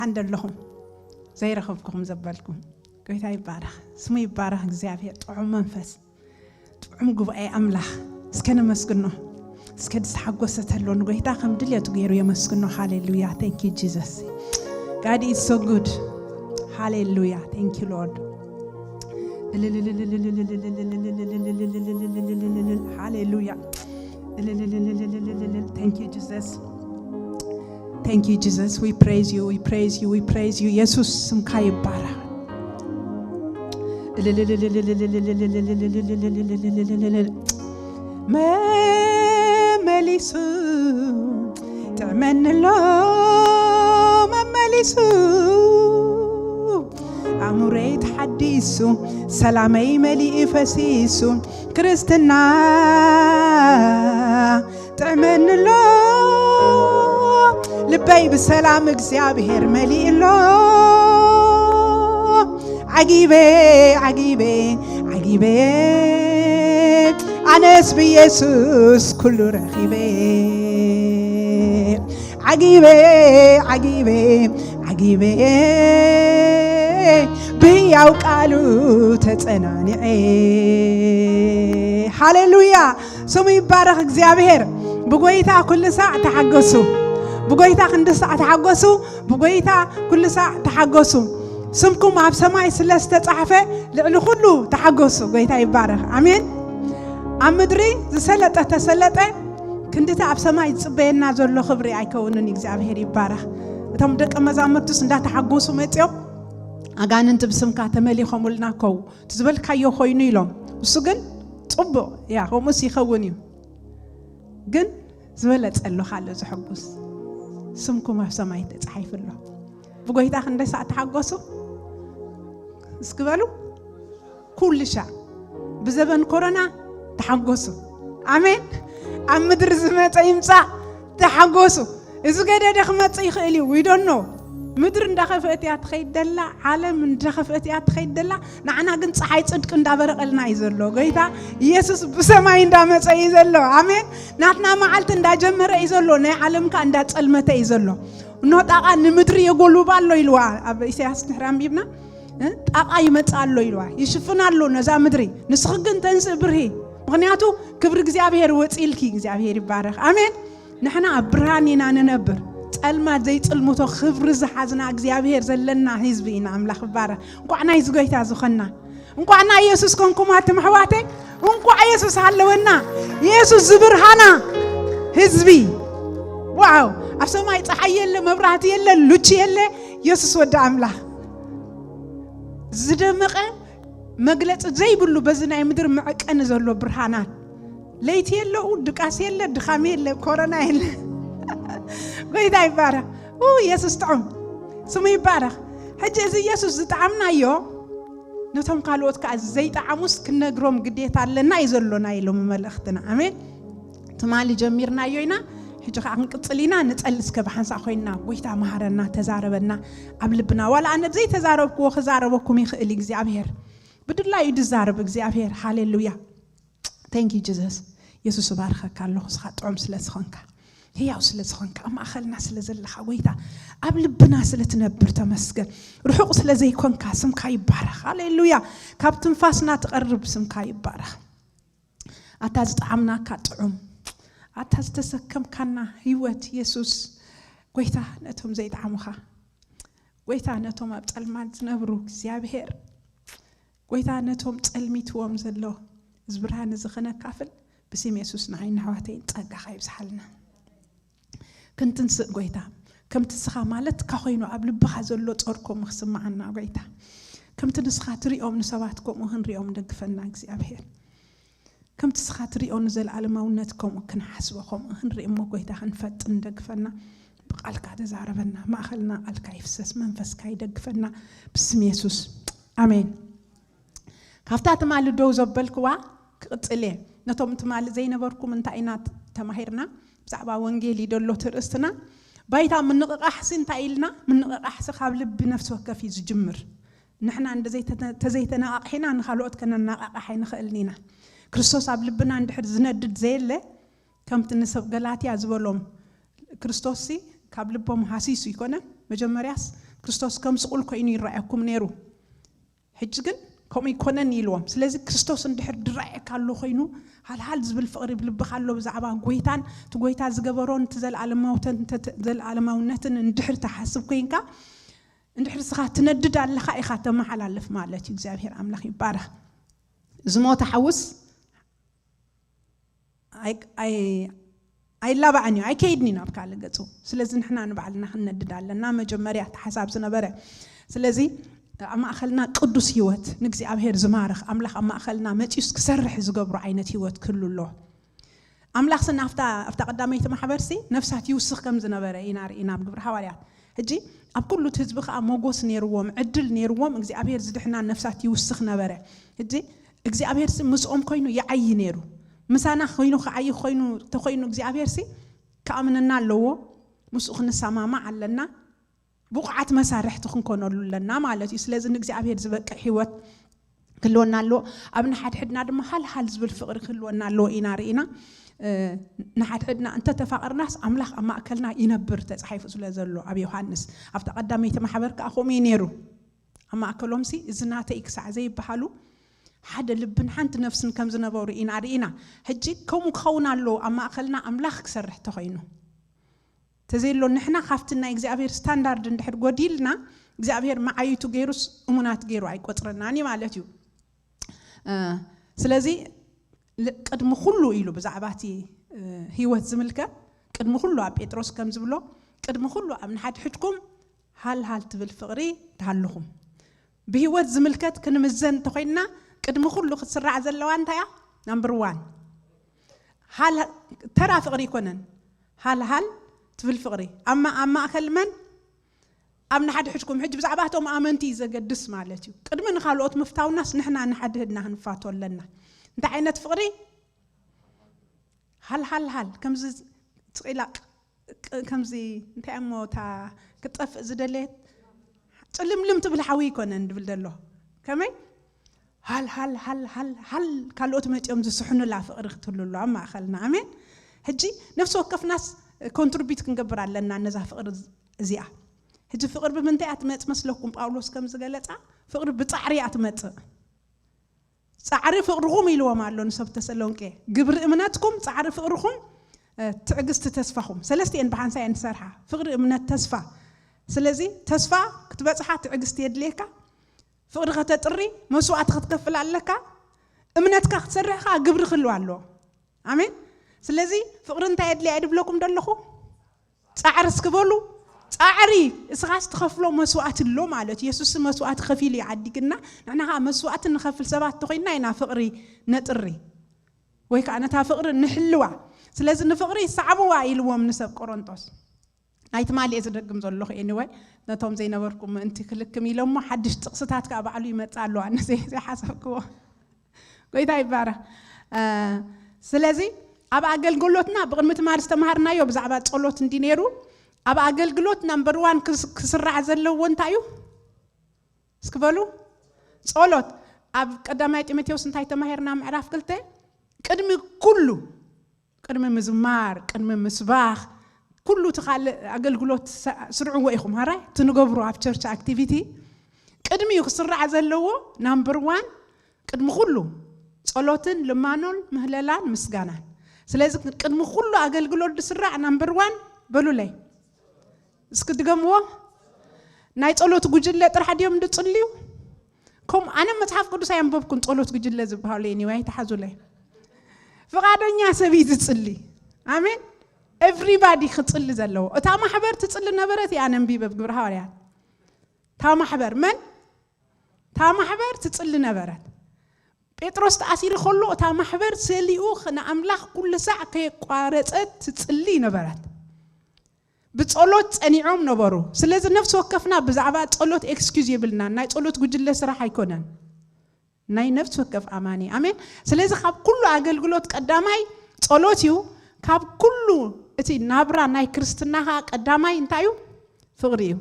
ኣንደ ኣለኹም ዘይረኸብኩኹም ዘበልኩም። ጎይታ ይባረኽ፣ ስሙ ይባረኽ እግዚኣብሔር። ጥዑም መንፈስ፣ ጥዑም ጉባኤ ኣምላኽ፣ እስከ ነመስግኖ። እስከ ዝተሓጎሰ ተሎ ንጎይታ ከም ድልየቱ ገይሩ የመስግኖ። ሃሌሉያ። Thank you Jesus. God is so good. ሃሌሉያ። Thank you Lord. ሃሌሉያ። Thank you Jesus. Thank you Jesus. We praise you, we praise you, we praise you. የሱስ ስምካ ይባረኽ። መመሊሱ ጥዕመኒ ኣሎ መመሊሱ ኣእምሮይ ተሓዲሱ ሰላመይ መሊኡ ፈሲሱ ክርስትና ጥዕመኒ ኣሎ ልበይ ብሰላም እግዚኣብሔር መሊኡ ኣሎ ዓጊበ ዓጊበ ዓጊበ ኣነስ ብኢየሱስ ኩሉ ረኺበ ዓጊበ ዓጊበ ዓጊበ ብህያው ቃሉ ተጸናኒዐ ሃሌሉያ ስሙ ይባረኽ እግዚኣብሔር ብጎይታ ኩሉ ሳዕ ተሓገሱ ብጎይታ ክንዲ ሳዕ ተሓገሱ ብጎይታ ኩሉ ሳዕ ተሓገሱ ስምኩም ኣብ ሰማይ ስለ ዝተጻሕፈ ልዕሊ ኩሉ ተሓገሱ ጎይታ ይባረኽ ኣሜን ኣብ ምድሪ ዝሰለጠ ተሰለጠ ክንድቲ ኣብ ሰማይ ዝጽበየና ዘሎ ክብሪ ኣይከውንን እግዚኣብሔር ይባረኽ እቶም ደቀ መዛሙርቱስ እንዳተሓጎሱ መጽኦም ኣጋንንቲ ብስምካ ተመሊኾምልና ከው ትዝበልካዮ ኮይኑ ኢሎም እሱ ግን ጽቡቕ ያ ከምኡስ ይኸውን እዩ ግን ዝበለጸ ኣሎ ካለ ዝሕጉስ ስምኩም ኣብ ሰማይ ተጻሒፉ ኣሎ ብጎይታ ክንደይ ሰዓት ተሓጎሱ እስኪ በሉ ኩሉ ሻዕ ብዘበን ኮሮና ተሓጎሱ ኣሜን ኣብ ምድሪ ዝመፀ ይምፃእ ተሓጎሱ እዚ ገደደ ክመፅእ ይኽእል እዩ ዊዶኖ ምድሪ እንዳኸፍአት እያ ትኸይድ ደላ ዓለም እንዳኸፍአት እያ ትኸይድ ደላ ንዓና ግን ፀሓይ ፅድቂ እንዳበረቐልና እዩ ዘሎ ጎይታ ኢየሱስ ብሰማይ እንዳመፀ እዩ ዘሎ ኣሜን ናትና መዓልቲ እንዳጀመረ እዩ ዘሎ ናይ ዓለምካ እንዳፀልመተ እዩ ዘሎ እኖ ጣቓ ንምድሪ የጎልባ ኣሎ ኢልዋ ኣብ ኢሳያስ ድሕሪ ኣንቢብና ጣቓ ይመጽእ ኣሎ ኢልዋ ይሽፍን ኣሎ ነዛ ምድሪ ንስኺ ግን ተንስእ ብርሂ ምኽንያቱ ክብሪ እግዚኣብሔር ወፂልኪ እግዚኣብሔር ይባረኽ ኣሜን ንሕና ኣብ ብርሃን ኢና ንነብር ጸልማት ዘይጽልምቶ ክብሪ ዝሓዝና እግዚኣብሔር ዘለና ህዝቢ ኢና ኣምላኽ ይባረኽ እንቋዕ ናይ ዝጎይታ ዝኾንና እንቋዕ ናይ የሱስ ኮንኩም ኣትም ኣሕዋተይ እንቋዕ የሱስ ሃለወና የሱስ ዝብርሃና ህዝቢ ዋው ኣብ ሰማይ ፀሓይ የለ መብራህቲ የለ ሉቺ የለ የሱስ ወዲ ኣምላኽ ዝደመቐ መግለፂ ዘይብሉ በዚ ናይ ምድሪ መዐቀኒ ዘሎ ብርሃናት ለይቲ የለኡ ድቃስ የለ ድኻም የለ ኮረና የለ ጎይታ ይባረክ የሱስ ጥዑም ስሙ ይባረክ ሕጂ እዚ የሱስ ዝጠዓምናዮ ነቶም ካልኦት ከዓ ዘይጠዓሙስ ክነግሮም ግዴታ ኣለና እዩ ዘሎ ናይ ሎሚ መልእኽትና ኣሜን ትማሊ ጀሚርናዮ ኢና ሕጂ ከዓ ክንቅፅል ኢና ንፀሊ እስከ ብሓንሳእ ኮይንና ጎይታ መሃረና ተዛረበና ኣብ ልብና ዋላ ኣነ ዘይተዛረብክዎ ክዛረበኩም ይኽእል እግዚኣብሄር ብድላዩ ድዛረብ እግዚኣብሄር ሃሌሉያ Thank you Jesus የሱስ እባርኸካ ኣለኹ እስኻ ጥዑም ስለ ዝኾንካ ህያው ስለ ዝኾንካ ኣብ ማእኸልና ስለ ዘለኻ ጎይታ ኣብ ልብና ስለ ትነብር ተመስገን ርሑቕ ስለ ዘይኮንካ ስምካ ይባረኽ ሃሌሉያ ካብ ትንፋስና ትቐርብ ስምካ ይባረኽ ኣታ ዝጠዓምናካ ጥዑም ኣታ ዝተሰከምካና ህይወት የሱስ ጎይታ ነቶም ዘይጠዓሙኻ ጎይታ ነቶም ኣብ ጸልማት ዝነብሩ እግዚኣብሄር ጎይታ ነቶም ጸልሚትዎም ዘሎ እዚ ብርሃን እዚ ከነካፍል ብስም የሱስ ንዓይ ንኣሕዋተይን ጸጋኻ ይብዝሓልና ክንትንስእ ጎይታ ከምቲ ንስኻ ማለትካ ኮይኑ ኣብ ልብኻ ዘሎ ጾር ከምኡ ክስምዓና ጎይታ ከምቲ ንስኻ ትሪኦም ንሰባት ከምኡ ክንሪኦም ደግፈና እግዚኣብሄር ከምቲ ንስኻ ትሪኦ ንዘለኣለማውነት ከምኡ ክንሓስቦ ከምኡ ክንርኢ እሞ ጎይታ ክንፈጥን ደግፈና ብቃልካ ተዛረበና ማእኸልና ቃልካ ይፍሰስ መንፈስካ ይደግፈና ብስም የሱስ ኣሜን ካብታ ትማሊ ደው ዘበልክዋ ክቕጽል እየ ነቶም ትማሊ ዘይነበርኩም እንታይ ኢና ተማሂርና ብዛዕባ ወንጌል እዩ ደሎ ትርእስትና ባይታ ምንቕቓሕሲ እንታይ ኢልና ምንቕቓሕሲ ካብ ልቢ ነፍሲ ወከፍ እዩ ዝጅምር ንሕና ተዘይተነቓቕሒና ንኻልኦት ከነናቓቕሕ ኣይንኽእልን ኢና ክርስቶስ ኣብ ልብና እንድሕር ዝነድድ ዘየለ ከምቲ ንሰብ ገላትያ ዝበሎም ክርስቶስሲ ካብ ልቦም ሃሲሱ ይኮነን መጀመርያስ ክርስቶስ ከም ስቑል ኮይኑ ይረኣየኩም ነይሩ። ሕጂ ግን ከምኡ ይኮነን ኢልዎም። ስለዚ ክርስቶስ እንድሕር ድረኣየካ ኣሎ ኮይኑ፣ ሃልሃል ዝብል ፍቕሪ ብልብኻ ኣሎ ብዛዕባ ጎይታን እቲ ጎይታ ዝገበሮን እቲ ዘለኣለማውተን-፣ ተ-፣ ተ-፣ ዘለኣለማውነትን እንድሕር ትሓስብ ኮይንካ፣ እንድሕር ስኻ ትነድድ ኣለኻ ኢኻ ተመሓላልፍ ማለት እዩ። እግዚኣብሔር ኣምላኽ ይባረኽ። ዝሞተ ሓውስ ኣይ-፣ ኣይ-፣ ኣይላባዕን እዩ፣ ኣይከይድን እዩ ናብ ካልእ ገጹ። ስለዚ ንሕና ንባዕልና ክንነድድ ኣለና። መጀመርያ እቲ ሓሳብ ዝነበረ። ስለዚ ኣብ ማእኸልና ቅዱስ ህይወት ንእግዚኣብሔር ዝማርኽ ኣምላኽ ኣብ ማእኸልና መፂኡስ ክሰርሕ ዝገብሮ ዓይነት ህይወት ክህሉ ኣሎ። ኣምላኽ ስን ኣብታ፣ ኣብታ ቀዳመይቲ ማሕበርሲ ነፍሳት ይውስኽ ከም ዝነበረ ኢና ርኢና ኣብ ግብሪ ሃዋርያት። ሕጂ ኣብ ኩሉ እቲ ህዝቢ ከዓ ሞጎስ ነይርዎም፣ ዕድል ነይርዎም እግዚኣብሔር ዝድሕና ነፍሳት ይውስኽ ነበረ። ሕጂ እግዚኣብሔር ሲ ምስኦም ኮይኑ ይዓዪ ነይሩ። ምሳና ኮይኑ ክዓዪ ኮይኑ ተኮይኑ እግዚኣብሔር ሲ ክኣምነና ኣለዎ። ምስኡ ክንሰማማዕ ኣለና። ብቑዓት መሳርሕቲ ክንኮነሉ ኣለና ማለት እዩ። ስለዚ ንእግዚኣብሔር ዝበቅዕ ህይወት ክህልወና ኣለዎ። ኣብ ንሓድሕድና ድማ ሃልሃል ዝብል ፍቕሪ ክህልወና ኣለዎ ኢና ርኢና። እ፣ ንሓድሕድና እንተተፋቐርናስ ኣምላኽ ኣብ ማእከልና ይነብር ተጻሒፉ ስለ ዘሎ ኣብ ዮሃንስ። ኣብታ ቀዳመይቲ ማሕበር ከኣ ከምኡ እዩ ነይሩ። ኣብ ማእከሎም ሲ እዚ ናተይ ክሳዕ ዘይበሃሉ ሓደ ልብን ሓንቲ ነፍስን ከም ዝነበሩ ኢና ርኢና። ሕጂ ከምኡ ክኸውን ኣለዎ ኣብ ማእከልና ኣምላኽ ክሰርሕ ተኾይኑ። ተዘይሎ ንሕና ካብቲ ናይ እግዚኣብሔር ስታንዳርድ እንድሕር ጎዲልና እግዚኣብሔር መዓይቱ ገይሩስ እሙናት ገይሩ ኣይቆጽረናን እዩ ማለት እዩ። እ፣ ስለዚ ል-፣ ቅድሚ ኩሉ ኢሉ ብዛዕባ እቲ፣ እ፣ ህይወት ዝምልከት ቅድሚ ኩሉ ኣብ ጴጥሮስ ከም ዝብሎ ቅድሚ ኩሉ ኣብ ንሓድሕድኩም ሃልሃል ትብል ፍቕሪ ትሃልኹም። ብህይወት ዝምልከት ክንምዘን እንተኾይንና ቅድሚ ኩሉ ክትስራዕ ዘለዋ እንታይ እያ? ናምበር ዋን። ሃል-፣ ተራ ፍቕሪ ኣይኮነን። ሃልሃል ትብል ፍቕሪ። ኣብ ማ-፣ ኣብ ማእከል መን? ኣብ ንሓድሕድኩም። ሕጂ ብዛዕባ እቶም ኣመንቲ እዩ ዘገድስ ማለት እዩ። ቅድሚ ንኻልኦት ምፍታውናስ ንሕና ንሓድሕድና ክንፋቶ ኣለና። እንታይ ዓይነት ፍቕሪ? ሃልሃልሃል። ከምዚ ትቒላቕ፣ ቅ-፣ ከምዚ እንታይ እሞ እታ ክትጠፍእ ዝደለየት? ጽልምልም ትብል ሓዊ ኣይኮነን ድብል ደሎ። ከመይ? ሃል፣ ሃል፣ ሃል፣ ሃል፣ ሃል፣ ካልኦት መጺኦም ዝስሕኑላ ፍቕሪ ክትህሉ ኣሎ ኣብ ማእከልና። ኣሜን። ሕጂ ነፍሲ ወከፍናስ ኮንትሪቢዩት ክንገብር ኣለና ነዛ ፍቕሪ እዚኣ። ሕጂ ፍቕሪ ብምንታይ እያ ትመጽእ መስለኩም? ጳውሎስ ከም ዝገለጻ፣ ፍቕሪ ብጻዕሪ እያ ትመጽእ። ጻዕሪ ፍቕርኹም ኢልዎም ኣሎ ንሰብ ተሰሎንቄ። ግብሪ እምነትኩም፣ ጻዕሪ ፍቕርኹም፣ እ፣ ትዕግስቲ ተስፋኹም። ሰለስቲኤን ብሓንሳእ እየን ዝሰርሓ። ፍቕሪ፣ እምነት፣ ተስፋ። ስለዚ ተስፋ ክትበጽሓ ትዕግስቲ የድልየካ። ፍቕሪ ከተጥሪ መስዋእቲ ክትከፍል ኣለካ። እምነትካ ክትሰርሕ ከኣ ግብሪ ክህልዋ ኣለዎ። ኣሜን። ስለዚ ፍቕሪ እንታይ የድልያ እየ ድብለኩም ደለኹ? ጻዕሪ እስኪ በሉ። ጻዕሪ። እስኻስ ትኸፍሎ መስዋእቲ ኣሎ ማለት እዩ። የሱስ መስዋእቲ ከፊሉ እዩ ዓዲግና። ንሕና ከኣ መስዋእቲ ንኸፍል ሰባት ተኾይንና ኢና ፍቕሪ ነጥሪ። ወይ ከኣ ነታ ፍቕሪ ንሕልዋ። ስለዚ ንፍቕሪ ሰዓብዋ ኢልዎም ንሰብ ቆሮንጦስ። ናይ ትማሊ እየ ዝደግም ዘለኹ። ኤኒወይ፣ ነቶም ዘይነበርኩም ምእንቲ ክልክም ኢለ እሞ ሓድሽ ጥቕስታት ከኣ ባዕሉ ይመጽእ ኣሎ። ኣነ ዘይ-፣ ዘይሓሰብክዎ። ጎይታ ይባረኽ። እ፣ ስለዚ ኣብ ኣገልግሎትና ብቕድሚ ትማሊ ዝተምሃርናዮ ብዛዕባ ጸሎት እንዲ ነይሩ፣ ኣብ ኣገልግሎት ናምበር ዋን ክስ-፣ ክስራዕ ዘለዎ እንታይ እዩ? እስኪ በሉ። ጸሎት። ኣብ ቀዳማይ ጢሞቴዎስ እንታይ ተማሂርና? ምዕራፍ ክልተ፣ ቅድሚ ኩሉ፣ ቅድሚ ምዝማር፣ ቅድሚ ምስባኽ፣ ኩሉ እቲ ካልእ ኣገልግሎት ሳ-፣ ስርዕዎ ኢኹም። ሃራይ፣ እቲ ንገብሮ ኣብ ቸርች ኣክቲቪቲ ቅድሚኡ ክስራዕ ዘለዎ ናምበር ዋን፣ ቅድሚ ኩሉ ጸሎትን ልማኖን ምህለላን ምስጋናን። ስለዚ ቅድሚ ኩሉ ኣገልግሎት ዝስራዕ ናምበር ዋን በሉለይ። እስኪ ድገምዎ። ናይ ጸሎት ጉጅለ ጥራሕ ድዮም ዝጽልዩ? ከም ኣነ መጽሓፍ ቅዱስ ኣየንበብኩን ጸሎት ጉጅለ ዝበሃሉ፣ ኤኒወይ፣ ኣይተሓዙለይ። ፍቓደኛ ሰብ እዩ ዝጽሊ። ኣሜን። ኤቭሪባዲ ክጽሊ ዘለዎ። እታ ማሕበር ትጽሊ ነበረት፣ እያ ኣነንቢበ ኣብ ግብረ ሃዋርያት። እታ ማሕበር መን? እታ ማሕበር ትጽሊ ነበረት። ጴጥሮስ ተኣሲሩ ከሎ እታ ማሕበር ሰሊኡ ንኣምላኽ ኩሉ ሳዕ ከየቋረጸት ትጽሊ ነበረት። ብጸሎት ጸኒዖም ነበሩ። ስለዚ ነፍሲ ወከፍና ብዛዕባ ጸሎት ኤክስኪዩዝ የብልናን። ናይ ጸሎት ጉጅለ ስራሕ ኣይኮነን። ናይ ነፍሲ ወከፍ ኣማኒ። ኣሜን። ስለዚ ካብ ኩሉ ኣገልግሎት ቀዳማይ ጸሎት እዩ። ካብ ኩሉ እቲ ናብራ ናይ ክርስትና ኸኣ ቀዳማይ እንታይ እዩ? ፍቕሪ እዩ።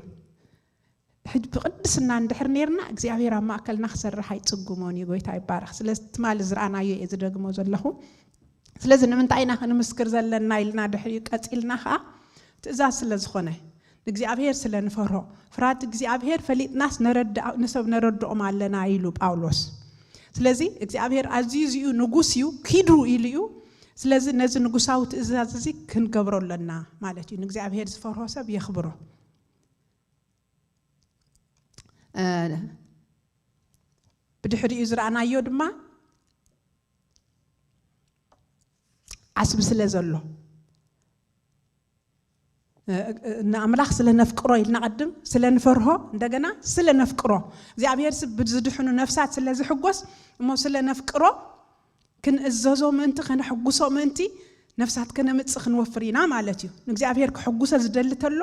ሕጂ ብቅድስና እንድሕር ነይርና እግዚኣብሔር ኣብ ማእከልና ክሰርሕ ኣይጽግሞን እዩ። ጎይታ ይባረኽ። ስለዚ ትማሊ ዝረኣናዮ እየ ዝደግሞ ዘለኹ። ስለዚ ንምንታይ ኢና ክንምስክር ዘለና ኢልና ድሕሪኡ ቀጺልና ኸኣ ትእዛዝ ስለ ዝኾነ፣ ንእግዚኣብሔር ስለ ንፈርሆ፣ ፍርሃት እግዚኣብሔር ፈሊጥናስ ንሰብ ነረድኦም ኣለና ኢሉ ጳውሎስ። ስለዚ እግዚኣብሔር ኣዝዩ እዚኡ ንጉስ እዩ፣ ኪዱ ኢሉ እዩ። ስለዚ ነዚ ንጉሳዊ ትእዛዝ እዚ ክንገብሮ ኣለና ማለት እዩ። ንእግዚኣብሔር ዝፈርሆ ሰብ የኽብሮ። ብድሕሪኡ ዝረኣናዮ ድማ ዓስቢ ስለ ዘሎ፣ ንኣምላኽ ስለ ነፍቅሮ ኢልና ቅድም ስለ ንፈርሆ፣ እንደገና ስለ ነፍቅሮ እግዚኣብሔር ዝድሕኑ ነፍሳት ስለ ዝሕጎስ እሞ ስለ ነፍቅሮ ክንእዘዞ ምእንቲ፣ ከነሕጉሶ ምእንቲ ነፍሳት ከነምጽእ ክንወፍር ኢና ማለት እዩ። ንእግዚኣብሔር ክሕጉሰ ዝደሊ ተሎ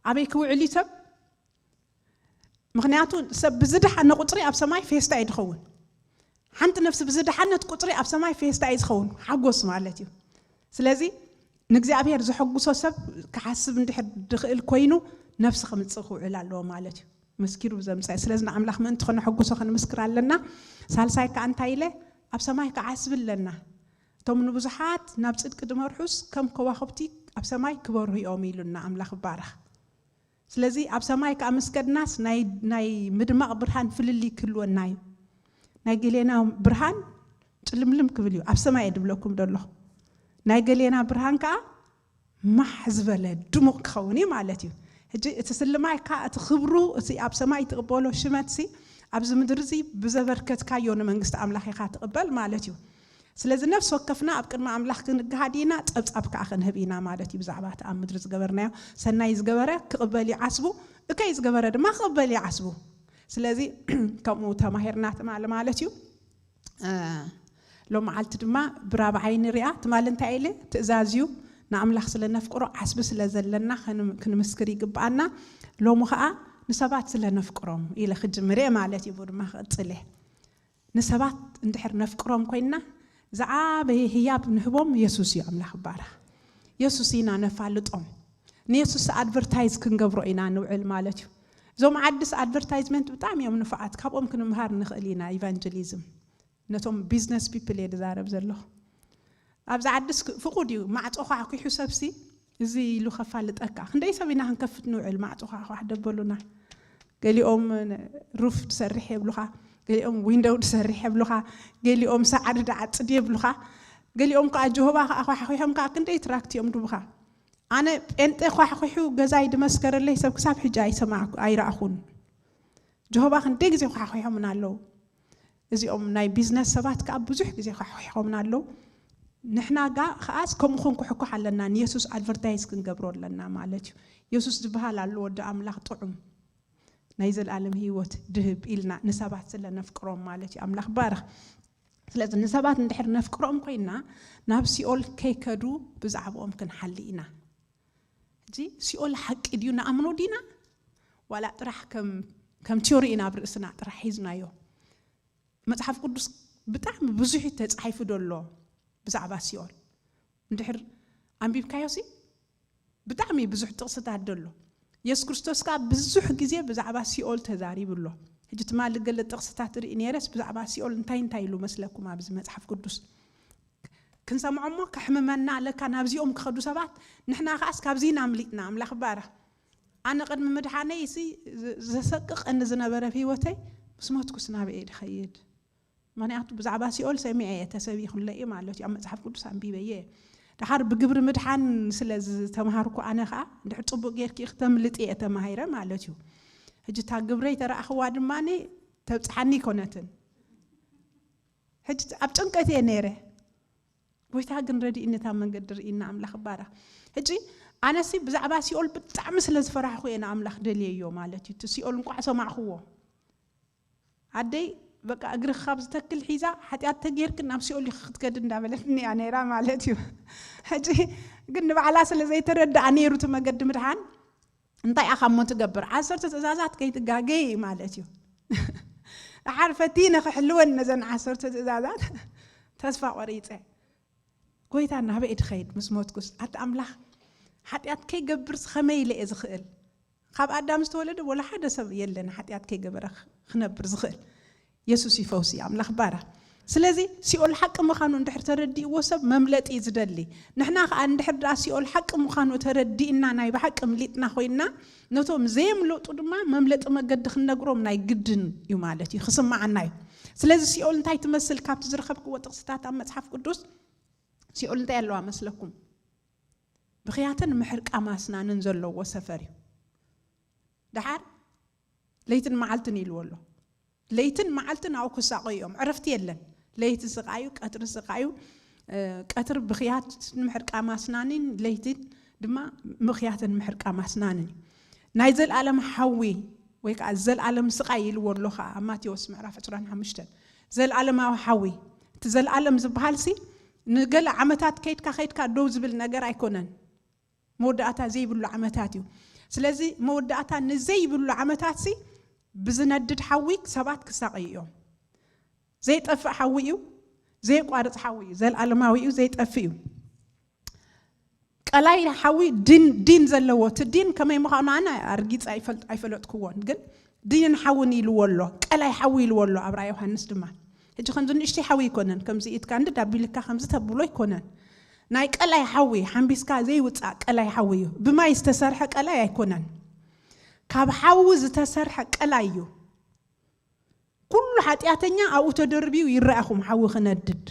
ኣበይ ክውዕል እዩ ሰብ? ምኽንያቱ ሰብ ብዝደሓነ ቁፅሪ ኣብ ሰማይ ፌስታ እዩ ዝኸውን። ሓንቲ ነፍሲ ብዝደሓነት ቁፅሪ ኣብ ሰማይ ፌስታ እዩ ዝኸውን፣ ሓጎስ ማለት እዩ። ስለዚ ንእግዚኣብሔር ዘሐጉሶ ሰብ ክሓስብ እንድሕር ድኽእል ኮይኑ ነፍሲ ከምፅእ ክውዕል ኣለዎ ማለት እዩ። መስኪሩ ዘምፀ ስለዚ ንኣምላኽ ምእንቲ ከነሐጉሶ ክንምስክር ኣለና። ሳልሳይ ከዓ እንታይ ኢለ ኣብ ሰማይ ከዓ ዓስቢ ኣለና። እቶም ንብዙሓት ናብ ፅድቂ ድመርሑስ ከም ከዋኽብቲ ኣብ ሰማይ ክበርሁ እዮም ኢሉና ኣምላኽ ይባረኽ። ስለዚ ኣብ ሰማይ ከዓ ምስ ከድናስ ናይ ምድማቕ ብርሃን ፍልልይ ክህልወና እዩ። ናይ ገሌና ብርሃን ጭልምልም ክብል እዩ ኣብ ሰማይ እየ ድብለኩም ደለኹ። ናይ ገሌና ብርሃን ከዓ ማሕ ዝበለ ድሙቕ ክኸውን እዩ ማለት እዩ። ሕጂ እቲ ስልማይ ከዓ እቲ ክብሩ እቲ ኣብ ሰማይ ትቕበሎ ሽመት ሲ ኣብዚ ምድሪ እዚ ብዘበርከትካዮ ንመንግስቲ ኣምላኽ ኢኻ ትቕበል ማለት እዩ። ስለዚ ነፍሲ ወከፍና ኣብ ቅድሚ ኣምላኽ ክንግሃድ ኢና፣ ጸብጻብ ከኣ ክንህብ ኢና ማለት እዩ። ብዛዕባ እቲ ኣብ ምድሪ ዝገበርናዮ ሰናይ ዝገበረ ክቕበል እዩ ዓስቡ፣ እከይ ዝገበረ ድማ ክቕበል እዩ ዓስቡ። ስለዚ ከምኡ ተማሂርና ትማሊ ማለት እዩ። ሎም መዓልቲ ድማ ብራብዓይ ንሪኣ። ትማሊ እንታይ ኢለ? ትእዛዝ እዩ፣ ንኣምላኽ ስለ ነፍቅሮ ዓስቢ ስለ ዘለና ክንምስክር ይግብኣና። ሎሚ ኸኣ ንሰባት ስለ ነፍቅሮም ኢለ ክጅምር እየ ማለት እዩ። ብኡ ድማ ክቕጽል እየ። ንሰባት እንድሕር ነፍቅሮም ኮይንና ዝዓበየ ህያብ ንህቦም የሱስ እዩ። ኣምላኽ ይባረኽ። የሱስ ኢና ነፋልጦም። ንየሱስ ኣድቨርታይዝ ክንገብሮ ኢና ንውዕል ማለት እዩ። እዞም ዓድስ ኣድቨርታይዝመንት ብጣዕሚ እዮም ንፉዓት፣ ካብኦም ክንምሃር ንኽእል ኢና። ኢቫንጀሊዝም ነቶም ቢዝነስ ፒፕል እየ ዝዛረብ ዘለኹ። ኣብዚ ዓድስ ፍቑድ እዩ፣ ማዕጾ ኳሕኲሑ ሰብሲ እዚ ኢሉ ከፋልጠካ። ክንደይ ሰብ ኢና ክንከፍት ንውዕል ማዕጾ ኳሕኳሕ ደበሉና። ገሊኦም ሩፍ ትሰርሕ የብሉኻ፣ ገሊኦም ዊንዶው ትሰርሕ የብሉኻ፣ ገሊኦም ሳዕሪ ድዓጽድ የብሉኻ፣ ገሊኦም ከዓ ጀሆባ ከዓ ኳሕኲሖም ከዓ ክንደይ ትራክት እዮም ድቡኻ። ኣነ ጴንጤ ኳሕኲሑ ገዛይ ድመስከረለይ ሰብ ክሳብ ሕጂ ኣይሰማዕኩ ኣይረኣኹን። ጀሆባ ክንደይ ግዜ ኳሕኲሖምና ኣለዉ። እዚኦም ናይ ቢዝነስ ሰባት ከዓ ብዙሕ ግዜ ኳሕኲሖምና ኣለዉ። ንሕና ጋ ከዓስ ከምኡ ክንኩሕኩሕ ኣለና፣ ንየሱስ ኣድቨርታይዝ ክንገብሮ ኣለና ማለት እዩ። የሱስ ዝበሃል ኣሎ ወዲ ኣምላኽ ጥዑም ናይ ዘለኣለም ህይወት ድህብ ኢልና ንሰባት ስለ ነፍቅሮም ማለት እዩ። ኣምላኽ ባርኽ። ስለዚ ንሰባት እንድሕር ነፍቅሮም ኮይንና ናብ ሲኦል ከይከዱ ብዛዕባኦም ክንሓሊ ኢና። ሕጂ ሲኦል ሓቂ ድዩ ንኣምኖ ዲና ዋላ ጥራሕ ከም ከም ቲዮሪ ኢና ኣብ ርእስና ጥራሕ ሒዝናዮ? መጽሓፍ ቅዱስ ብጣዕሚ ብዙሕ እዩ ተጻሒፉ ደሎ ብዛዕባ ሲኦል። እንድሕር ኣንቢብካዮ ሲ ብጣዕሚ ብዙሕ ጥቕስታት ደሎ። የሱስ ክርስቶስ ከኣ ብዙሕ ግዜ ብዛዕባ ሲኦል ተዛሪቡ ኣሎ። ሕጂ ትማሊ ገለ ጥቕስታት ርኢ ነይረስ ብዛዕባ ሲኦል እንታይ እንታይ ኢሉ መስለኩም ኣብዚ መጽሓፍ ቅዱስ? ክንሰምዖ እሞ ከሕምመና ኣለካ ናብዚኦም ክኸዱ ሰባት። ንሕና ከኣስ ካብዚ ኢና ኣምሊጥና። ኣምላኽ ይባረኽ። ኣነ ቅድሚ ምድሓነይ ሲ ዘሰቅቐኒ ዝነበረ ህይወተይ ምስ ሞትኩስ ናበይ እየ ድኸይድ? ምኽንያቱ ብዛዕባ ሲኦል ሰሚዐ እየ፣ ተሰቢኹለይ እዩ ማለት እዩ፣ ኣብ መጽሓፍ ቅዱስ ኣንቢበ እየ። ደሓር ብግብሪ ምድሓን ስለ ዝተምሃርኩ ኣነ ኸኣ እንድሕር ጽቡቕ ጌርኪ ክተምልጢ እየ ተማሂረ ማለት እዩ። ሕጂ እታ ግብረይ ተረኣኽዋ ድማ ተብጽሓኒ ኣይኮነትን። ሕጂ ኣብ ጭንቀት እየ ነይረ። ጎይታ ግን ረድእኒ፣ እታ መንገዲ ርእይና ኣምላኽ ይባረኽ። ሕጂ ኣነሲ ብዛዕባ ሲኦል ብጣዕሚ ስለ ዝፈራሕኹ እየ ንኣምላኽ ደልየዮ ማለት እዩ። እቲ ሲኦል እንቋዕ ሰማዕኽዎ። ኣደይ በቃ እግርኺ ካብ ዝተክል ሒዛ ሓጢኣት ተጌርክን ናብ ሲኦል ኢኺ ክትከዲ እንዳበለትኒ እያ ነይራ ማለት እዩ። ሕጂ ግን ንባዕላ ስለ ዘይተረድኣ ነይሩ እቲ መገዲ ምድሓን እንታይ ኢኻ እሞ ትገብር? ዓሰርተ ትእዛዛት ከይትጋገይ ማለት እዩ። ደሓር ፈቲነ ክሕልወን ነዘን ዓሰርተ ትእዛዛት ተስፋ ቆሪፀ። ጎይታ ናበይ ድኸይድ ምስ ሞትኩስ? ኣቲ ኣምላኽ ሓጢኣት ከይገብርስ ኸመይ ኢለ እየ ዝኽእል? ካብ ኣዳም ዝተወለደ ወላ ሓደ ሰብ የለን ሓጢኣት ከይገበረ ክነብር ዝኽእል። የሱስ ይፈውስ እዩ። ኣምላኽ ባረኽ። ስለዚ ሲኦል ሓቂ ምዃኑ እንድሕር ተረዲእዎ ሰብ መምለጢ እዩ ዝደሊ። ንሕና ከዓ እንድሕር ደኣ ሲኦል ሓቂ ምዃኑ ተረዲእና ናይ ብሓቂ ምሊጥና ኮይንና፣ ነቶም ዘየምለጡ ድማ መምለጢ መገዲ ክንነግሮም ናይ ግድን እዩ ማለት እዩ፣ ክስምዓና እዩ። ስለዚ ሲኦል እንታይ ትመስል? ካብቲ ዝረኸብክዎ ጥቕስታት ኣብ መጽሓፍ ቅዱስ ሲኦል እንታይ ኣለዋ መስለኩም? ብኽያትን ምሕርቃም ኣስናንን ዘለዎ ሰፈር እዩ። ደሓር ለይትን መዓልትን ኢልዎ ኣሎ። ለይትን መዓልትን ኣብኡ ክሳቐዩ እዮም። ዕረፍቲ የለን። ለይቲ ስቓዩ፣ ቀትሪ ስቓዩ፣ እ፣ ቀትሪ ብኽያት ምሕርቃም ኣስናንን ለይትን ድማ ምኽያትን ምሕርቃም ኣስናንን እዩ። ናይ ዘልኣለም ሓዊ ወይ ከዓ ዘልኣለም ስቓይ ኢልዎ ኣሎ ከዓ ኣብ ማቴዎስ ምዕራፍ ዕስራን ሓሙሽተን። ዘልኣለማዊ ሓዊ፣ እቲ ዘልኣለም ዝበሃል ሲ ንገለ ዓመታት ከይድካ ከይድካ ደው ዝብል ነገር ኣይኮነን። መወዳእታ ዘይብሉ ዓመታት እዩ። ስለዚ መወዳእታ ንዘይብሉ ዓመታት ሲ ብዝነድድ ሓዊ ሰባት ክሳቐዩ እዮም። ዘይጠፍእ ሓዊ እዩ፣ ዘየቋርፅ ሓዊ እዩ፣ ዘልኣለማዊ እዩ፣ ዘይጠፍእ እዩ። ቀላይ ሓዊ ዲን፣ ዲን ዘለዎ፣ እቲ ዲን ከመይ ምዃኑ ኣነ ኣርጊፀ ኣይፈልጥ-፣ ኣይፈለጥክዎን፣ ግን ዲንን ሓውን ኢልዎ ኣሎ፣ ቀላይ ሓዊ ኢልዎ ኣሎ ኣብራ ዮሃንስ ድማ። ሕጂ ከምዚ ንእሽተይ ሓዊ ኣይኮነን፣ ከምዚ ኢድካ እንዲ ዳቢልካ ከምዚ ተብሎ ኣይኮነን። ናይ ቀላይ ሓዊ ሓምቢስካ ዘይውፃእ ቀላይ ሓዊ እዩ። ብማይ ዝተሰርሐ ቀላይ ኣይኮነን፣ ካብ ሓዊ ዝተሰርሐ ቀላይ እዩ። ኩሉ ሓጢኣተኛ ኣብኡ ተደርብዩ ይረኣኹም ሓዊ ክነድድ፣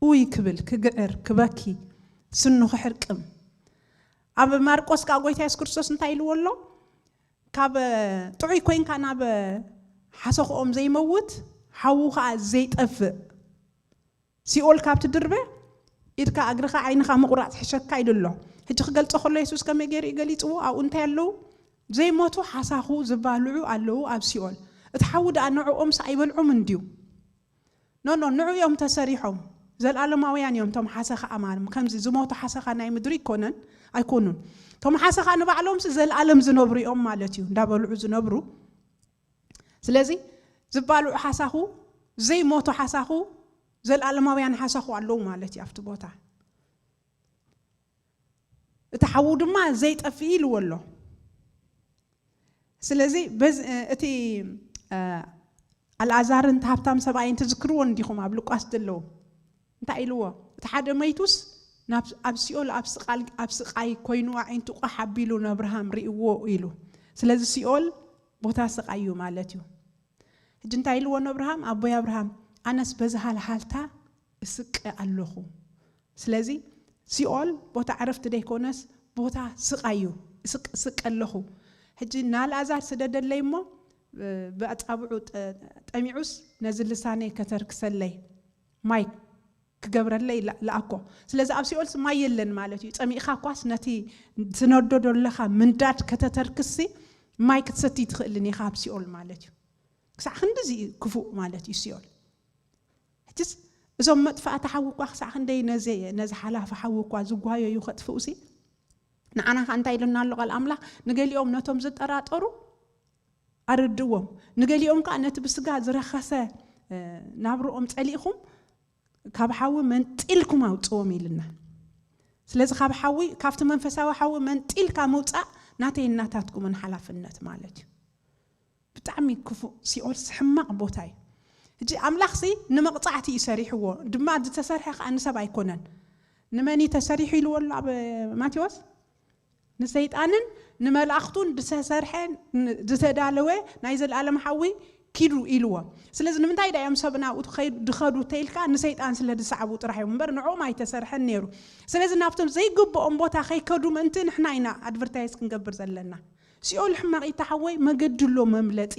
ኡይ ክብል፣ ክግዕር፣ ክበኪ፣ ስኑ ክሕርቅም። ኣብ ማርቆስ ከዓ ጎይታ የሱስ ክርስቶስ እንታይ ኢልዎ ኣሎ? ካብ ጥዑይ ኮይንካ ናብ ሓሰኽኦም ዘይመውት፣ ሓዉ ከዓ ዘይጠፍእ፣ ሲኦል ካብ ትድርበ፣ ኢድካ እግርኻ ዓይንኻ ምቑራፅ ሕሸካ ኢሉ ኣሎ። ሕጂ ክገልጾ ከሎ የሱስ ከመይ ገይሩ እዩ ገሊጽዎ? ኣብኡ እንታይ ኣለዉ? ዘይሞቱ ሓሳኹ ዝባልዑ ኣለዉ ኣብ ሲኦል። እቲ ሓዊ ደኣ ንዕኦምስ ኣይበልዖም እንድዩ? ኖ፣ ኖ፣ ንዑ እዮም ተሰሪሖም። ዘልኣለማውያን እዮም እቶም ሓሰኻ ኣማልም። ከምዚ ዝሞቱ ሓሰኻ ናይ ምድሪ ይኮነን፣ ኣይኮኑን። እቶም ሓሰኻ ንባዕሎምስ ዘልኣለም ዝነብሩ እዮም ማለት እዩ። እንዳበልዑ ዝነብሩ። ስለዚ ዝባልዑ ሓሳኹ፣ ዘይሞቱ ሓሳኹ፣ ዘልኣለማውያን ሓሳኹ ኣለዉ ማለት እዩ ኣብቲ ቦታ። እቲ ሓዉ ድማ ዘይጠፍእ ኢልዎ ኣሎ። ስለዚ በዚ፣ እ፣ እቲ፣ እ፣ ኣልኣዛርን እቲ ሃብታም ሰብኣይን ትዝክርዎ እንዲኹም ኣብ ሉቃስ ዘለዉ። እንታይ ኢልዎ? እቲ ሓደ መይቱስ ናብ፣ ኣብ ሲኦል ኣብ ስቓል-፣ ኣብ ስቓይ ኮይኑ ኣዒንቱ ቋሕ ኣቢሉ ንኣብርሃም ርእይዎ ኢሉ። ስለዚ ሲኦል ቦታ ስቓይ እዩ ማለት እዩ። ሕጂ እንታይ ኢልዎ ንኣብርሃም? ኣቦይ ኣብርሃም፣ ኣነስ በዚ ሃልሃልታ እስቀ ኣለኹ። ስለዚ ሲኦል ቦታ ዕረፍቲ ደይኮነስ ቦታ ስቓይ እዩ። እስቅ-፣ እስቀ ኣለኹ። ሕጂ ንኣልኣዛር ስደደለይ እሞ፣ እ፣ ብኣጻብዑ ጠ-፣ ጠሚዑስ ነዚ ልሳነይ ከተርክሰለይ ማይ ክገብረለይ ላ-፣ ለኣኮ። ስለዚ ኣብ ሲኦልስ ማይ የለን ማለት እዩ። ጸሚእኻ እኳስ ነቲ ትነዶ ዘለኻ ምንዳድ ከተተርክስሲ ማይ ክትሰቲ ትኽእልን ኢኻ ኣብ ሲኦል ማለት እዩ። ክሳዕ ክንድዚ እዩ ክፉእ ማለት እዩ ሲኦል። ሕጅስ እዞም መጥፋእቲ ሓዊ እኳ ክሳዕ ክንደይ ነዚ፣ ነዚ ሓላፊ ሓዊ እኳ ዝጓየዩ ከጥፍኡሲ፣ ንዓና ከ እንታይ ኢሉና ኣሎ ቃል ኣምላኽ? ንገሊኦም ነቶም ዝጠራጠሩ ኣርድዎም፣ ንገሊኦም ከኣ ነቲ ብስጋ ዝረኸሰ፣ እ፣ ናብርኦም ጸሊእኹም ካብ ሓዊ መንጢልኩም ኣውጽዎም ኢልና። ስለዚ ካብ ሓዊ፣ ካብቲ መንፈሳዊ ሓዊ መንጢልካ ምውጻእ ናተይን ናታትኩምን ሓላፍነት ማለት እዩ። ብጣዕሚ ክፉእ፣ ሲኦልስ ሕማቕ ቦታ እዩ። ሕጂ ኣምላኽሲ ንመቕጻዕቲ እዩ ሰሪሕዎ፣ ድማ ዝተሰርሐ ከኣ ንሰብ ኣይኮነን። ንመን እዩ ተሰሪሑ ኢልዎ ኣሎ ኣብ ማቴዎስ? ንሰይጣንን ንመላእኽቱን ዝተሰርሐ፣ ን-፣ ዝተዳለወ ናይ ዘለኣለም ሓዊ ኪዱ ኢልዎ። ስለዚ ንምንታይ ዳ እዮም ሰብ ናብኡ ትኸይዱ-፣ ድኸዱ ተይልካ? ንሰይጣን ስለ ዝሰዕቡ ጥራሕ እዮም እምበር ንዕኦም ኣይተሰርሐን ነይሩ። ስለዚ ናብቶም ዘይግብኦም ቦታ ከይከዱ ምእንቲ ንሕና ኢና ኣድቨርታይዝ ክንገብር ዘለና። ሲኦል ሕማቕ እዩ ተሓወይ፣ መገዲ ኣሎ መምለጢ።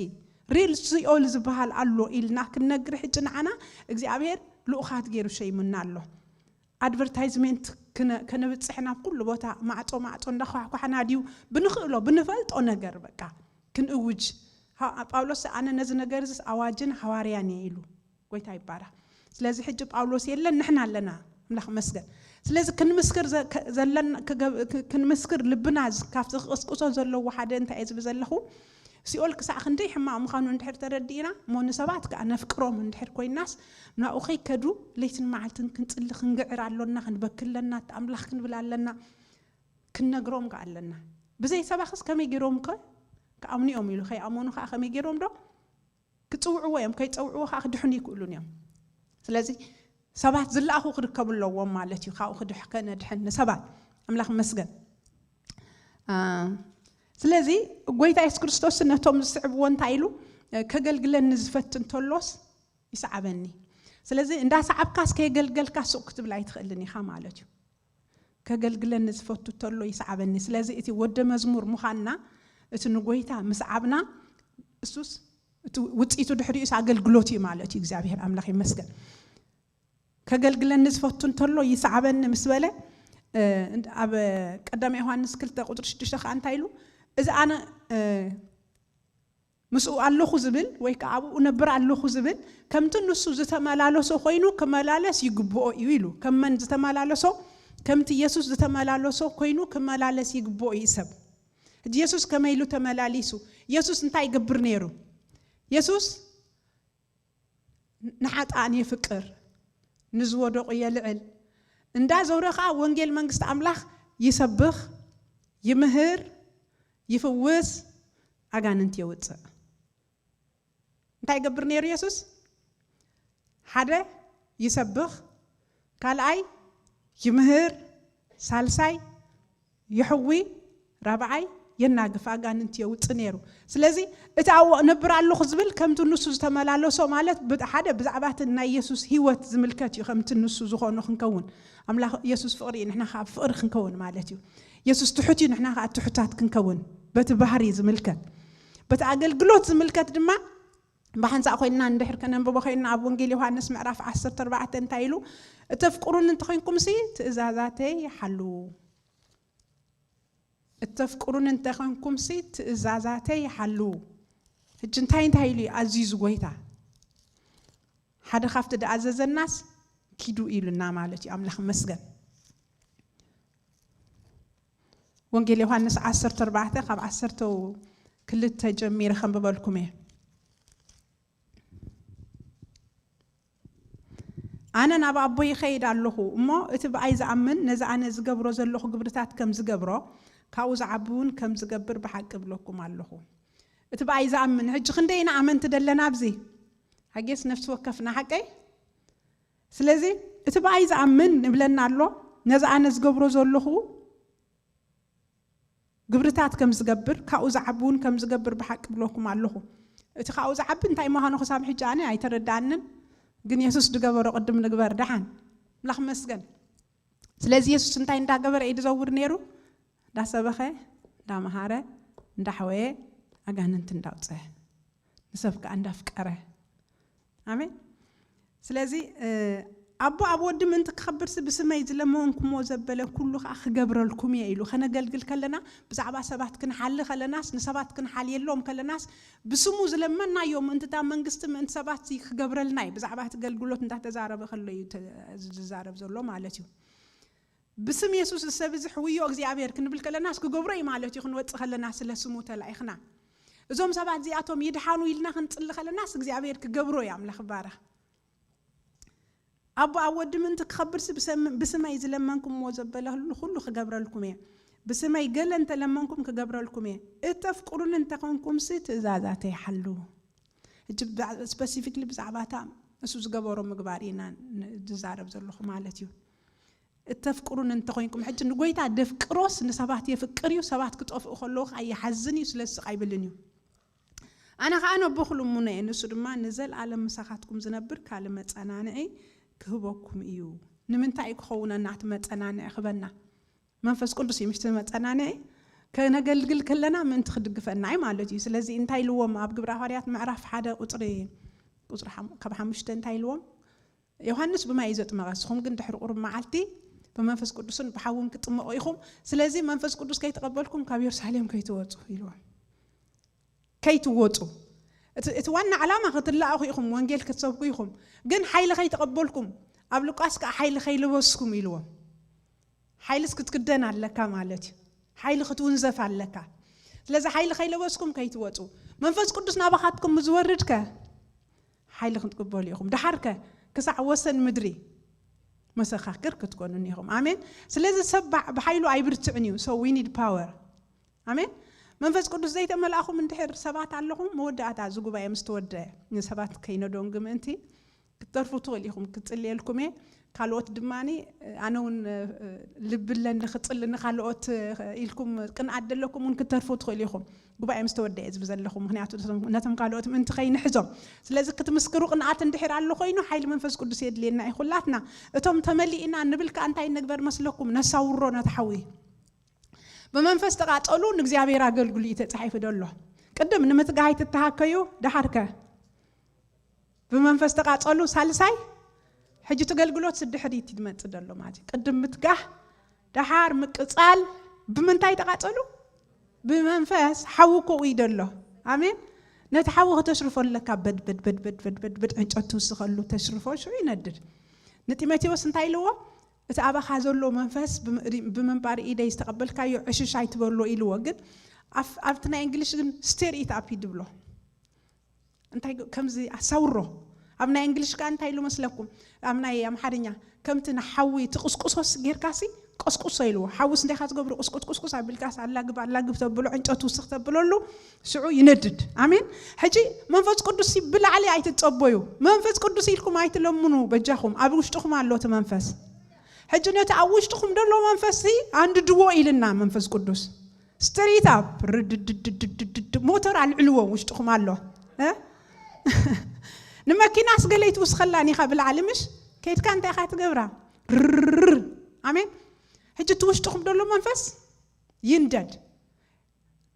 ሪል ሲኦል ዝበሃል ኣሎ ኢልና ክንነግር ሕጂ ንዓና እግዚኣብሔር ልኡኻት ገይሩ ሸይሙና ኣሎ። ኣድቨርታይዝሜንት ክነ-፣ ከነብጽሕ ናብ ኩሉ ቦታ ማዕጾ ማዕጾ እንዳኳሕኳሕና ድዩ ብንኽእሎ ብንፈልጦ ነገር በቃ ክንእውጅ። ሃ-፣ ጳውሎስ ኣነ ነዚ ነገር እዚስ ኣዋጅን ሃዋርያን እየ ኢሉ። ጎይታ ይባረኽ። ስለዚ ሕጂ ጳውሎስ የለን፣ ንሕና ኣለና። ኣምላኽ መስገን። ስለዚ ክንምስክር ዘ-፣ ከ-፣ ዘለና፣ ክገብ-፣ ክ-፣ ክንምስክር ልብና ዝ-፣ ካብቲ ክቕስቅሶ ዘለዎ ሓደ እንታይ እየ ዝብል ዘለኹ? ሲኦል ክሳዕ ክንደይ ሕማቕ ምዃኑ እንድሕር ተረዲእና፣ እሞ ንሰባት ከኣ ነፍቅሮም እንድሕር ኮይናስ፣ ናብኡ ከይከዱ ለይትን መዓልትን ክንጽሊ ክንግዕር ኣሎና፣ ክንበኪ ኣለና፣ ኣምላኽ ክንብል ኣለና፣ ክንነግሮም ከኣ ኣለና። ብዘይ ሰባኽስ ከመይ ገይሮም ከ ክኣምኑ እዮም ኢሉ ከይኣመኑ ከኣ ከመይ ገይሮም ዶ ክጽውዕዎ እዮም፣ ከይጸውዕዎ ከኣ ክድሕኑ ይክእሉን እዮም። ስለዚ ሰባት ዝለኣኹ ክርከቡ ኣለዎም ማለት እዩ። ካብኡ ክድሕ ከነድሕን ንሰባት ኣምላኽ መስገን። ስለዚ ጎይታ የሱስ ክርስቶስ ነቶም ዝስዕብዎ እንታይ ኢሉ? ከገልግለኒ ዝፈትን ተሎስ ይስዓበኒ። ስለዚ እንዳሰዓብካስ ከየገልገልካ ሱቕ ክትብል ኣይትኽእልን ኢኻ ማለት እዩ። ከገልግለኒ ዝፈቱ ተሎ ይስዓበኒ። ስለዚ እቲ ወደ መዝሙር ምዃንና፣ እቲ ንጎይታ ምስዓብና፣ እሱስ እቲ ውፅኢቱ ድሕሪኡስ ኣገልግሎት እዩ ማለት እዩ። እግዚኣብሔር ኣምላኽ ይመስገን። ከገልግለኒ ዝፈቱ እንተሎ ይስዓበኒ ምስ በለ፣ ኣብ ቀዳማይ ዮሃንስ ክልተ ቁፅሪ ሽዱሽተ ከዓ እንታይ ኢሉ? እዚ ኣነ ምስኡ ኣለኹ ዝብል ወይ ከዓ ኣብኡ ነብር ኣለኹ ዝብል፣ ከምቲ ንሱ ዝተመላለሶ ኮይኑ ክመላለስ ይግብኦ እዩ ኢሉ። ከም መን ዝተመላለሶ? ከምቲ የሱስ ዝተመላለሶ ኮይኑ ክመላለስ ይግብኦ እዩ ሰብ። ሕጂ የሱስ ከመይ ኢሉ ተመላሊሱ? የሱስ እንታይ ይገብር ነይሩ? የሱስ ንሓጣን የፍቅር፣ ንዝወደቑ የልዕል፣ እንዳ ዞረ ከዓ ወንጌል መንግስቲ ኣምላኽ ይሰብኽ፣ ይምህር፣ ይፍውስ፣ ኣጋንንት የውፅእ። እንታይ ይገብር ነይሩ የሱስ? ሓደ ይሰብኽ፣ ካልኣይ ይምህር፣ ሳልሳይ ይሕዊ፣ ራብዓይ የናግፍ፣ ኣጋንንት የውፅእ ነይሩ። ስለዚ እቲ ኣብኡ ነብር ኣለኹ ዝብል ከምቲ ንሱ ዝተመላለሶ ማለት ብ- ሓደ ብዛዕባ እቲ ናይ የሱስ ህይወት ዝምልከት እዩ። ከምቲ ንሱ ዝኾኑ ክንከውን ኣምላኽ የሱስ ፍቕሪ እዩ፣ ንሕና ከዓ ፍቕሪ ክንከውን ማለት እዩ። የሱስ ትሑት እዩ፣ ንሕና ከዓ ትሑታት ክንከውን በቲ ባህሪ ዝምልከት። በቲ ኣገልግሎት ዝምልከት ድማ ብሓንሳእ ኮይንና እንድሕር ከነንብቦ ኮይንና ኣብ ወንጌል ዮሃንስ ምዕራፍ ዓሰርተ ኣርባዕተ እንታይ ኢሉ? እተፍቅሩኒ እንተኮይንኩምሲ ትእዛዛተይ ሓልዉ። እተፍቅሩኒ እንተኾንኩምሲ ትእዛዛተይ ሓልዉ። ሕጂ እንታይ እንታይ ኢሉ እዩ ኣዚዙ ጎይታ? ሓደ ካብቲ ድኣዘዘናስ ኪዱ ኢሉና ማለት እዩ። ኣምላኽ መስገን። ወንጌል ዮሃንስ ዓሰርተ ኣርባዕተ ካብ ዓሰርተ ክልተ ጀሚረ ከንብበልኩም እየ። ኣነ ናብ ኣቦይ ይኸይድ ኣለኹ እሞ እቲ ብኣይ ዝኣምን ነዚ ኣነ ዝገብሮ ዘለኹ ግብርታት ከም ዝገብሮ ካብኡ ዝዓቢ እውን ከም ዝገብር ብሓቂ እብለኩም ኣለኹ። እቲ ብኣይ ዝኣምን ሕጂ ክንደይና ኣመንቲ ደለና ኣብዚ ሓጌስ ነፍሲ ወከፍና ሓቀይ። ስለዚ እቲ ብኣይ ዝኣምን ንብለና ኣሎ። ነዚ ኣነ ዝገብሮ ዘለኹ ግብርታት ከም ዝገብር ካብኡ ዝዓቢ እውን ከም ዝገብር ብሓቂ ብለኩም ኣለኹ። እቲ ካብኡ ዝዓቢ እንታይ ምዃኑ ክሳብ ሕጂ ኣነ ኣይተረዳኣንን። ግን የሱስ ዝገበሮ ቅድም ንግበር ደሓን። ኣምላኽ መስገን። ስለዚ የሱስ እንታይ እንዳገበረ እዩ ዝዘውር ነይሩ? እንዳሰበኸ፣ እንዳመሃረ፣ እንዳሕወየ፣ ኣጋንንት እንዳውፀ፣ ንሰብ ከዓ እንዳፍቀረ። ኣሜን። ስለዚ ኣቦ ኣብ ወዲ ምእንቲ ክኸብርሲ ብስመይ ዝለመንኩሞ ዘበለ ኩሉ ከዓ ክገብረልኩም እየ ኢሉ። ከነገልግል ከለና ብዛዕባ ሰባት ክንሓሊ ከለናስ ንሰባት ክንሓልየሎም ከለናስ ብስሙ ዝለመናዮ ምእንቲ እታ መንግስቲ ምእንቲ ሰባት ክገብረልና እዩ። ብዛዕባ እቲ ገልግሎት እንዳተዛረበ ከሎ እዩ ዝዛረብ ዘሎ ማለት እዩ። ብስም የሱስ ሰብ እዚ ሕውዮ እግዚኣብሔር ክንብል ከለናስ ክገብሮ እዩ ማለት እዩ። ክንወፅእ ከለና ስለ ስሙ ተላኢኽና እዞም ሰባት እዚኣቶም ይድሓኑ ኢልና ክንፅሊ ከለናስ እግዚኣብሔር ክገብሮ እዩ። ኣምላኽ ይባረኽ። ኣቦ ኣብ ወዲ ምእንቲ ክኸብርሲ ብሰም- ብስመይ ዝለመንኩምዎ ዘበለ ኩሉ ክገብረልኩም እየ። ብስመይ ገለ እንተለመንኩም ክገብረልኩም እየ። እተፍቅሩኒ እንተኾንኩምሲ ትእዛዛተይ ሓልዉ። ሕጂ ስፐሲፊክሊ ብዛዕባታ እሱ ዝገበሮ ምግባር ኢና ዝዛረብ ዘለኹ ማለት እዩ። እተፍቅሩኒ እንተኾይንኩም ሕጂ ንጎይታ ደፍቅሮስ ንሰባት የፍቅር እዩ። ሰባት ክጠፍኡ ከለዉ ከዓ ይሓዝን እዩ፣ ስለዚ ስቕ ኣይብልን እዩ። ኣነ ከዓ ነቦኹ ልሙኖ እየ፣ ንሱ ድማ ንዘለኣለም ምሳኻትኩም ዝነብር ካልእ መፀናንዒ ክህበኩም እዩ። ንምንታይ እዩ ክኸውነና እቲ መፀናንዒ ክበና? መንፈስ ቅዱስ እዩ ምሽቲ መፀናንዒ። ከነገልግል ከለና ምእንቲ ክድግፈና እዩ ማለት እዩ። ስለዚ እንታይ ኢልዎም ኣብ ግብረ ሃዋርያት ምዕራፍ ሓደ ቁፅሪ ቁፅሪ ካብ ሓሙሽተ እንታይ ኢልዎም? ዮሃንስ ብማይ እዩ ዘጥመቐ፣ ንስኹም ግን ድሕሪ ቁሩብ መዓልቲ ብመንፈስ ቅዱስን ብሓውን ክትጥመቑ ኢኹም። ስለዚ መንፈስ ቅዱስ ከይተቐበልኩም ካብ የሩሳሌም ከይትወፁ ኢልዎም። ከይትወፁ እቲ ዋና ዓላማ ክትለኣኹ ኢኹም፣ ወንጌል ክትሰብኩ ኢኹም። ግን ሓይሊ ከይተቐበልኩም ኣብ ሉቃስ ከዓ ሓይሊ ከይለበስኩም ኢልዎም። ሓይልስ ክትክደን ኣለካ ማለት እዩ። ሓይሊ ክትውንዘፍ ኣለካ። ስለዚ ሓይሊ ከይለበስኩም ከይትወፁ መንፈስ ቅዱስ ናባኻትኩም ዝወርድከ ሓይሊ ክትቅበሉ ኢኹም። ደሓርከ ክሳዕ ወሰን ምድሪ መሰኻክር ክትኮኑኒ ኢኹም። ኣሜን። ስለዚ ሰብ ብሓይሉ ኣይብርትዕን እዩ። So we need power። ኣሜን። መንፈስ ቅዱስ ዘይተመልኣኹም እንድሕር ሰባት ኣለኹም፣ መወዳእታ እዚ ጉባኤ ምስ ተወደአ ንሰባት ከይነደንጉ ምእንቲ ክትተርፉ ትኽእሉ ኢኹም። ክጽልየልኩም እየ። ካልኦት ድማ ኣነ እውን ልቢ ኣለኒ ክጽሊ ንካልኦት ኢልኩም ቅንኣት ዘለኩም እውን ክትተርፉ ትኽእሉ ኢኹም። ጉባኤ ምስ ተወደአ ዝብ ዘለኹም፣ ምክንያቱ ነቶም ካልኦት ምእንቲ ከይንሕዞም። ስለዚ ክትምስክሩ ቅንኣት እንድሕር ኣሎ ኮይኑ ሓይሊ መንፈስ ቅዱስ የድልየና እዩ። ኩላትና እቶም ተመሊእና ንብል ከኣ እንታይ ንግበር መስለኩም? ነሳውሮ ነቲ ሓዊ። ብመንፈስ ተቃጸሉ ንእግዚኣብሔር ኣገልግሉ እዩ ተጻሒፉ ደሎ። ቅድም ንምትጋህ ኣይትተሃከዩ፣ ደሓርከ ብመንፈስ ተቃጸሉ። ሳልሳይ ሕጂ እቲ ገልግሎት ስድሕሪት ይመጽእ ደሎ ማለት እዩ። ቅድም ምትጋህ፣ ደሓር ምቅጻል። ብምንታይ ተቃጸሉ? ብመንፈስ። ሓዊ ኮኡ እዩ ደሎ። ኣሜን። ነቲ ሓዊ ከተሽርፎ ኣለካ። በድ በድ በድ በድ በድ በድ በድ ዕንጨት ትውስኸሉ፣ ተሽርፎ፣ ሽዑ ይነድድ። ንጢሞቴዎስ እንታይ ኢልዎ? እቲ ኣባኻ ዘሎ መንፈስ ብም- ብመንባሪ ኢደይ ዝተቐበልካዮ ዕሽሽ ኣይትበሎ ኢልዎ። ግን ኣፍ- ኣብቲ ናይ እንግሊሽ ግን ስቴር ኢት ኣፕ ይድብሎ። እንታይ ግ- ከምዚ ኣሳውሮ። ኣብ ናይ እንግሊሽ ከኣ እንታይ ኢሉ መስለኩም? ኣብ ናይ ኣምሓርኛ ከምቲ ንሓዊ ትቕስቁሶስ ጌርካሲ ቀስቁሶ ኢልዎ። ሓውስ እንታይ ኢኻ ትገብሩ? ቅስቁስ ቅስቁስ ኣቢልካስ ኣላግብ ኣላግብ ተብሎ፣ ዕንጨት ውስኽ ተብለሉ፣ ሽዑ ይነድድ። ኣሜን። ሕጂ መንፈስ ቅዱስ ብላዕሊ ኣይትጸበዩ። መንፈስ ቅዱስ ኢልኩም ኣይትለምኑ። በጃኹም ኣብ ውሽጥኹም ኣሎ እቲ መንፈስ። ሕጂ ነቲ ኣብ ውሽጥኹም ዘሎ መንፈስ ኣንድድዎ ኢልና መንፈስ ቅዱስ ስትሪት ኣፕ ርድድድድድድ ሞተር ኣልዕልዎ ውሽጥኹም ኣሎ እ? ንመኪናስ ገለይ ትውስኸላን ኢኻ ብላዕሊ ምሽ ከይድካ እንታይ ኢኻ ትገብራ? ርር። ኣሜን። ሕጂ እቲ ውሽጥኹም ዘሎ መንፈስ ይንደድ።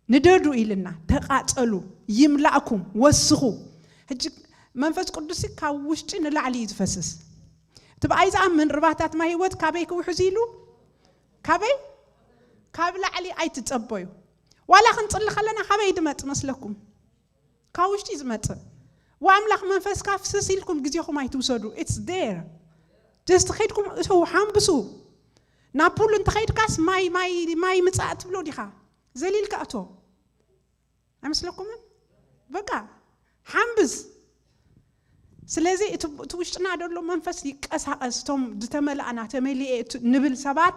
ንደዱ ኢልና ተቃጸሉ። ይምላእኩም። ወስኹ። ሕጂ መንፈስ ቅዱስ ካብ ውሽጢ ንላዕሊ እዩ ዝፈስስ። እቲ ብኣይ ዝኣምን ርባታት ማይ ህይወት ካበይ ክውሕዝ ኢሉ? ካበይ? ካብ ላዕሊ ኣይትጸበዩ። ዋላ ክንጽሊ ከለና ካበይ ድመጽ መስለኩም? ካብ ውሽጢ ዝመጽእ። ወኣምላኽ መንፈስካ ፍስስ ኢልኩም ግዜኹም ኣይትውሰዱ። It's there. ጀስት ከይድኩም እተው ሓምብሱ። ናብ ፑል እንተኸይድካስ ማይ ማይ ማይ ምጻእ ትብሎ ዲኻ? ዘሊልካ እቶ። ኣይመስለኩምን? በቃ ሓምብስ። ስለዚ እቲ እቲ ውሽጥና ደሎ መንፈስ ይቀሳቀስ። እቶም ዝተመላእና ተመሊኤ እቲ ንብል ሰባት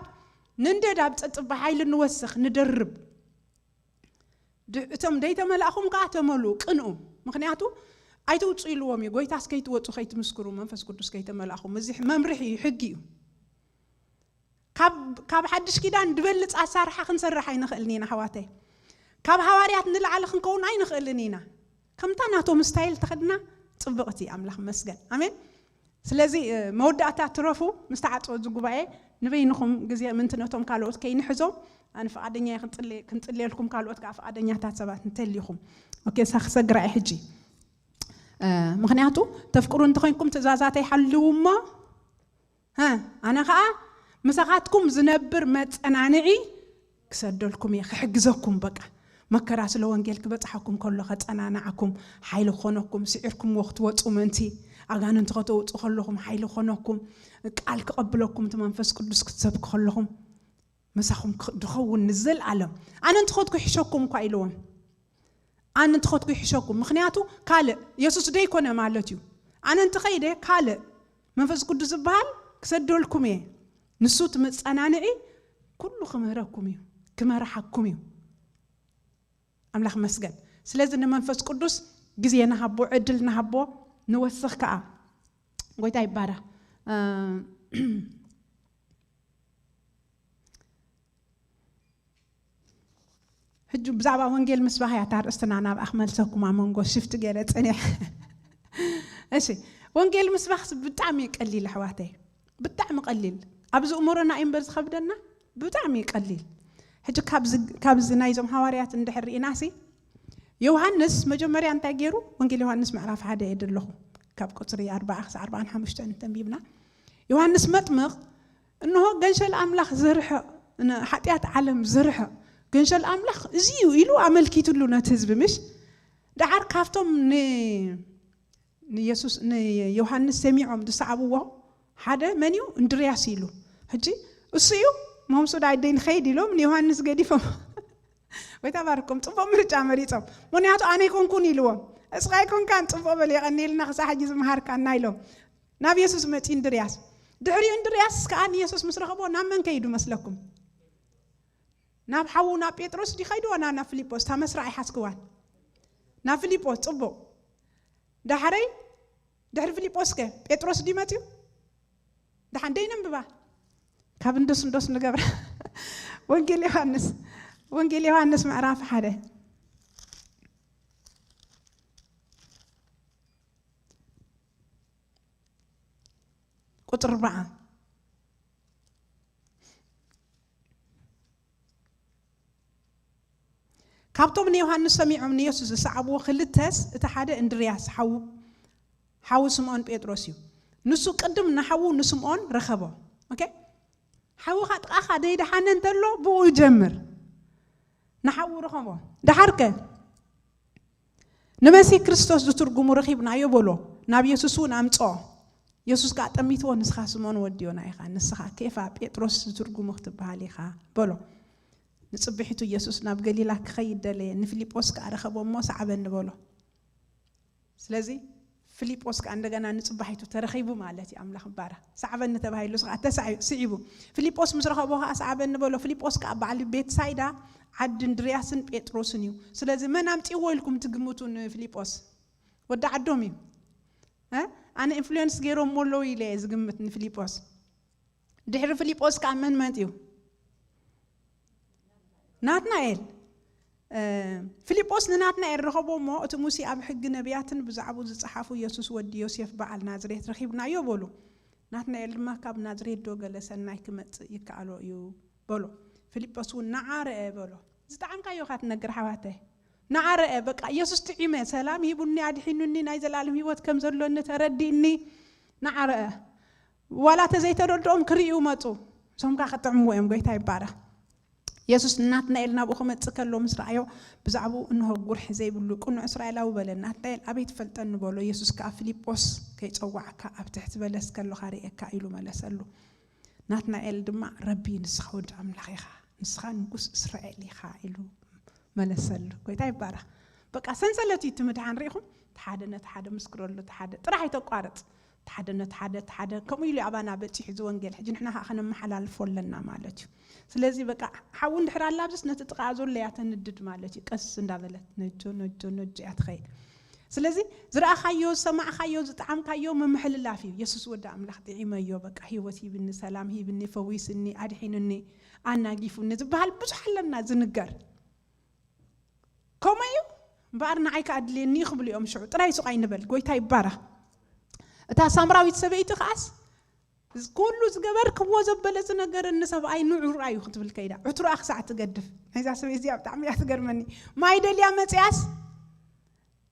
ንንደድ ኣብ ጸጥባ ሓይሊ ንወስኽ ንደርብ። ድ- እቶም ደይተመላእኹም ከዓ ተመልኡ ቅንኡ። ምክንያቱ ኣይትውፁ ኢልዎም እዩ። ጎይታስ ከይትወፁ ከይትምስክሩ መንፈስ ቅዱስ ከይተመላእኹም። እዚ መምርሒ እዩ፣ ሕጊ እዩ። ካብ ካብ ሓድሽ ኪዳን ድበልፅ ኣሳርሓ ክንሰርሕ ኣይንኽእልን ኢና ኣሕዋተይ። ካብ ሃዋርያት ንላዕሊ ክንከውን ኣይንኽእልን ኢና። ከምታ ናቶም ስታይል ተኸድና ፅብቕቲ ኣምላኽ መስገን ኣሜን። ስለዚ መወዳእታ ትረፉ ምስ ተዓፅወ እዚ ጉባኤ ንበይንኹም ግዜ ምንቲ ነቶም ካልኦት ከይንሕዞም ኣነ ፍቓደኛ ክንፅልየልኩም ካልኦት ከዓ ፍቓደኛታት ሰባት እንተሊኹም ኦኬ ሳክሰግራ ሕጂ ምክንያቱ ተፍቅሩ እንተኮይንኩም ትእዛዛተይ ሓልዉ እሞ ኣነ ከዓ ምሳኻትኩም ዝነብር መፀናንዒ ክሰደልኩም እየ ክሕግዘኩም በቃ መከራ ስለ ወንጌል ክበፅሓኩም ከሎ ከፀናንዓኩም ሓይሊ ክኾነኩም ስዒርኩምዎ ክትወፁ ምእንቲ ኣጋንንቲ ከተውፁ ከለኹም ሓይሊ ክኾነኩም ቃል ክቐብለኩም እቲ መንፈስ ቅዱስ ክትሰብኩ ከለኹም ምሳኹም ድኸውን ንዘለኣለም ኣነ እንትኸድኩ ይሕሸኩም እኳ ኢልዎም ኣነ እንትኸድኩ ይሕሸኩም ምክንያቱ ካልእ የሱስ ደይኮነ ማለት እዩ ኣነ እንትኸይደ ካልእ መንፈስ ቅዱስ ዝበሃል ክሰደልኩም እየ ንሱ እቲ መፀናንዒ ኩሉ ክምህረኩም እዩ ክመርሓኩም እዩ ኣምላኽ መስገን ስለዚ ንመንፈስ ቅዱስ ግዜ ንሃቦ ዕድል ንሃቦ ንወስኽ ከዓ ጎይታ ይባረኽ ሕጂ ብዛዕባ ወንጌል ምስባኽ እያ እታ ኣርእስትና ናብኣ ክመልሰኩም ኣብ መንጎ ሽፍቲ ገለ ፀኒሐ እሺ ወንጌል ምስባኽ ብጣዕሚ እዩ ቀሊል ኣሕዋተይ ብጣዕሚ ቀሊል ኣብዚ እምሮና እዩ እምበር ዝኸብደና ብጣዕሚ እዩ ቀሊል ሕጂ ካብዚ ናይዞም ሃዋርያት እንድሕር ርኢናሲ ዮሃንስ መጀመርያ እንታይ ገይሩ ወንጌል ዮሃንስ ምዕራፍ ሓደ እየ ዘለኹ ካብ ቁፅሪ ኣርባዓ ክሳዕ ኣርባዓን ሓሙሽተን እንተንቢብና ዮሃንስ መጥምቕ እንሆ ገንሸል ኣምላኽ ዝርሕቕ ሓጢኣት ዓለም ዝርሕቕ ገንሸል ኣምላኽ እዚ እዩ ኢሉ ኣመልኪትሉ ነቲ ህዝቢ ምሽ ደሓር ካብቶም ንየሱስ ንዮሃንስ ሰሚዖም ዝሰዓብዎ ሓደ መን እዩ እንድርያስ ኢሉ ሕጂ እሱ እዩ ሞምሱዳ ኣደይ ንኸይድ ኢሎም ንዮሃንስ ገዲፎም ወይ ተባርኮም ጽቡቕ ምርጫ መሪጾም። ምኽንያቱ ኣነ ኣይኮንኩን ኢልዎም። እስኻ ኣይኮንካን ጽቡቕ በል የቐንየልና ክሳዕ ሕጂ ዝመሃርካና ኢሎም። ናብ የሱስ መጺ እንድርያስ። ድሕሪኡ እንድርያስ ከኣ ንየሱስ ምስ ረኸቦ ናብ መን ከይዱ መስለኩም? ናብ ሓዉ ናብ ጴጥሮስ ድዩ ከይዱ ዋና ናብ ፊልጶስ? እታ መስራዕ ኣይሓዝክዋን። ናብ ፊልጶስ ጽቡቕ። ዳሕረይ ድሕሪ ፊልጶስ ከ ጴጥሮስ ድዩ መፅዩ? ደሓን ደይ ነንብባ። ካብ እንዶስ እንዶስ ንገብራ። ወንጌል ዮሃንስ፣ ወንጌል ዮሃንስ ምዕራፍ ሓደ ቁፅሪ ኣርባዓ። ካብቶም ንዮሃንስ ሰሚዖም ንየሱስ ዝሰዓብዎ ክልተስ እቲ ሓደ እንድርያስ ሓዉ፣ ሓዉ ስምዖን ጴጥሮስ እዩ። ንሱ ቅድም ንሓዉ ንስምዖን ረኸቦ። ኦኬ? ሓውኻ ጥቓኻ ደይደሓነ እንተሎ ብኡ ጀምር። ንሓዉ ረኸቦ። ደሓርከ ንመሲህ ክርስቶስ ዝትርጉሙ ረኺብናዮ በሎ። ናብ የሱስ እውን ኣምጽኦ። የሱስ ከኣ ጠሚትዎ፣ "ንስኻ ስምኦን ወዲ ዮና ኢኻ፣ ንስኻ ኬፋ፣ ጴጥሮስ ዝትርጉሙ ክትበሃል ኢኻ" በሎ። ንጽብሒቱ የሱስ ናብ ገሊላ ክኸይድ ደለየ። ንፊልጶስ ከኣ ረኸቦ እሞ፣ "ሰዓበኒ" በሎ። ስለዚ ፊልጶስ ከኣ እንደገና ንጽባሒቱ ተረኺቡ ማለት እዩ። ኣምላኽ ይባረኽ። "ሰዓበኒ" ተባሂሉ ከኣ ተሳዒ-፣ ስዒቡ። ፊልጶስ ምስ ረኸቦ ከኣ "ሰዓበኒ" በሎ። ፊልጶስ ከኣ በዓል ቤትሳይዳ ዓዲ እንድርያስን ጴጥሮስን እዩ። ስለዚ መን ኣምጺእዎ ኢልኩም ትግምቱ ንፊልጶስ? ወዲ ዓዶም እዩ። እ? ኣነ ኢንፍሉዌንስ ገይሮምዎ ኣለዉ ኢለ እየ ዝግምት ንፊልጶስ። ድሕሪ ፊልጶስ ከኣ መን መጽዩ? ናትናኤል። እ፣ ፊልጶስ ንናትናኤል ረኸቦ እሞ፣ "እቲ ሙሴ ኣብ ሕጊ ነቢያትን ብዛዕባኡ ዝጸሓፉ የሱስ ወዲ ዮሴፍ በዓል ናዝሬት ረኺብናዮ" በሉ። ናትናኤል ድማ፣ "ካብ ናዝሬት ዶ ገለ ሰናይ ክመጽእ ይከኣሎ እዩ?" በሎ። ፊልጶስ እውን፣ "ንዓ ርአ" በሎ። ዝጠዓምካዮ ኢኻ ትነግር ሓዋተይ። ንዓ ርአ፣ በቃ የሱስ ጥዒመ፣ ሰላም ሂቡኒ፣ ኣድሒኑኒ፣ ናይ ዘላለም ህይወት ከም ዘሎኒ ተረዲእኒ። ንዓ ርአ። ዋላ ተዘይተረድኦም ክርእዩ መጹ። እሶም ከኣ ክጥዕምዎ እዮም። ጎይታ ይባረኽ። የሱስ ንናትናኤል ናብኡ ክመጽእ ከሎ ምስ ረኣዮ፣ ብዛዕባኡ፣ "እንሆ ጉርሒ ዘይብሉ ቅኑዕ እስራኤላዊ" በለ። ናትናኤል፣ "ኣበይ ትፈልጠኒ?" በሎ። የሱስ ከኣ፣ "ፊልጶስ ከይጸዋዕካ ኣብ ትሕቲ በለስ ከሎኻ ርእየካ" ኢሉ መለሰሉ። ናትናኤል ድማ፣ "ረቢ፣ ንስኻ ወዲ ኣምላኽ ኢኻ፣ ንስኻ ንጉስ እስራኤል ኢኻ" ኢሉ መለሰሉ። ጎይታ ይባረኽ። በቃ ሰንሰለት እዩ እቲ ምድሓን። ርኢኹም? እቲ ሓደ ነቲ ሓደ ምስክረሉ፣ እቲ ሓደ ጥራሕ ኣይተቋርጽ። እቲ ሓደ ነቲ ሓደ፣ እቲ ሓደ ከምኡ ኢሉ ኣባና በጺሑ እዚ ወንጌል። ሕጂ ንሕና ከኣ ከነመሓላልፎ ኣለና ማለት እዩ። ስለዚ በቃ ሓዊ እንድሕር ኣላብስስ ነቲ ጥቓኣ ዘሎ እያ ተንድድ ማለት እዩ። ቀስ እንዳበለት ነጆ፣ ነጆ፣ ነጆ እያ ትኸይድ። ስለዚ ዝረኣኻዮ፣ ዝሰማዕካዮ፣ ዝጠዓምካዮ ምምሕልላፍ እዩ። የሱስ ወዲ ኣምላኽ ጥዒመዮ፣ በቃ ህይወት ሂብኒ፣ ሰላም ሂብኒ፣ ፈዊስኒ፣ ኣድሒኑኒ፣ ኣናጊፉኒ ዝበሃል ብዙሕ ኣለና ዝንገር። ከምኡ እዩ እምበኣር፣ ንዓይ ከኣ ኣድልየኒ እዩ ክብሉ እዮም። ሽዑ ጥራይ ሱቕ ኣይንበል። ጎይታ ይባረኽ። እታ ሳምራዊት ሰበይቲ ከኣስ፣ "ኩሉ ዝገበርክዎ ዘበለ ዝነገረኒ ሰብኣይ ንዑ ርኣዩ" ክትብል ከይዳ፣ ዕትሮኣ ክሳዕ ትገድፍ። ናይዛ ሰበይቲ እዚኣ ብጣዕሚ እያ ትገርመኒ። ማይ ደልያ መጽያስ፣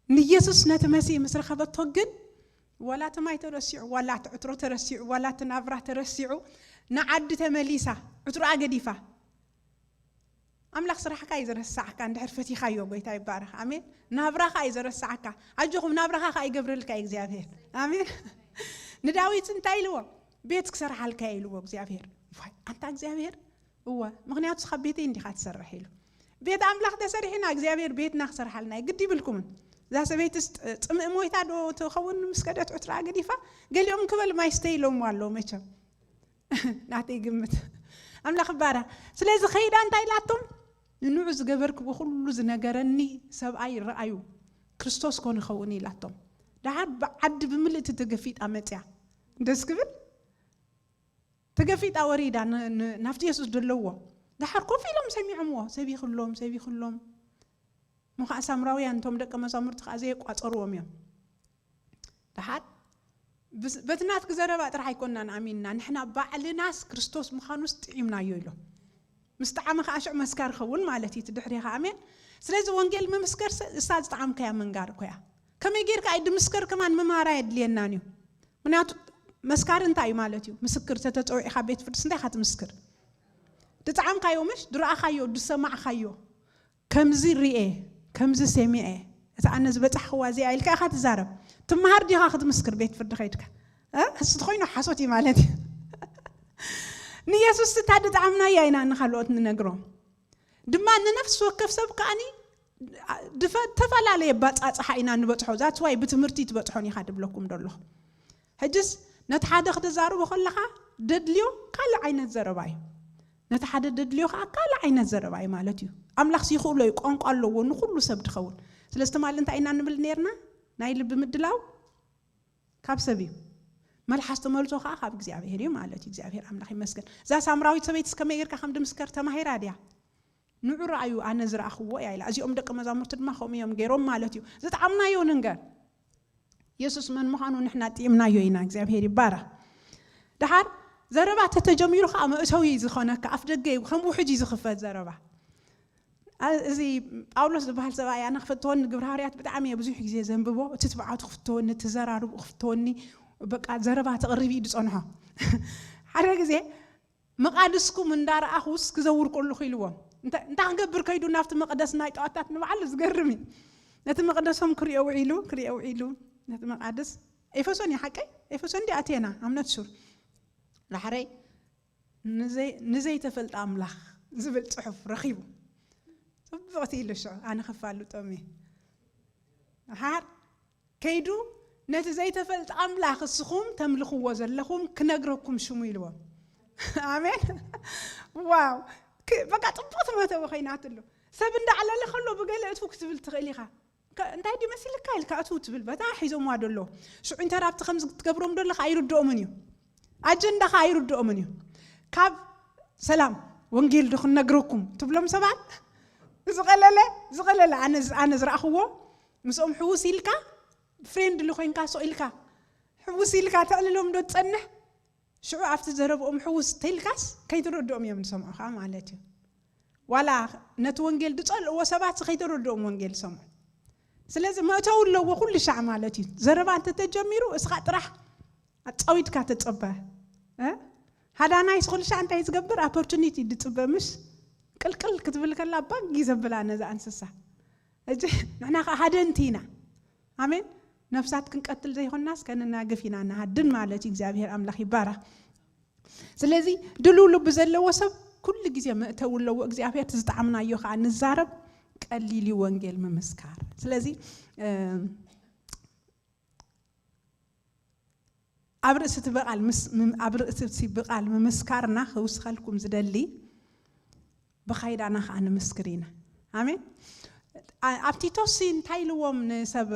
ንየሱስ ነቲ መሲህ ምስ ረኸበቶ ግን፣ ዋላ እቲ ማይ ተረሲዑ፣ ዋላ እቲ ዕትሮ ተረሲዑ፣ ዋላ እቲ ናብራ ተረሲዑ፣ ንዓዲ ተመሊሳ፣ ዕትሮኣ ገዲፋ። ኣምላኽ ስራሕካ እዩ ዝረስዓካ፣ እንድሕር ፈቲኻዮ። ጎይታ ይባረኽ። ኣሜን። ናብራኻ እዩ ዘረስዓካ። ኣጆኹም፣ ናብራኻ ከኣ ይገብረልካ እዩ እግዚኣብሄር። ኣሜን። ንዳዊት እንታይ ኢልዎ? "ቤት ክሰርሓልካ እየ" ኢልዎ እግዚኣብሄር። ዋይ፣ ኣንታ እግዚኣብሄር፣ እወ፣ ምኽንያቱ ንስኻ ቤተይ እንዲኻ ትሰርሕ ኢሉ። ቤት ኣምላኽ ተሰሪሕና እግዚኣብሄር ቤትና ክሰርሓልና እዩ። ግዲ ይብልኩምን። እዛ ሰበይትስ ጥ-፣ ጽምእ ሞይታ ዶ ትኸውን ምስ ከደት ዕትራ ገዲፋ? ገሊኦም ክበል ማይ ስተይ ኢሎምዋ ኣለዉ መቸም። ናተይ ግምት። ኣምላኽ ይባረኽ። ስለዚ ከይዳ እንታይ ኢላቶም? "ንንዑ ዝገበርክዎ ኩሉ ዝነገረኒ ሰብኣይ ረኣዩ፣ ክርስቶስ ኮን ይኸውን" ኢላቶም። ደሓር ብዓዲ ብምልእቲ ተገፊጣ መጽያ። ደስ ክብል። ተገፊጣ ወሪዳ ን-፣ ን-፣ ናብቲ የሱስ ደለዎ። ደሓር ኮፍ ኢሎም ሰሚዖምዎ። ሰቢኽሎም፣ ሰቢኽሎም። እሞ ኸዓ ሳምራውያን እቶም ደቀ መዛሙርቲ ኸዓ ዘየቋጸርዎም እዮም። ደሓር ብስ-፣ በቲ ናትኪ ዘረባ ጥራሕ ኣይኮንናን ኣሚንና፣ ንሕና ባዕልናስ ክርስቶስ ምዃኑስ ጥዒምናዮ ኢሎም። ምስ ጠዓመ ኸዓ ሽዑ መስካር ኸውን ማለት እዩ፣ እቲ ድሕሬኻ። ኣሜን። ስለዚ ወንጌል ምምስከር ሰ-፣ እሳ ዝጠዓምካያ ምንጋር እኮ እያ። ከመይ ጌርካ እዩ ድምስከር ከማን ምምሃር ኣየድልየናን እዩ። ምክንያቱ መስካሪ እንታይ እዩ ማለት እዩ? ምስክር ተተጸዊዕኻ ቤት ፍርድስ እንታይ ኢኻ ትምስክር? ድጠዓምካዮ ምሽ፣ ድረኣኻዮ፣ ድሰማዕኻዮ። "ከምዚ ርኤ፣ ከምዚ ሰሚዐ፣ እታ ኣነ ዝበጻሕኽዋ እዚኣ" ኢልካ ኢኻ ትዛረብ። ትመሃር ዲኻ ክትምስክር ቤት ፍርዲ ከይድካ? እ? እሱ ተኾይኑ ሓሶት እዩ ማለት እዩ። ንየሱስ እታ ድጠዓምናያ ኢና ንኻልኦት ንነግሮም። ድማ ንነፍሲ ወከፍ ሰብ ከኣኒ ድፈ-፣ ተፈላለየ ባጻጽሓ ኢና ንበጽሖ። That's why ብትምህርቲ ትበጽሖን ኢኻ ድብለኩም ደለኹ። ሕጅስ ነቲ ሓደ ክትዛረቦ ከለኻ ደድልዮ ካልእ ዓይነት ዘረባ እዩ። ነቲ ሓደ ደድልዮ ከዓ ካልእ ዓይነት ዘረባ እዩ ማለት እዩ። ኣምላኽስ ይኽእሎ እዩ፣ ቋንቋ ኣለዎ ንኹሉ ሰብ ድኸውን። ስለዚ ትማሊ እንታይ ኢና ንብል ነርና? ናይ ልቢ ምድላው ካብ ሰብ እዩ። መልሓስ ተመልሶ ከዓ ካብ እግዚኣብሔር እዩ ማለት እዩ። እግዚኣብሔር ኣምላኽ ይመስገን። እዛ ሳምራዊት ሰበይትስ ከመይ ጌርካ ከም ድምስከር ተማሂራ ድያ? ንዑ ረኣዩ፣ ኣነ ዝረኣኽዎ እያ ኢላ። እዚኦም ደቂ መዛሙርቲ ድማ ከምኡ እዮም ገይሮም ማለት እዩ። ዝጠዓምናዮ ንንገር። የሱስ መን ምዃኑ ንሕና ጥኢምናዮ ኢና። እግዚኣብሔር ይባረኽ። ደሓር ዘረባ ተተጀሚሩ ከዓ መእተዊ ዝኾነካ ኣፍ ደገ እዩ። ከም ውሕጅ እዩ ዝኽፈት ዘረባ። ኣ-፣ እዚ ጳውሎስ ዝበሃል ሰብኣይ ኣነ ክፍተወኒ፣ ግብረ ሃዋርያት ብጣዕሚ እየ ብዙሕ ግዜ ዘንብቦ። እቲ ትብዓቱ ክፍተወኒ፣ እቲ ዘራርቡ ክፍተወኒ፣ በቃ ዘረባ ተቕርብ እዩ ዝጸንሖ። ሓደ ግዜ መቓድስኩም እንዳረኣኹስ ክዘውር ከለኹ ኢልዎም። እንተ-፣ እንታይ ክገብር ከይዱ ናብቲ መቕደስ ናይ ጣዖታት ንባዕሉ ዝገርም እዩ። ነቲ መቕደሶም ክሪኦ ውዒሉ፣ ክሪኦ ውዒሉ፣ ነቲ መቓድስ ኤፌሶን እዩ ሓቀይ? ኤፌሶን እንዲ ኣቴና፣ ኣምነት ሹር። ዳሕረይ ንዘይ-፣ ንዘይተፈልጠ ኣምላኽ ዝብል ጽሑፍ ረኺቡ። ጽብቕቲ ኢሉ ሽዑ፣ ኣነ ከፋልጦም እየ። ደሓር ከይዱ ነቲ ዘይተፈልጠ ኣምላኽ እስኹም ተምልኽዎ ዘለኹም ክነግረኩም ሽሙ ኢልዎም። ኣሜን። ዋው። ክ-፣ በቃ ጽብቕቲ መእተዊ ኮይናትሉ። ሰብ እንዳዕለለ ከሎ ብገለ እትው ክትብል ትኽእል ኢኻ። ከ-፣ እንታይ ድዩ መሲልካ ኢልካ እትው ትብል፣ በታ ሒዞምዋ ደሎ። ሽዑ እንተ ኣብቲ ከምዚ ትገብሮም ደለኻ ኣይርድኦምን እዩ። ኣጀንዳኻ ኣይርድኦምን እዩ። ካብ ሰላም ወንጌል ዶ ክንነግረኩም ትብሎም ሰባት፣ ዝቐለለ፣ ዝቐለለ ኣነ ዝ-፣ ኣነ ዝረኣኽዎ ምስኦም ሕውስ ኢልካ፣ ፍሬንድሊ ኮይንካ ስቕ ኢልካ፣ ሕውስ ኢልካ ተዕልሎም ዶ ትጸንሕ? ሽዑ ኣብቲ ዘረብኦም ሕውስ ተኢልካስ ከይትረድኦም እዮም ዝሰምዑኻ ማለት እዩ። ዋላ ነቲ ወንጌል ዝጸልእዎ ሰባት ከይተረድኦም ወንጌል ይሰምዑ። ስለዚ መእተዊ ኣለዎ ኩሉ ሻዕ ማለት እዩ። ዘረባ እንተተጀሚሩ እስኻ ጥራሕ ኣጻዊድካ ተጸበ። እ? ሃዳናይስ ኩሉ ሻዕ እንታይ ዝገብር? ኦፖርቹኒቲ ዝጽበ፣ ምሽ ቅልቅል ክትብል ከላ ባግ እዩ ዘብላ ነዛ እንስሳ። እጂ ንሕና ከኣ ሃደንቲ ኢና። ኣሜን። ነፍሳት ክንቀትል ዘይኮናስ ከነናግፍ ኢና ንሃድን ማለት እዩ። እግዚኣብሔር ኣምላኽ ይባረኽ። ስለዚ ድልው ልቢ ዘለዎ ሰብ ኩሉ ግዜ መእተዊ ኣለዎ። እግዚኣብሔር እቲ ዝጠዓምናዮ ከኣ ንዛረብ፣ ቀሊል እዩ ወንጌል ምምስካር። ስለዚ፣ እ፣ ኣብ ርእሲ እቲ ብቓል ምስ-፣ ም-፣ ኣብ ርእሲ እቲ ብቓል ምምስካርና ክውስኸልኩም ዝደሊ፣ ብኻይዳና ከኣ ንምስክር ኢና። ኣሜን። ኣ-፣ ኣብ ቲቶስ እንታይ ኢልዎም ንሰብ፣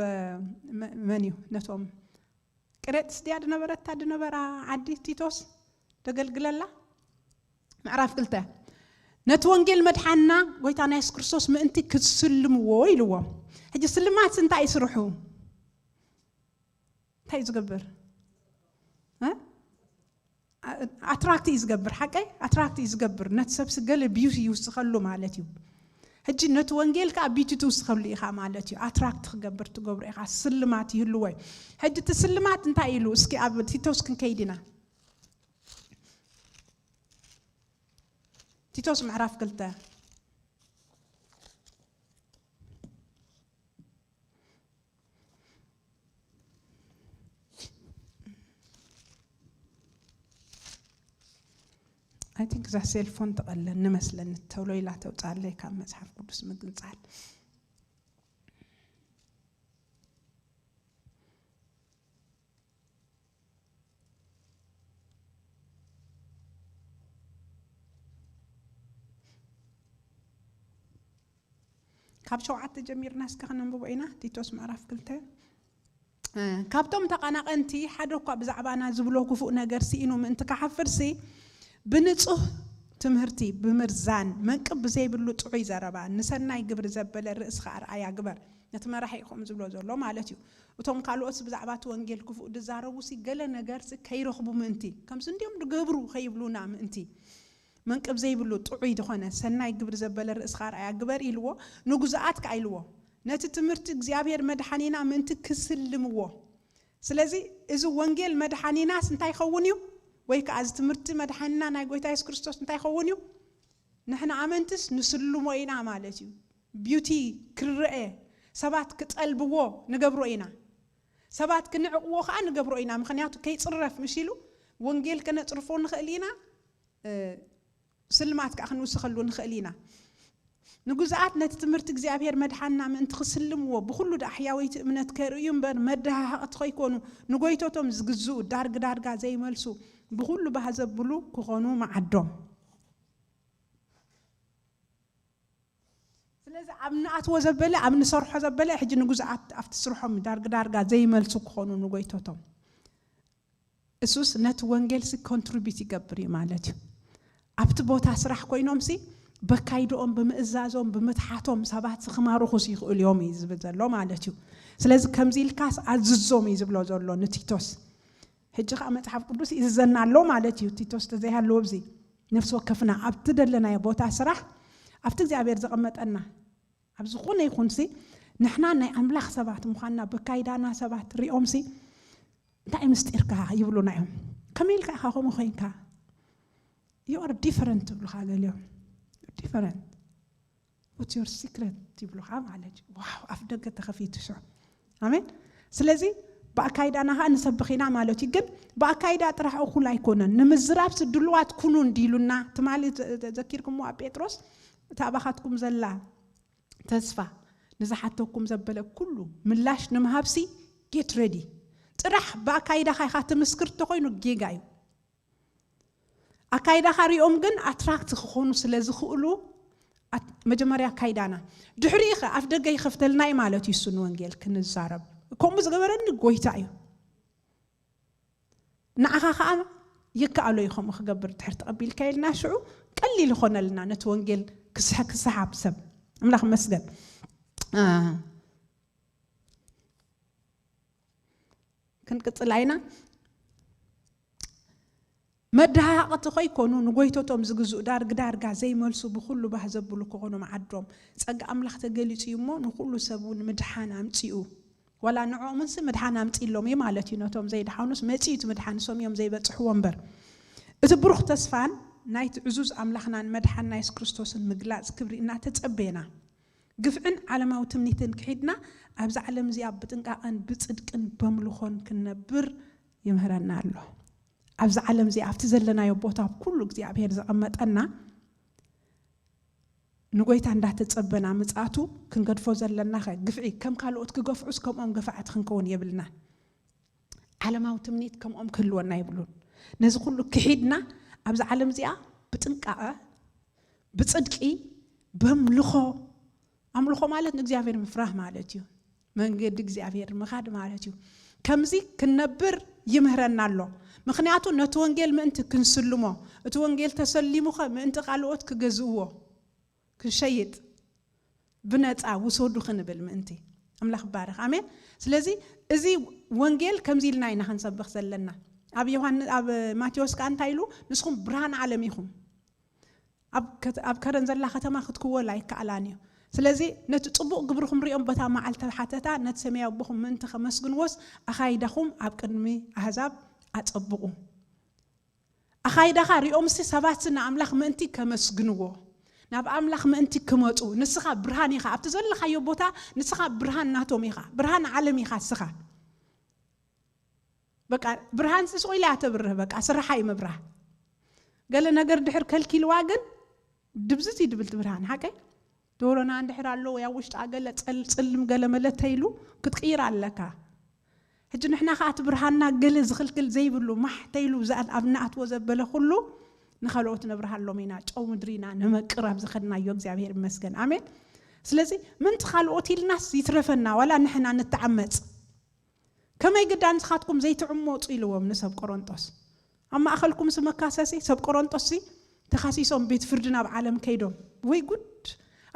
መ-፣ መን እዩ ነቶም ቅሬጥስ ድያ ድነበረታ ድነበራ ዓዲ ቲቶስ ደገልግለላ? ምዕራፍ ክልተ፣ ነቲ ወንጌል መድሓንና ጎይታና የሱስ ክርስቶስ ምእንቲ ክትስልምዎ ኢልዎም። ሕጂ ስልማትስ እንታይ እዩ ስርሑ? እንታይ እዩ ዝገብር? እ? ኣ-፣ ኣትራክት እዩ ዝገብር፣ ሓቀይ? ኣትራክት እዩ ዝገብር። ነቲ ሰብሲ ገለ ቢዩቲ ይውስኸሉ ማለት እዩ። ሕጂ ነቲ ወንጌል ከኣ ቢዩቲ ትውስኸሉ ኢኻ ማለት እዩ። ኣትራክት ክገብር ትገብሮ ኢኻ፣ ስልማት ይህልዎ እዩ። ሕጂ እቲ ስልማት እንታይ ኢሉ? እስኪ ኣብ ቲቶስ ክንከይድ ኢና። ቲቶስ ምዕራፍ ክልተ። I think እዛ ሴልፎን ትቐለኒ መስለኒ፣ ተሎ ኢላ ተውፅኣለይ ካብ መፅሓፍ ቅዱስ ምግንፃል። ካብ ሸውዓተ ጀሚርና እስከ ከነንብቦ ኢና። ቲቶስ ምዕራፍ ክልተ። እ፣ ካብቶም ተቐናቐንቲ ሓደ እኳ ብዛዕባና ዝብሎ ክፉእ ነገር ስኢኑ ምእንቲ ክሓፍርሲ፣ ብንጹህ ትምህርቲ፣ ብምርዛን፣ መንቅብ ብዘይብሉ ጥዑይ ዘረባ፣ ንሰናይ ግብሪ ዘበለ ርእስኻ ኣርኣያ ግበር። ነቲ መራሒ እዩ ከምኡ ዝብሎ ዘሎ ማለት እዩ። እቶም ካልኦት ብዛዕባ እቲ ወንጌል ክፉእ ዝዛረቡሲ ገለ ነገርሲ ከይረኽቡ ምእንቲ፣ ከምዚ እንድዮም ዝገብሩ ከይብሉና ምእንቲ። መንቅብ ዘይብሉ ጥዑይ ዝኾነ ሰናይ ግብሪ ዘበለ ርእስኻ ኣርኣያ ግበር ኢልዎ፣ ንጉዙኣት ከኣ ኢልዎ። ነቲ ትምህርቲ እግዚኣብሔር መድሓኒና ምእንቲ ክስልምዎ። ስለዚ እዚ ወንጌል መድሓኒናስ እንታይ ይኸውን እዩ? ወይ ከኣ እዚ ትምህርቲ መድሓኒና ናይ ጎይታ የሱስ ክርስቶስ እንታይ ይኸውን እዩ? ንሕና ኣመንትስ ንስልሞ ኢና ማለት እዩ። ቢዩቲ ክርአ፣ ሰባት ክጠልብዎ ንገብሮ ኢና። ሰባት ክንዕቕዎ ከኣ ንገብሮ ኢና። ምኽንያቱ ከይጽረፍ ምሽ ኢሉ ወንጌል ከነጽርፎ ንኽእል ኢና። እ፣ ስልማት ከኣ ክንውስኸሉ ንኽእል ኢና። ንጉዙኣት ነቲ ትምህርቲ እግዚኣብሔር መድሓንና ምእንቲ ክስልምዎ፣ ብኹሉ ደኣ ሕያወይቲ እምነት ከርእዩ እምበር፣ መደሃሃቕቲ ከይኮኑ፣ ንጎይቶቶም ዝግዝኡ፣ ዳርግ ዳርጋ ዘይመልሱ፣ ብኹሉ ባህ ዘብሉ ክኾኑ መዓዶም። ስለዚ ኣብ ንኣትዎ ዘበለ፣ ኣብ ንሰርሖ ዘበለ፣ ሕጂ ንጉዙኣት ኣብቲ ስርሖም ዳርግ ዳርጋ ዘይመልሱ ክኾኑ፣ ንጎይቶቶም እሱስ ነቲ ወንጌልሲ ኮንትሪቢዩት ይገብር እዩ ማለት እዩ። ኣብቲ ቦታ ስራሕ ኮይኖምሲ በካይድኦም ብምእዛዞም ብምትሓቶም ሰባት ክማርኹስ ይኽእሉ እዮም እዩ ዝብል ዘሎ ማለት እዩ። ስለዚ ከምዚ ኢልካስ ኣዝዞም እዩ ዝብሎ ዘሎ ንቲቶስ። ሕጂ ከዓ መፅሓፍ ቅዱስ ይእዝዘና ኣሎ ማለት እዩ። ቲቶስ ተዘይሃለዎ ኣብዚ ነፍሲ ወከፍና ኣብቲ ደለናዮ ቦታ ስራሕ ኣብቲ እግዚኣብሔር ዘቐመጠና ኣብ ዝኾነ ይኹንሲ ንሕና ናይ ኣምላኽ ሰባት ምዃንና በካይዳና ሰባት ሪኦምሲ እንታይ ምስጢርካ ይብሉና እዮም። ከመይ ኢልካ ኢኻ ከምኡ ኮይንካ? You are different ይብሉኻ ገሊኦም። Different, what's your secret ይብሉኻ ማለት እዩ። ዋው ኣፍ ደገ ተኸፊቱ ሽዑ። ኣሜን። ስለዚ ብኣካይዳና ኸዓ ንሰብኽ ኢና ማለት እዩ። ግን ብኣካይዳ ጥራሕ እኹል ኣይኮነን። ንምዝራብ ድልዋት ኩኑ እንዲሉና ትማሊ ዘኪርኩምዎ ኣብ ጴጥሮስ እታ ኣባኻትኩም ዘላ ተስፋ ንዝሓተኩም ዘበለ ኩሉ ምላሽ ንምሃብሲ get ready። ጥራሕ ብኣካይዳኻ ኢኻ ትምስክር ተኾይኑ ጌጋ እዩ። ኣካይዳኻ ሪኦም ግን ኣትራክት ክኾኑ ስለ ዝኽእሉ መጀመርያ ኣካይዳና ድሕሪኡ ኸ ኣፍ ደገ ይኸፍተልና እዩ ማለት እዩ። እሱ ንወንጌል ክንዛረብ ከምኡ ዝገበረኒ ጎይታ እዩ። ንዓኻ ኸዓ ይከኣሎ እዩ ከምኡ ክገብር ድሕር ተቐቢልካ ኢልና ሽዑ ቀሊል ይኾነልና ነቲ ወንጌል ክስሓብ ሰብ። ኣምላኽ መስገን ክንቅፅል ኣይና። መድሃቕቲ ኮይኮኑ ንጎይቶቶም ዝግዝኡ ዳርግ ዳርጋ ዘይመልሱ ብኩሉ ባህ ዘብሉ ክኾኑ መዓዶም ጸጋ ኣምላኽ ተገሊጹ እዩ እሞ ንኩሉ ሰብ እውን ምድሓን ኣምጺኡ። ዋላ ንዕኦምንሲ ምድሓን ኣምጺእሎም እዩ ማለት እዩ። ነቶም ዘይድሓኑስ መጺኡ እቲ ምድሓን፣ ንሶም እዮም ዘይበጽሕዎ እምበር። እቲ ብሩኽ ተስፋን ናይቲ ዕዙዝ ኣምላኽናን መድሓንና የሱስ ክርስቶስን ምግላጽ ክብሪ እናተጸበየና፣ ግፍዕን ዓለማዊ ትምኒትን ክሒድና፣ ኣብዚ ዓለም እዚኣ ብጥንቃቐን ብጽድቅን በምልኾን ክንነብር ይምህረና ኣሎ። ኣብዚ ዓለም እዚኣ ኣብቲ ዘለናዮ ቦታ ኩሉ እግዚኣብሔር ዘቐመጠና ንጎይታ እንዳተጸበና ምጽኣቱ ክንገድፎ ዘለናኸ ግፍዒ ከም ካልኦት ክገፍዑስ ከምኦም ገፋዕቲ ክንከውን የብልናን። ዓለማዊ ትምኒት ከምኦም ክህልወና የብሉን። ነዚ ኩሉ ክሒድና ኣብዚ ዓለም እዚኣ ብጥንቃቐ ብጽድቂ በምልኾ፣ ኣምልኾ ማለት ንእግዚኣብሔር ምፍራህ ማለት እዩ። መንገዲ እግዚኣብሔር ምኻድ ማለት እዩ። ከምዚ ክንነብር ይምህረና ኣሎ። ምኽንያቱ ነቲ ወንጌል ምእንቲ ክንስልሞ፣ እቲ ወንጌል ተሰሊሙኸ ምእንቲ ካልኦት ክገዝእዎ፣ ክንሸይጥ፣ ብነፃ ውሰዱ ክንብል ምእንቲ። ኣምላኽ ይባረኽ። ኣሜን። ስለዚ እዚ ወንጌል ከምዚ ኢልና ኢና ክንሰብኽ ዘለና። ኣብ ዮሃን-፣ ኣብ ማቴዎስ ከኣ እንታይ ኢሉ? ንስኹም ብርሃን ዓለም ኢኹም። ኣብ ከት-፣ ኣብ ከረን ዘላ ከተማ ክትክወል ኣይከኣላን እዩ። ስለዚ ነቲ ጽቡቕ ግብርኹም ሪኦም በታ መዓልቲ ሓተታ ነቲ ሰማያዊ ኣቦኹም ምእንቲ ከመስግንዎስ ኣኻይዳኹም ኣብ ቅድሚ ኣህዛብ ኣጸብቑ። ኣኻይዳኻ ሪኦምሲ ሰባትሲ ንኣምላኽ ምእንቲ ከመስግንዎ፣ ናብ ኣምላኽ ምእንቲ ክመጹ፣ ንስኻ ብርሃን ኢኻ። ኣብቲ ዘለኻዮ ቦታ ንስኻ ብርሃን ናቶም ኢኻ። ብርሃን ዓለም ኢኻ እስኻ። በቃ ብርሃን ስስቑ ኢላ እያ ተብርህ። በቃ ስራሓ እዩ ምብራህ። ገለ ነገር ድሕር ከልኪልዋ ግን ድብዝት እዩ ድብል እቲ ብርሃን። ሓቀይ? ዶሮና እንድሕር ኣሎ ወይ ኣብ ውሽጣ ገለ ጸል-፣ ጽልም ገለ መለ ተይሉ ክትቅይር ኣለካ። ሕጂ ንሕና ከኣ እቲ ብርሃንና ገለ ዝኽልክል ዘይብሉ ማሕ ተይሉ ዝኣን ኣብ ንኣትዎ ዘበለ ኩሉ ንኻልኦት ነብርሃሎም ኢና። ጨው ምድሪ ኢና፣ ንመቅር ኣብ ዝኸድናዮ። እግዚኣብሔር ይመስገን። ኣሜን። ስለዚ ምንቲ ካልኦት ኢልናስ ይትረፈና፣ ዋላ ንሕና ንተዓመጽ። ከመይ ግዳ ንስኻትኩም ዘይትዕመጹ ኢልዎም ንሰብ ቆሮንጦስ። ኣብ ማእከልኩምሲ መካሰሲ፣ ሰብ ቆሮንጦስሲ ተኻሲሶም ቤት ፍርዲ ናብ ዓለም ከይዶም። ወይ ጉድ!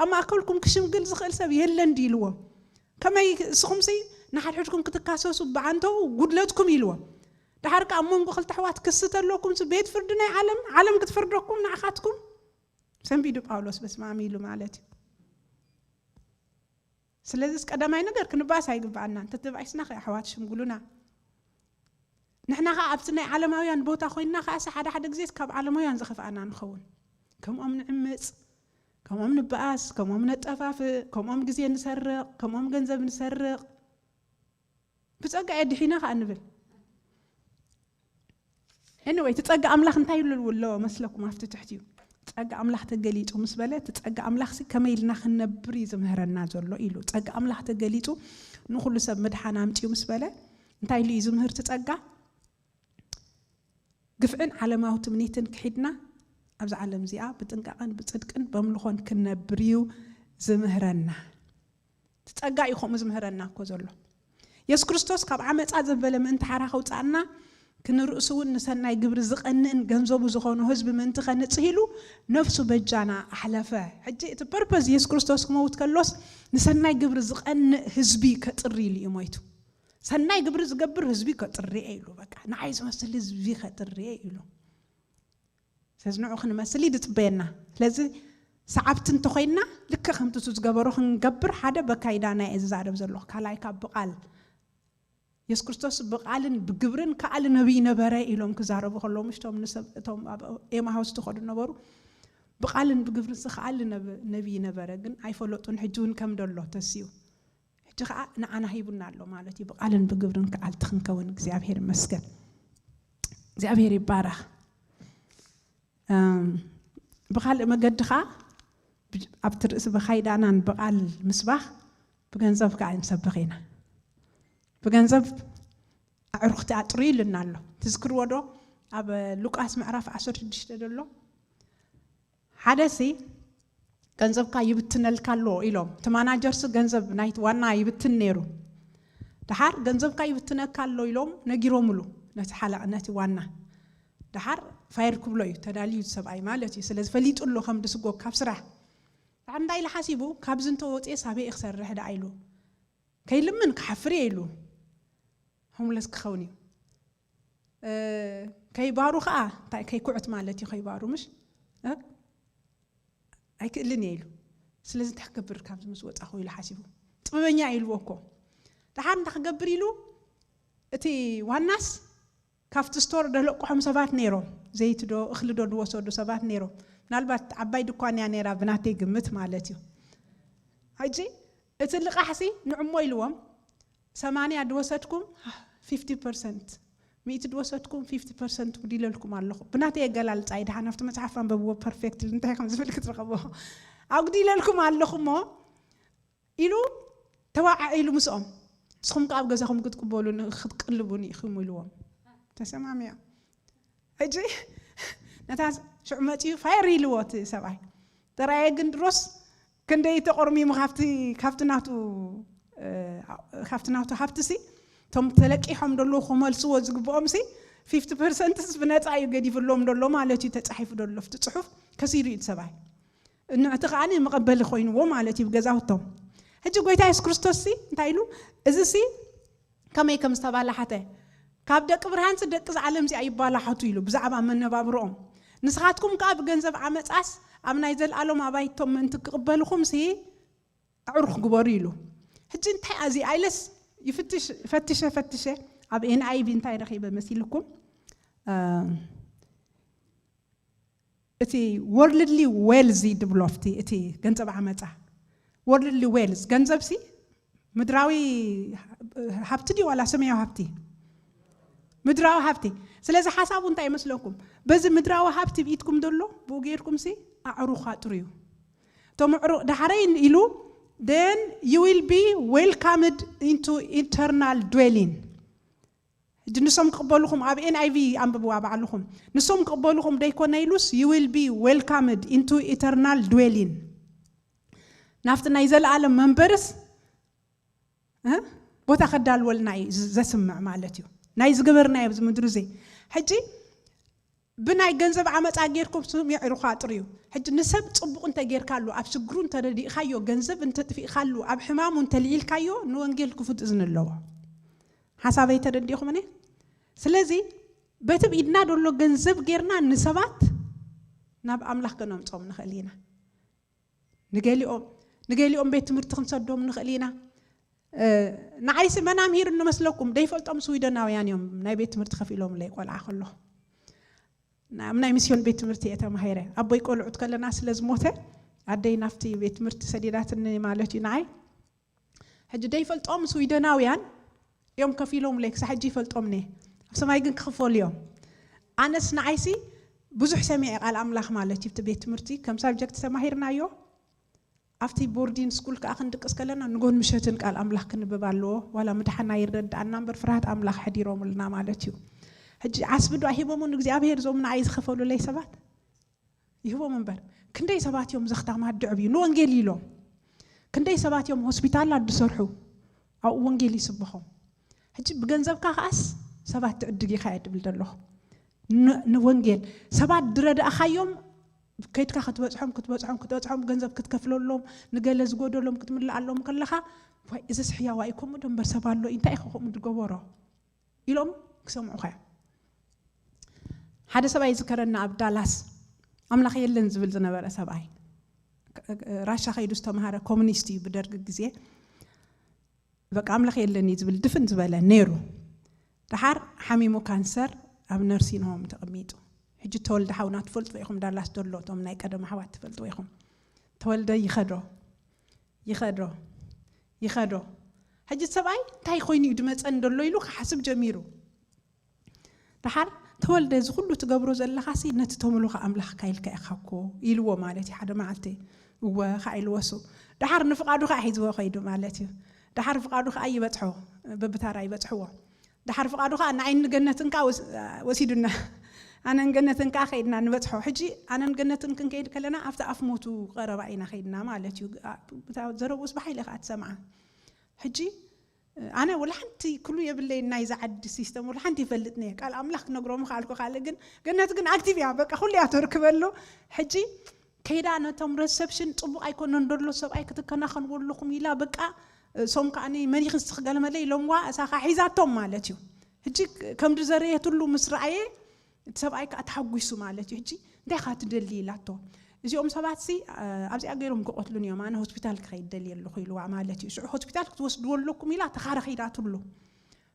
ኣብ ማእከልኩም ክሽምግል ዝኽእል ሰብ የለን ድዩ ኢልዎም። ከመይ እስኹምሲ ንሓድሕድኩም ክትካሰሱ ብዓንተው ጉድለትኩም ኢልዎም። ደሓር ከኣ ኣብ መንጎ ክልተ ኣሕዋት ክሲ ተለኩምሲ ቤት ፍርዲ ናይ ዓለም፣ ዓለም ክትፈርደኩም ንዓኻትኩም። ሰንቢዱ ጳውሎስ በስመ ኣብ ኢሉ ማለት እዩ። ስለዚስ ቀዳማይ ነገር ክንባእስ ኣይግብኣናን። ተተባኢስና ከ ኣሕዋት ሽምግሉና። ንሕና ከኣ ኣብቲ ናይ ዓለማውያን ቦታ ኮይንና ከኣሲ ሓደ ሓደ ግዜስ ካብ ዓለማውያን ዝኸፍኣና ንኸውን። ከምኦም ንዕምጽ፣ ከምኦም ንበኣስ፣ ከምኦም ነጠፋፍእ፣ ከምኦም ግዜ ንሰርቕ፣ ከምኦም ገንዘብ ንሰርቕ። ብጸጋ እየ ድሒነ ከኣ ንብል። ኤኒወይ፣ እቲ ጸጋ ኣምላኽ እንታይ ይብሉ ኣለዎ መስለኩም? ኣብቲ ትሕቲኡ ጸጋ ኣምላኽ ተገሊጹ ምስ በለ፣ እቲ ጸጋ ኣምላኽሲ ከመይ ኢልና ክንነብር እዩ ዝምህረና ዘሎ ኢሉ። ጸጋ ኣምላኽ ተገሊጹ ንኹሉ ሰብ ምድሓን ኣምጺኡ ምስ በለ፣ እንታይ ኢሉ እዩ ዝምህር እቲ ጸጋ? ግፍዕን ዓለማዊ ትምኒትን ክሒድና፣ ኣብዚ ዓለም እዚኣ ብጥንቃቐን ብጽድቅን በምልኾን ክንነብር እዩ ዝምህረና። እቲ ጸጋ እዩ ከምኡ ዝምህረና እኮ ዘሎ። የሱስ ክርስቶስ ካብ ዓመጻ ዘበለ ምእንቲ ሓራ ከውጽኣና፣ ክንርእሱ እውን ንሰናይ ግብሪ ዝቐንእን ገንዘቡ ዝኾኑ ህዝቢ ምእንቲ ከንጽህ ኢሉ ነፍሱ በጃና ኣሕለፈ። ሕጂ እቲ ፐርፐዝ የሱስ ክርስቶስ ክመውት ከሎስ ንሰናይ ግብሪ ዝቐንእ ህዝቢ ከጥሪ ኢሉ እዩ ሞይቱ። ሰናይ ግብሪ ዝገብር ህዝቢ ከጥሪ እየ ኢሉ፣ በቃ ንዓይ ዝመስል ህዝቢ ከጥሪ እየ ኢሉ። ስለዚ ንዑ ክንመስል እዩ ዝጽበየና። ስለዚ ሰዓብቲ እንተኾይንና ልክዕ ከምቲ እሱ ዝገበሮ ክንገብር፣ ሓደ በካይዳና እየ ዝዛረብ ዘለኹ፣ ካልኣይ ካብ ብቓል የሱስ ክርስቶስ ብቓልን ብግብርን ከኣል ነቢይ ነበረ ኢሎም ክዛረቡ ከለዉ፣ ምሽ እቶም ንሰብ እቶም ኣብ ኤማሃውስ ትኸዱ ነበሩ፣ ብቓልን ብግብርን ከኣል ነብ- ነቢይ ነበረ፣ ግን ኣይፈለጡን። ሕጂ እውን ከም ደሎ ተስዩ። ሕጂ ከዓ ንዓና ሂቡና ኣሎ ማለት እዩ። ብቓልን ብግብርን ከኣልቲ ክንከውን እግዚኣብሔር ይመስገን። እግዚኣብሔር ይባረኽ። እም፣ ብኻልእ መገዲ ከዓ ብ- ኣብቲ ርእሲ ብኻይዳናን ብቓል ምስባኽ ብገንዘብ ከዓ ንሰብኽ ኢና። ብገንዘብ ኣዕሩኽቲ ኣጥርዩ ኢሉና ኣሎ። ትዝክርዎ ዶ? ኣብ ሉቃስ ምዕራፍ ዓሰርተ ሽዱሽተ ዘሎ ሓደ ሲ ገንዘብካ ይብትነልካ ኣሎ ኢሎም። እቲ ማናጀርሲ ገንዘብ ናይቲ ዋና ይብትን ነይሩ። ደሓር ገንዘብካ ይብትነካ ኣሎ ኢሎም ነጊሮምሉ ነቲ ሓለቕ ነቲ ዋና። ደሓር ፋየር ክብሎ እዩ ተዳልዩ ሰብኣይ ማለት እዩ። ስለዚ ፈሊጡ ኣሎ ከም ድስጎ ካብ ስራሕ። ደሓር እንታይ ኢሉ ሓሲቡ? ካብዚ እንተወፅኤ ሳበይ ክሰርሕ ደኣ ኢሉ። ከይልምን ክሓፍር እየ ኢሉ። ሆምለስ ክኸውን እዩ። እ፣ ከይባሩ ከዓ እንታይ ከይኩዕት ማለት እዩ ከይባሩ ምሽ? እ? ኣይክእልን እየ ኢሉ። ስለዚ እንታይ ክገብር ካብዚ ምስ ወፃኹ ኢሉ ሓሲቡ። ጥበበኛ ኢልዎ እኮ። ደሓር እንታይ ክገብር ኢሉ? እቲ ዋናስ ካብቲ ስቶር ደለቅሖም ሰባት ነይሮም፣ ዘይቲ ዶ እኽሊ ዶ ዝወሰዱ ሰባት ነይሮም። ምናልባት ዓባይ ድኳን እያ ነይራ ብናተይ ግምት ማለት እዩ። ሕጂ እቲ ልቓሕሲ ንዕሞ ኢልዎም፣ ሰማንያ ድወሰድኩም ፊፍቲ ፐርሰንት፣ ሚእቲ ድወሰድኩም ፊፍቲ ፐርሰንት ጉዲለልኩም ኣለኹ። ብናተይ ኣገላልፃ እዩ፣ ደሓን ኣብቲ መፅሓፍ ኣንበብዎ ፐርፌክት እንታይ ከም ዝብል ክትረኸብዎ። ኣጉዲለልኩም ኣለኹ እሞ ኢሉ ተዋዓዒሉ ምስኦም፣ ንስኹም ከ ኣብ ገዛኹም ክትቅበሉን ክትቅልቡን ኢኹም ኢልዎም። ተሰማሚዖም። ሕጂ ነታ ሽዑ መፂኡ ፋየር ኢልዎ እቲ ሰብኣይ። ጥራየ ግን ድሮስ ክንደይ ተቆርሚሙ ካብቲ ካብቲ ናቱ እ፣ ካብቲ ናቱ ሃብቲ ሲ እቶም ተለቂሖም ደለዉ ክመልስዎ ዝግብኦም ሲ ፊፍቲ ፐርሰንትስ ብነፃ እዩ ገዲፍሎም ደሎ ማለት እዩ። ተፃሒፉ ደሎ ኣብቲ ፅሑፍ ከሲሩ እዩ እቲ ሰብኣይ። ንዕቲ ከዓኒ መቐበሊ ኮይንዎ ማለት እዩ ገዛውቶም። ሕጂ ጎይታ የሱስ ክርስቶስ ሲ እንታይ ኢሉ? እዚ ሲ ከመይ ከም ዝተባላሓተ፣ ካብ ደቂ ብርሃንሲ ደቂ እዚ ዓለም እዚኣ ይባላሓቱ ኢሉ ብዛዕባ መነባብሮኦም። ንስኻትኩም ከኣ ብገንዘብ ዓመፃስ ኣብ ናይ ዘለኣሎም ኣባይቶም ምእንቲ ክቕበልኹምሲ ኣዕሩኽ ግበሩ ኢሉ። ሕጂ እንታይ ኣዚ ኣይለስ ይፍትሽ ፈትሸ ፈትሸ ኣብ ኤንኣይቪ እንታይ ረኺበ መሲልኩም? እቲ ወርልድሊ ዌልዚ ድብሎ ኣብቲ እቲ ገንዘብ ዓመፃ። ወርልድሊ ዌልዝ ገንዘብ ሲ ምድራዊ ሃብቲ ድዩ ዋላ ሰማያዊ ሃብቲ? ምድራዊ ሃብቲ። ስለዚ ሓሳቡ እንታይ ይመስለኩም? በዚ ምድራዊ ሃብቲ ብኢድኩም ዘሎ ብኡ ገይርኩም ሲ ኣዕሩኻ ጥርዩ። እቶም ኣዕሩ ዳሕረይ ኢሉ then you will be welcomed into eternal dwelling። ሕጂ ንሶም ክቕበልኹም ኣብ ኤንኣይቪ ኣንብብዋ ባዕልኹም። ንሶም ክቕበልኹም ደይኮነ ኢሉስ you will be welcomed into eternal dwelling። ናብቲ ናይ ዘለኣለም መንበርስ እ? ቦታ ከዳልወልና እዩ ዝ- ዘስምዕ ማለት እዩ። ናይ ዝገበርናዮ ኣብዚ ምድሪ እዚ ሕጂ ብናይ ገንዘብ ዓመፃ ጌርኩም ስም የዕሩኻ ጥርዩ። ሕጂ ንሰብ ፅቡቕ እንተጌርካሉ ኣብ ሽግሩ እንተረዲእካዮ ገንዘብ እንተጥፊእካሉ ኣብ ሕማሙ እንተልዒልካዮ ንወንጌል ክፉት እዝኒ ኣለዎ። ሓሳበይ ተረዲእኹምኒ? ስለዚ በቲ ብኢድና ደሎ ገንዘብ ጌርና ንሰባት ናብ ኣምላኽ ከነምፆም ንኽእል ኢና። ንገሊኦም ንገሊኦም ቤት ትምህርቲ ክንሰዶም ንኽእል ኢና። እ፣ ንዓይሲ መን ኣምሂሩ እንመስለኩም? ደይፈልጦም ስዊደናውያን እዮም ናይ ቤት ትምህርቲ ከፊሎምለይ ቆልዓ ከለኹ። ኣብ ናይ ሚስዮን ቤት ትምህርቲ እየ ተማሂረ። ኣቦይ ቆልዑት ከለና ስለ ዝሞተ ኣደይ ናብቲ ቤት ትምህርቲ ሰዲዳትኒ ማለት እዩ ንዓይ። ሕጂ ደይፈልጦም ስዊደናውያን እዮም ከፊሎምለይ፣ ክሳብ ሕጂ ይፈልጦም እየ። ኣብ ሰማይ ግን ክኽፈሉ እዮም። ኣነስ ንዓይሲ ብዙሕ ሰሚዐ ቃል ኣምላኽ ማለት እዩ። እቲ ቤት ትምህርቲ ከም ሳብጀክት ተማሂርናዮ ኣብቲ ቦርዲን ስኩል ከዓ ክንድቅስ ከለና ንጎን ምሸትን ቃል ኣምላኽ ክንብብ ኣለዎ። ዋላ ምድሓና ይረድኣና እምበር ፍርሃት ኣምላኽ ሕዲሮምልና ማለት እዩ። ሕጂ ዓስቢ ዶ ሂቦም ንእግዚኣብሔር እዞም ንዓይ ዝኸፈሉለይ ሰባት? ይህቦም እምበር ክንደይ ሰባት እዮም ዘኽታማት ድዕብዩ ንወንጌል ኢሎም? ክንደይ ሰባት እዮም ሆስፒታላት ዝሰርሑ ኣብኡ ወንጌል ይስብኾም? ሕጂ ብገንዘብካ ከኣስ ሰባት ትዕድግ ኢኻ እየ ድብል ዘለኹ። ን- ንወንጌል ሰባት ድረዳእኻዮም ከይድካ ክትበፅሖም ክትበፅሖም ክትበፅሖም ገንዘብ ክትከፍለሎም፣ ንገለ ዝጎደሎም ክትምልኣሎም ከለኻ፣ ዋይ እዚስ ሕያዋ እዩ፣ ከምኡ ዶ እምበር ሰብ ኣሎ እዩ፣ እንታይ ኢኻ ከምኡ ዝገበሮ ኢሎም ክሰምዑኻ እዮም። ሓደ ሰብኣይ ዝከረና ኣብ ዳላስ፣ ኣምላኽ የለን ዝብል ዝነበረ ሰብኣይ፣ ራሻ ከይዱ ዝተምሃረ ኮሙኒስት እዩ ብደርግ ግዜ። በቃ ኣምላኽ የለን እዩ ዝብል ድፍን ዝበለ ነይሩ። ደሓር ሓሚሙ ካንሰር ኣብ ነርሲንግ ሆም ተቐሚጡ። ሕጂ ተወልደ ሓውና ትፈልጥዎ ኢኹም፣ ዳላስ ዘሎ፣ እቶም ናይ ቀደም ኣሕዋት ትፈልጥዎ ኢኹም። ተወልደ ይኸዶ ይኸዶ ይኸዶ። ሕጂ ሰብኣይ እንታይ ኮይኑ እዩ ድመፀን ደሎ ኢሉ ክሓስብ ጀሚሩ። ደሓር ተወልደ እዚ ኩሉ ትገብሮ ዘለኻሲ ነቲ ተምልኾ ኣምላኽካ ኢልካ ኢኻ እኮ ኢልዎ ማለት እዩ ሓደ መዓልቲ። እወ ኸዓ ኢልዎ እሱ። ደሓር ንፍቓዱ ኸዓ ሒዝዎ ኸይዱ ማለት እዩ። ደሓር ፍቓዱ ኸዓ ይበፅሖ፣ በብታራ ይበፅሕዎ። ደሓር ፍቓዱ ኸዓ ንዓይን ንገነትን ከዓ ወስ- ወሲዱና። ኣነን ገነትን ከዓ ኸይድና ንበፅሖ። ሕጂ ኣነን ገነትን ክንከይድ ከለና ኣብቲ ኣፍ ሞቱ ቀረባ ኢና ኸይድና ማለት እዩ። እታ ዘረብኡስ ብሓይሊ ኸዓ ትሰምዓ። ሕጂ ኣነ ወላ ሓንቲ ክሉ የብለይ ናይዛ ዓዲ ሲስተም ወላ ሓንቲ ይፈልጥን እየ። ቃል ኣምላኽ ክነግሮም ኸኣልኩ ካልእ ግን ገነት ግን ኣክቲቭ እያ። በቃ ኩሉ እያ ተርክበሉ። ሕጂ ከይዳ ነቶም ረሰፕሽን ፅቡቕ ኣይኮነን ደሎ ሰብኣይ ክትከናኸንዎ ኣለኹም ኢላ በቃ እሶም ከዓኒ መን ይኽስኽ ገለመለ ኢሎምዋ እሳ ኸዓ ሒዛቶም ማለት እዩ። ሕጂ ከም ድዘረየትሉ ምስ ረኣየ እቲ ሰብኣይ ከዓ ተሓጒሱ ማለት እዩ። ሕጂ እንታይ ኢኻ ትደሊ ኢላቶ። እዚኦም ሰባት ሲ ኣብዚኣ ገይሮም ክቐትሉን እዮም፣ ኣነ ሆስፒታል ክኸይድ ደልየ ኣለኹ ኢልዋ ማለት እዩ። ሽዑ ሆስፒታል ክትወስድዎ ኣለኩም ኢላ ተኻራኺራትሉ።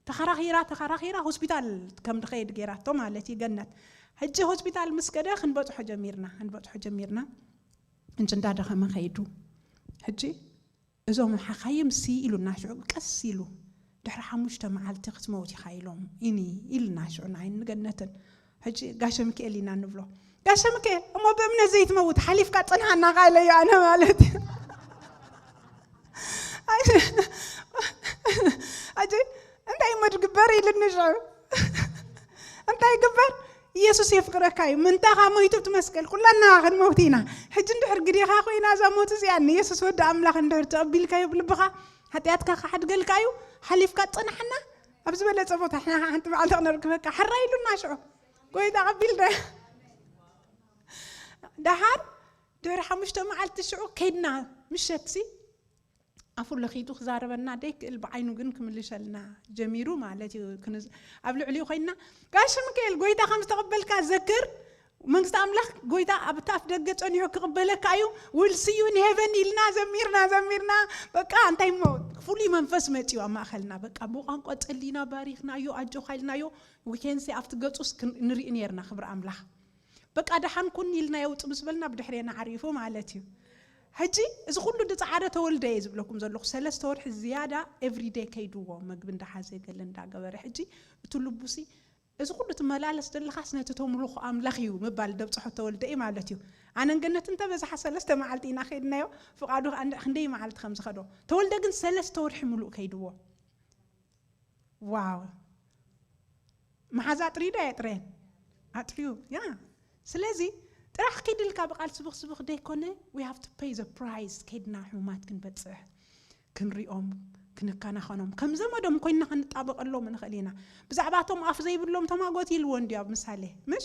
ተኻራኺራ ተኻራኺራ ሆስፒታል ከም ድኸይድ ገይራቶ ማለት እዩ ገነት። ሕጂ ሆስፒታል ምስ ከደ ክንበፅሖ ጀሚርና ክንበፅሖ ጀሚርና። እንጂ እንዳደኸመ ከይዱ። ሕጂ እዞም ሓኻይም ሲ ኢሉና ሽዑ ቀስ ኢሉ ድሕሪ ሓሙሽተ መዓልቲ ክትመውት ኢኻ ኢሎም ኢኒ ኢልና ሽዑ ንዓይን ንገነትን። ሕጂ ጋሸ ሚካኤል ኢና ንብሎ። ጋሸ ሚካኤል እሞ ብእምነት ዘይትመውት ሓሊፍካ ፅንሓና ቃለዩ ኣነ ማለት እዩ። ኣጂ እንታይ እሞ ድግበር ኢልኒ ሽዑ እንታይ ይግበር? ኢየሱስ የፍቅረካ እዩ። ምንታኻ ሞይቱ ትመስቀል ኩላና ክንመውት ኢና። ሕጂ እንድሕር ግዴኻ ኮይና እዛ ሞት እዚኣ ንኢየሱስ ወዲ ኣምላኽ እንድሕር ተቐቢልካዮ ብልብኻ ሓጢኣትካ ክሓድገልካ እዩ። ሓሊፍካ ጽናሕና ኣብ ዝበለጸ ቦታ ሕና ሓንቲ መዓልቲ ክነርክበካ ሕራይ ኢሉና ሽዑ ጎይታ ቀቢልና። ደሓር ድሕሪ ሓሙሽተ መዓልቲ ሽዑ ከይድና ምሸትሲ ኣፉ ለኺቱ ክዛረበና ደይክእል ብዓይኑ ግን ክምልሸልና ጀሚሩ ማለት እዩ። ክንዝ- ኣብ ልዕሊኡ ኮይንና ጋሽ ሚካኤል ጎይታ ከም ዝተቐበልካ ዘክር፣ መንግስቲ ኣምላኽ ጎይታ ኣብቲ ኣፍ ደገ ጸኒሑ ክቕበለካ እዩ፣ will see you in heaven ኢልና ዘሚርና ዘሚርና በቃ እንታይ እሞ ፍሉይ መንፈስ መጺኡ ኣብ ማእኸልና በቃ ብቋንቋ ጸሊና ባሪኽናዮ ኣጆኻ ኢልናዮ። We can say ኣብቲ ገጹስ ክን- ንርኢ ነርና ክብሪ ኣምላኽ። በቃ ደሓን ኩን ኢልና የውጥ ምስ በልና ብድሕሬና ዓሪፉ ማለት እዩ። ሕጂ እዚ ኩሉ ድፀዓረ ተወልደ እየ ዝብለኩም ዘለኹ ሰለስተ ወርሒ ዝያዳ everyday ከይድዎ መግቢ እንዳሓዘ ገለ እንዳገበረ ሕጂ እቲ ልቡሲ እዚ ኩሉ ትመላለስ ዘለኻስ ነቲ ተምልኾ ኣምላኽ እዩ ምባል ደብፅሖ ተወልደ እዩ ማለት እዩ። ኣነን ገነት እንተበዝሓ ሰለስተ መዓልቲ ኢና ከይድናዮ። ፍቓዱ ከዓ እንድዕ ክንደይ መዓልቲ ከም ዝኸዶ ተወልደ ግን ሰለስተ ወርሒ ሙሉእ ከይድዎ። ዋው መሓዛ ኣጥርዩ ዶ ኣየጥረየን? ኣጥርዩ ያ። ስለዚ ጥራሕ ኪድልካ ብቃል ስብኽ ስብኽ ደይኮነ we have to pay the price። ከይድና ሕሙማት ክንበፅሕ ክንሪኦም ክንከናኸኖም ከም ዘመዶም ኮይንና ክንጣበቀሎም ንኽእል ኢና። ብዛዕባቶም ኣፍ ዘይብሎም ተማጎት ኢልዎ እንዲ ኣብ ምሳሌ ምሽ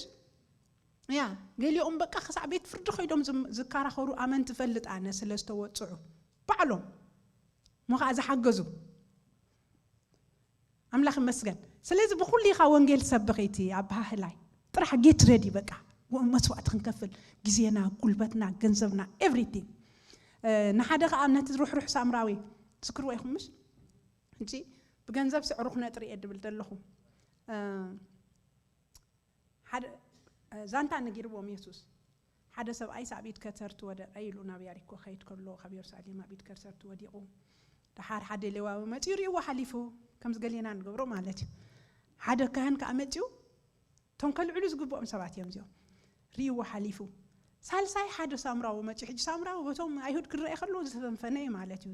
ያ ገሊኦም በቃ ክሳዕ ቤት ፍርዲ ከይዶም ዝም- ዝከራኸሩ ኣመንቲ ፈልጥ ኣነ ስለ ዝተወፅዑ ባዕሎም ሞ ከዓ ዝሓገዙ ኣምላኽ ይመስገን። ስለዚ ብኩሉ ኢኻ ወንጌል ሰብኺ እቲ ኣበሃህላይ ጥራሕ get ready በቃ ወ- መስዋእቲ ክንከፍል ግዜና ጉልበትና ገንዘብና everything። ንሓደ ከዓ ነቲ ሩሕሩሕ ሳምራዊ ትዝክርዎ ኢኹም ምሽ ሕጂ ብገንዘብ ስዕሩ ክነጥሪ እየ ድብል ዘለኹ ሓደ ዛንታ ነጊርዎም የሱስ ሓደ ሰብኣይ ሳብ ኢድ ከተርቲ ወደቐ ኢሉ ናብ ያሪኮ ከይድ ከሎ ካብ የሩሳሌም ኣብ ኢድ ከተርቲ ወዲቑ ደሓር ሓደ ሌዋዊ መፂኡ ርእይዎ ሓሊፉ ከምዚ ገሌና ንገብሮ ማለት እዩ። ሓደ ካህን ከዓ መፂኡ እቶም ከልዕሉ ዝግብኦም ሰባት እዮም እዚኦም ርእይዎ ሓሊፉ። ሳልሳይ ሓደ ሳምራዊ መፂኡ ሕጂ ሳምራዊ በቶም ኣይሁድ ክረአ ከሎ ዝተፈንፈነ እዩ ማለት እዩ።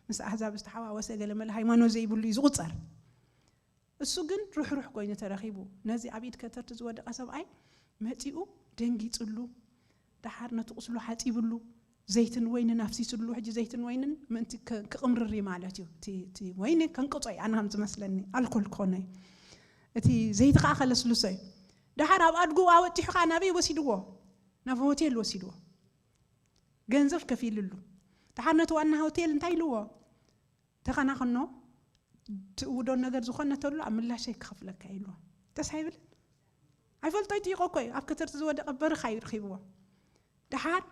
ምስ ኣህዛብ ዝተሓዋወሰ ገለመለ ሃይማኖት ዘይብሉ እዩ ዝቁፀር። እሱ ግን ርሕሩሕ ኮይኑ ተረኺቡ ነዚ ኣብ ኢድ ከተርቲ ዝወደቐ ሰብኣይ መፂኡ ደንጊፅሉ ደሓር ነቲ ቁስሉ ሓፂብሉ ዘይትን ወይንን ኣፍሲስሉ ሕጂ ዘይትን ወይንን ምእንቲ ክቕምርር እዩ ማለት እዩ። እቲ ወይኒ ከንቅፆ እዩ ኣነ ከም ዝመስለኒ ኣልኮል ክኾነ እዩ። እቲ ዘይቲ ከዓ ከለስልሶ እዩ። ደሓር ኣብ ኣድጉ ኣወጢሑ ከዓ ናበይ ወሲድዎ? ናብ ሆቴል ወሲድዎ። ገንዘብ ከፊልሉ። ደሓር ነቲ ዋና ሆቴል እንታይ ኢልዎ? ተኸናኸኖ፣ ትእውዶ ነገር ዝኾነ ተሎ ኣብ ምላሸይ ክኸፍለካ ኢልዎ። ደስ ኣይብልን? ኣይፈልጦ ይጥይቆ እኮ እዩ። ኣብ ከተርቲ ዝወደቐ በርኻ እዩ ረኺብዎ። ደሓር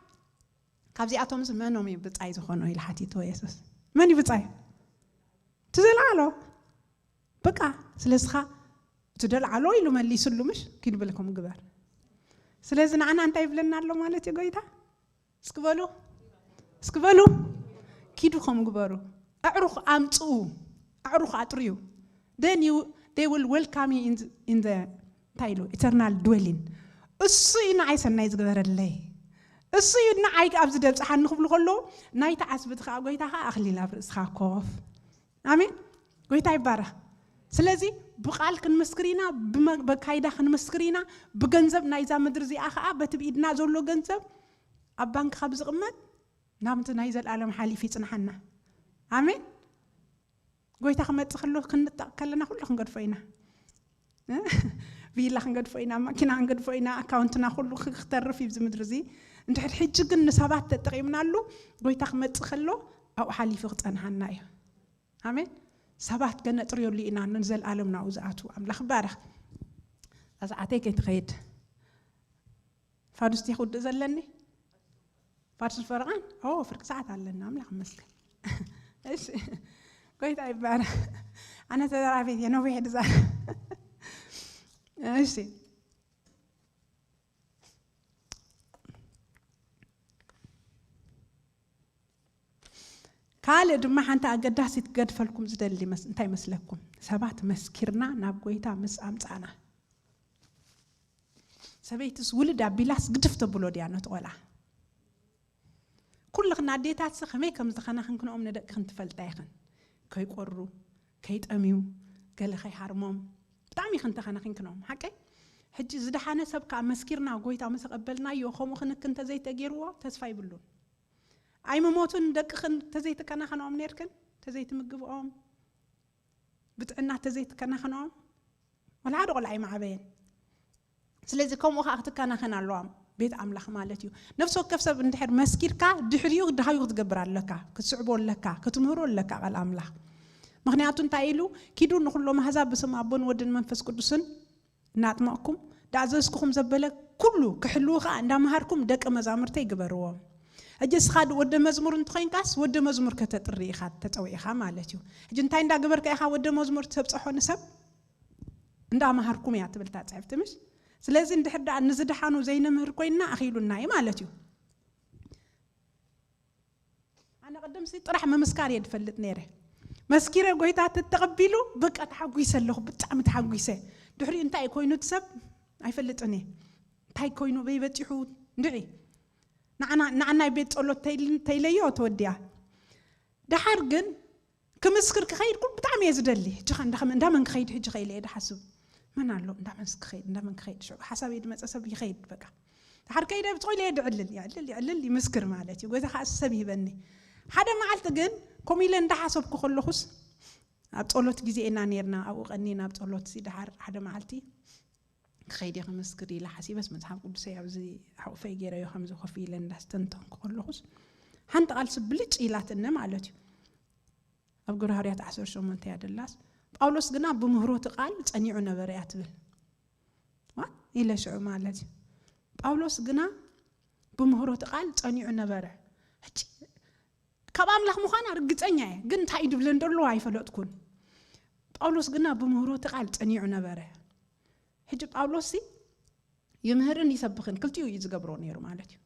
ካብዚኣቶምስ መኖም እዩ ብጻይ ዝኾኑ ኢሉ ሓቲትዎ የሱስ። መን እዩ ብጻይ? እቲ ዘለዓሎ። በቃ ስለዝኻ እቲ ደልዓሎ ኢሉ መሊስሉ ምሽ ኪድ ብልኩም ግበር። ስለዚ ንዓና እንታይ ይብለና ኣሎ ማለት እዩ ጎይታ? እስኪ በሉ፣ እስኪ በሉ፣ ኪዱ ከም ግበሩ። ኣዕሩኽ ኣምጽኡ፣ ኣዕሩኽ ኣጥርዩ። Then you, they will welcome you in the, in the እንታይ ኢሉ? Eternal dwelling። እሱ እዩ ንዓይ ሰናይ ዝገበረለይ። እሱ እዩ ንዓይ ኣብዚ ደብጽሓኒ ክብሉ ከለዉ ናይቲ ዓስቢ እቲ ከዓ ጎይታ ከዓ ኣኽሊል ኣብ ርእስኻ ኮፍ። ኣሜን። ጎይታ ይባረኽ። ስለዚ ብቃል ክንምስክር ኢና፣ ብመ- በካይዳ ክንምስክር ኢና። ብገንዘብ ናይዛ ምድሪ እዚኣ ከዓ በቲ ብኢድና ዘሎ ገንዘብ ኣብ ባንክ ካብ ዝቕመጥ ናብቲ ናይ ዘለኣለም ሓሊፍ ይጽንሓና። ኣሜን። ጎይታ ክመጽእ ከሎ ክንጣቕ ከለና ኩሉ ክንገድፎ ኢና። ቪላ ክንገድፎ ኢና፣ ማኪና ክንገድፎ ኢና፣ ኣካውንትና ኩሉ ክተርፍ እዩ ኣብዚ ምድሪ እዚ። እንድሕር ሕጂ ግን ንሰባት ተጠቒምናሉ፣ ጎይታ ክመጽእ ከሎ ኣብኡ ሓሊፉ ክጸንሓና እዩ። ኣሜን። ሰባት ከነጥርየሉ ኢና ንዘለኣለም ናብኡ ዝኣትዉ። ኣምላኽ ይባረኽ። እዛ ሰዓተይ ከይትኸይድ ፋዱስ ድየ ክውድእ ዘለኒ? ፋዱስ ፈረቓን? ኦ፣ ፍርቂ ሰዓት ኣለና። ኣምላኽ ይመስገን። እሺ፣ ጎይታ ይባረኽ። ኣነ ተዛራቢት እየ፣ ነዊሕ ድዛረብ። እሺ፣ ካልእ ድማ ሓንቲ ኣገዳሲት ክገድፈልኩም ዝደሊ መስ- እንታይ መስለኩም? ሰባት መስኪርና ናብ ጎይታ ምስ ኣምጻና፣ ሰበይትስ ውልድ ኣቢላስ ግድፍ ተብሎ ድያ ነቲ ቆልዓ? ኩልኽን ኣዴታትሲ ከመይ ከም ዝተኸናኽንክንኦም ንደቅኽን ትፈልጣ ኢኽን። ከይቆሩ፣ ከይጠምዩ፣ ገለ ከይሃርሞም ብጣዕሚ ኢኽን ተኸናኺንክንኦም። ሓቀይ? ሕጂ ዝደሓነ ሰብ ከዓ መስኪርና ጎይታ ምስ ተቐበልናዮ ከምኡ ክንክን ተዘይተገይርዎ ተስፋ ይብሉን። ኣይምሞቱን ደቅኽን ተዘይትከናኸንኦም ነይርክን? ተዘይትምግብኦም፣ ብጥዕና ተዘይትከናኸንኦም፣ ወላ ሓደ ቆልዓ ኣይመዓበየን። ስለዚ ከምኡ ከዓ ክትከናኸን ኣለዋ ቤት ኣምላኽ ማለት እዩ። ነፍሲ ወከፍ ሰብ እንድሕር መስኪርካ ድሕሪኡ ድሃዩ ክትገብር ኣለካ፣ ክትስዕቦ ኣለካ፣ ክትምህሮ ኣለካ ቃል ኣምላኽ። ምኽንያቱ እንታይ ኢሉ? ኪዱ ንኹሎም ኣህዛብ ብስም ኣቦን ወድን መንፈስ ቅዱስን እናጥመቕኩም፣ ዳእዘዝኩኹም ዘበለ ኩሉ ክሕልዉ ኸዓ እንዳምሃርኩም ደቂ መዛሙርተይ ግበርዎም። ሕጂ እስኻ ወደ መዝሙር እንተኾይንካስ ወደ መዝሙር ከተጥሪ ኢኻ ተጸዊዕኻ ማለት እዩ። ሕጂ እንታይ እንዳገበርካ ኢኻ ወደ መዝሙር ተብጽሖ ንሰብ? እንዳምሃርኩም እያ ትብል እታ ጽሕፍቲ ምሽ? ስለዚ እንድሕር ደኣ ንዝደሓኑ ዘይንምህር ኮይንና ኣኺሉና እዩ ማለት እዩ። ኣነ ቅድምሲ ጥራሕ ምምስካር እየ ዝፈልጥ ነይረ። መስኪረ ጎይታ ተተቐቢሉ በቃ ተሓጒሰ ኣለኹ፣ ብጣዕሚ ተሓጒሰ። ድሕሪኡ እንታይ ኮይኑ እቲ ሰብ ኣይፈልጥን እየ። እንታይ ኮይኑ በይ በፂሑ እንድዒ ንዓና ንዓናይ ቤት ጸሎት ተይል- ተይለዮ ተወዲያ። ደሓር ግን ክምስክር ክኸይድ ኩሉ ብጣዕሚ እየ ዝደሊ። ሕጂ ኸ እንዳ ከመ- እንዳ መን ክኸይድ ሕጂ ኸኢለ እየ ድሓስብ። መን ኣሎ እንዳ መን ክኸይድ እንዳ መን ክኸይድ ሽዑ ሓሳብ እየ ድመፀ ሰብ ይኸይድ በቃ። ደሓር ከይደ ብትኾይለ እየ ድዕልል ይዕልል ይዕልል ይምስክር ማለት እዩ። ጎይታ ከዓ ሰብ ይህበኒ። ሓደ መዓልቲ ግን ከምኡ ኢለ እንዳሓሰብኩ ከለኹስ ኣብ ጸሎት ግዜ ኢና ነርና ኣብኡ ቀኒና ኣብ ጸሎት ሲ ደሓር ሓደ መዓልቲ ክኸይድ እየ ክምስክር ኢለ ሓሲበስ መጽሓፍ ቅዱሰይ ኣብዚ ሓቑፈይ ገይረዮ ከምዚ ኮፍ ኢለ እንዳስተንተንኩ ከለኹስ ሓንቲ ቃልሲ ብልጭ ኢላትኒ ማለት እዩ። ኣብ ግብረ ሃዋርያት ዓሰርተ ሸሞንተ እያ ደላስ ጳውሎስ ግና ብምህሮቲ ቃል ጸኒዑ ነበረ እያ ትብል። ዋ ኢለ ሽዑ ማለት እዩ። ጳውሎስ ግና ብምህሮቲ ቃል ጸኒዑ ነበረ። ሕጂ ካብ ኣምላኽ ምዃና ርግጸኛ እየ፣ ግን እንታይ እዩ ድብለን ደሎ ኣይፈለጥኩን። ጳውሎስ ግና ብምህሮቲ ቃል ጸኒዑ ነበረ። ሕጂ ጳውሎስ ሲ ይምህርን ይሰብኽን ክልቲኡ እዩ ዝገብሮ ነይሩ ማለት እዩ።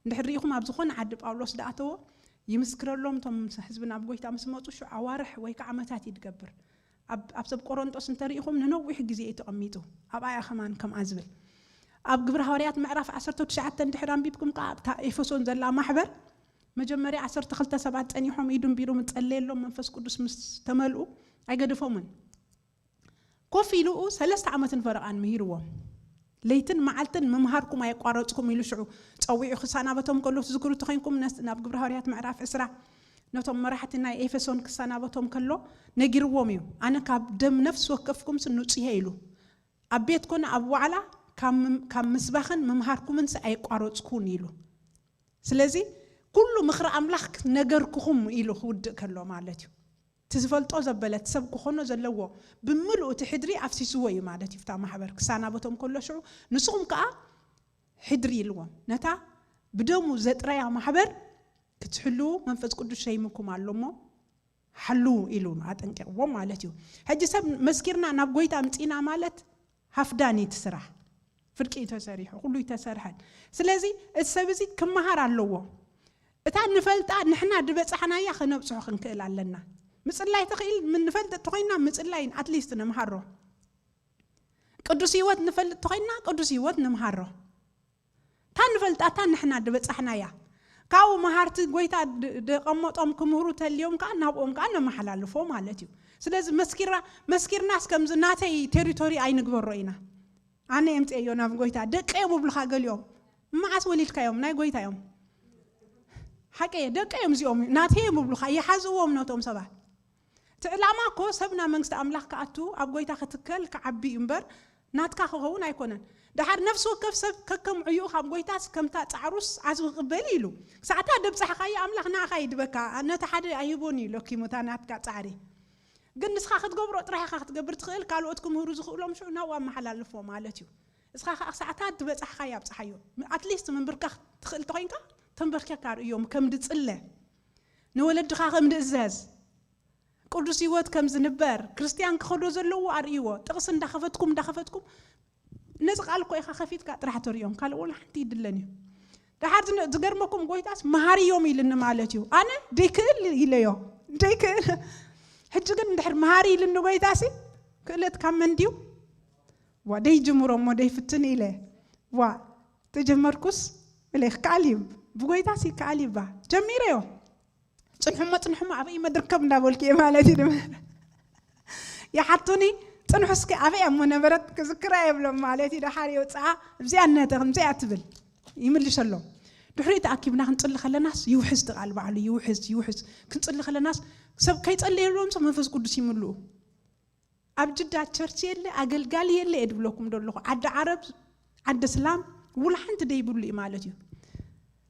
እንድሕር ርኢኹም ኣብ ዝኾነ ዓዲ ጳውሎስ ደኣተዎ ይምስክረሎም እቶም ህዝቢ ናብ ጎይታ ምስ መፁ ሽዑ ኣዋርሕ ወይ ከዓ ዓመታት እዩ ዝገብር። ኣብ ኣብ ሰብ ቆሮንጦስ እንተሪኢኹም ንነዊሕ ግዜ እዩ ተቐሚጡ። ኣብኣ እያ ከማን ከምኣ ዝብል። ኣብ ግብሪ ሃዋርያት ምዕራፍ ዓሰርተ ትሽዓተ እንድሕር ኣንቢብኩም ከዓ ኣብታ ኤፌሶን ዘላ ማሕበር መጀመርያ ዓሰርተ ክልተ ሰባት ፀኒሖም ኢዱ እምቢሩ ምፀለየሎም መንፈስ ቅዱስ ምስ ተመልኡ ኣይገደፎምን። ኮፍ ኢሉኡ ሰለስተ ዓመትን ፈረቓን ምሂርዎም። ለይትን መዓልትን ምምሃርኩም ኣየቋረጽኩም ኢሉ ሽዑ ጸዊዑ ክሳናበቶም ከሎ ትዝክሩ ተኾይንኩም ነስ- ናብ ግብረ ሃዋርያት ምዕራፍ ዕስራ ነቶም መራሕቲ ናይ ኤፌሶን ክሳናበቶም ከሎ ነጊርዎም እዩ። ኣነ ካብ ደም ነፍሲ ወከፍኩምስ ንጹህ እየ ኢሉ። ኣብ ቤት ኮነ ኣብ ዋዕላ ካብ ምም- ካብ ምስባኽን ምምሃርኩምንስ ኣይቋረፅኩን ኢሉ። ስለዚ ኩሉ ምኽሪ ኣምላኽ ነገርኩኹም ኢሉ ክውድእ ከሎ ማለት እዩ። እቲ ዝፈልጦ ዘበለ እቲ ሰብ ክኾኖ ዘለዎ ብምልኡ እቲ ሕድሪ ኣፍሲስዎ እዩ ማለት እዩ። ፍታ ማሕበር ክሳናበቶም ከሎ ሽዑ ንስኹም ከዓ ሕድሪ ኢልዎም ነታ ብደሙ ዘጥረያ ማሕበር ክትሕልዉ መንፈስ ቅዱስ ሸይምኩም ኣሎ እሞ ሓልዉ ኢሉ ኣጠንቂቕዎም ማለት እዩ። ሕጂ ሰብ መስኪርና ናብ ጎይታ ኣምፂና ማለት ሃፍዳን እዩ እቲ ስራሕ። ፍርቂ እዩ ተሰሪሑ፣ ኩሉ እዩ ተሰርሐን። ስለዚ እቲ ሰብ እዚ ክመሃር ኣለዎ። እታ ንፈልጣ ንሕና ድበፃሕናያ ክነብፅሖ ክንክእል ኣለና። ምፅላይ ተኽእል ምን ንፈልጥ ተኮይና ምፅላይ ኣትሊስት ንምሃሮ። ቅዱስ ህይወት ንፈልጥ ተኮይና ቅዱስ ህይወት ንምሃሮ። እታ ንፈልጣ እታ ንሕና ድበፃሕናያ ካብኡ መሃርቲ ጎይታ ድ- ደቐመጦም ክምህሩ ተልዮም ከዓ ናብኦም ከዓ ነመሓላልፎ ማለት እዩ። ስለዚ መስኪራ መስኪርናስ ከምዚ ናተይ ቴሪቶሪ ኣይንግበሮ ኢና። ኣነ የምፅኤዮ ናብ ጎይታ ደቀ እዮም እብሉካ ገሊኦም። መዓስ ወሊድካዮም ናይ ጎይታ እዮም። ሓቀ ደቀ እዮም እዚኦም ናተይ እዮም እብሉካ ይሓዝዎም ነቶም ሰባት። እቲ ዕላማ እኮ ሰብ ናብ መንግስቲ ኣምላኽ ክኣቱ ኣብ ጎይታ ክትከል ክዓቢ እዩ እምበር ናትካ ክኸውን ኣይኮነን። ደሓር ነፍሲ ወከፍ ሰብ ከከም ዕዩኡ ካብ ጎይታስ ከምታ ፃዕሩስ ኣዝኺ ቅበሊ ኢሉ ክሳዕታ ደብፃሕካዮ ኣምላኽ ንኣኻ ይድበካ። ነቲ ሓደ ኣይህቦን እዩ ለኪሙ እታ ናትካ ፃዕሪ። ግን ንስኻ ክትገብሮ ጥራሕ ኢኻ ክትገብር ትኽእል። ካልኦት ክምህሩ ዝኽእሎም ሽዑ ናብኡ ኣመሓላልፎ ማለት እዩ። እስኻ ከዓ ክሳዕታ ዝበፃሕካዮ ኣብፅሓዮ። ኣትሊስት ምንብርካኽ ትኽእል ተኮይንካ ተንበርኪካ ርእዮም ከም ድፅለ ንወለድኻ ከም ድእዘዝ ቅዱስ ህይወት ከም ዝንበር ክርስትያን ክኸዶ ዘለዎ ኣርእይዎ። ጥቕሲ እንዳኸፈትኩም እንዳኸፈትኩም ነዚ ቃል እኮ ኢኻ ከፊትካ ጥራሕ ተርእዮም ካልእ ወላ ሓንቲ ይድለን እዩ። ደሓር ዝነ- ዝገርመኩም ጎይታስ መሃሪ እዮም ኢልኒ ማለት እዩ። ኣነ ደይክእል ኢለዮ ደይክእል። ሕጂ ግን እንድሕር መሃሪ ኢልኒ ጎይታሲ ክእለት ካብ መን ድዩ? ዋ ደይጅምሮ እሞ ደይፍትን ኢለ ዋ ተጀመርኩስ ኢለ ክከኣል እዩ። ብጎይታሲ ይከኣል እዩ ባ ጀሚረዮ። ፅንሑሞ ፅንሑሞ ኣበይ መድርከብ እንዳበልኩ እየ ማለት እዩ። ድማ ይሓቱኒ ፅንሑ እስኪ ኣበይ እሞ ነበረት ክዝክራ የብሎም ማለት እዩ። ደሓር የውፅኣ እዚኣ እነተ ከምዚኣ ትብል ይምልሸሎም። ድሕሪኡ ተኣኪብና ክንፅሊ ከለናስ ይውሕዝ እቲ ቃል ባዕሉ ይውሕዝ ይውሕዝ። ክንፅሊ ከለናስ ሰብ ከይፀለየሎም ሰብ መንፈስ ቅዱስ ይምልኡ። ኣብ ጅዳ ቸርች የለ ኣገልጋሊ የለ እየ ድብለኩም ደለኹ። ዓዲ ዓረብ ዓዲ እስላም ውላ ሓንቲ ደይብሉ እዩ ማለት እዩ።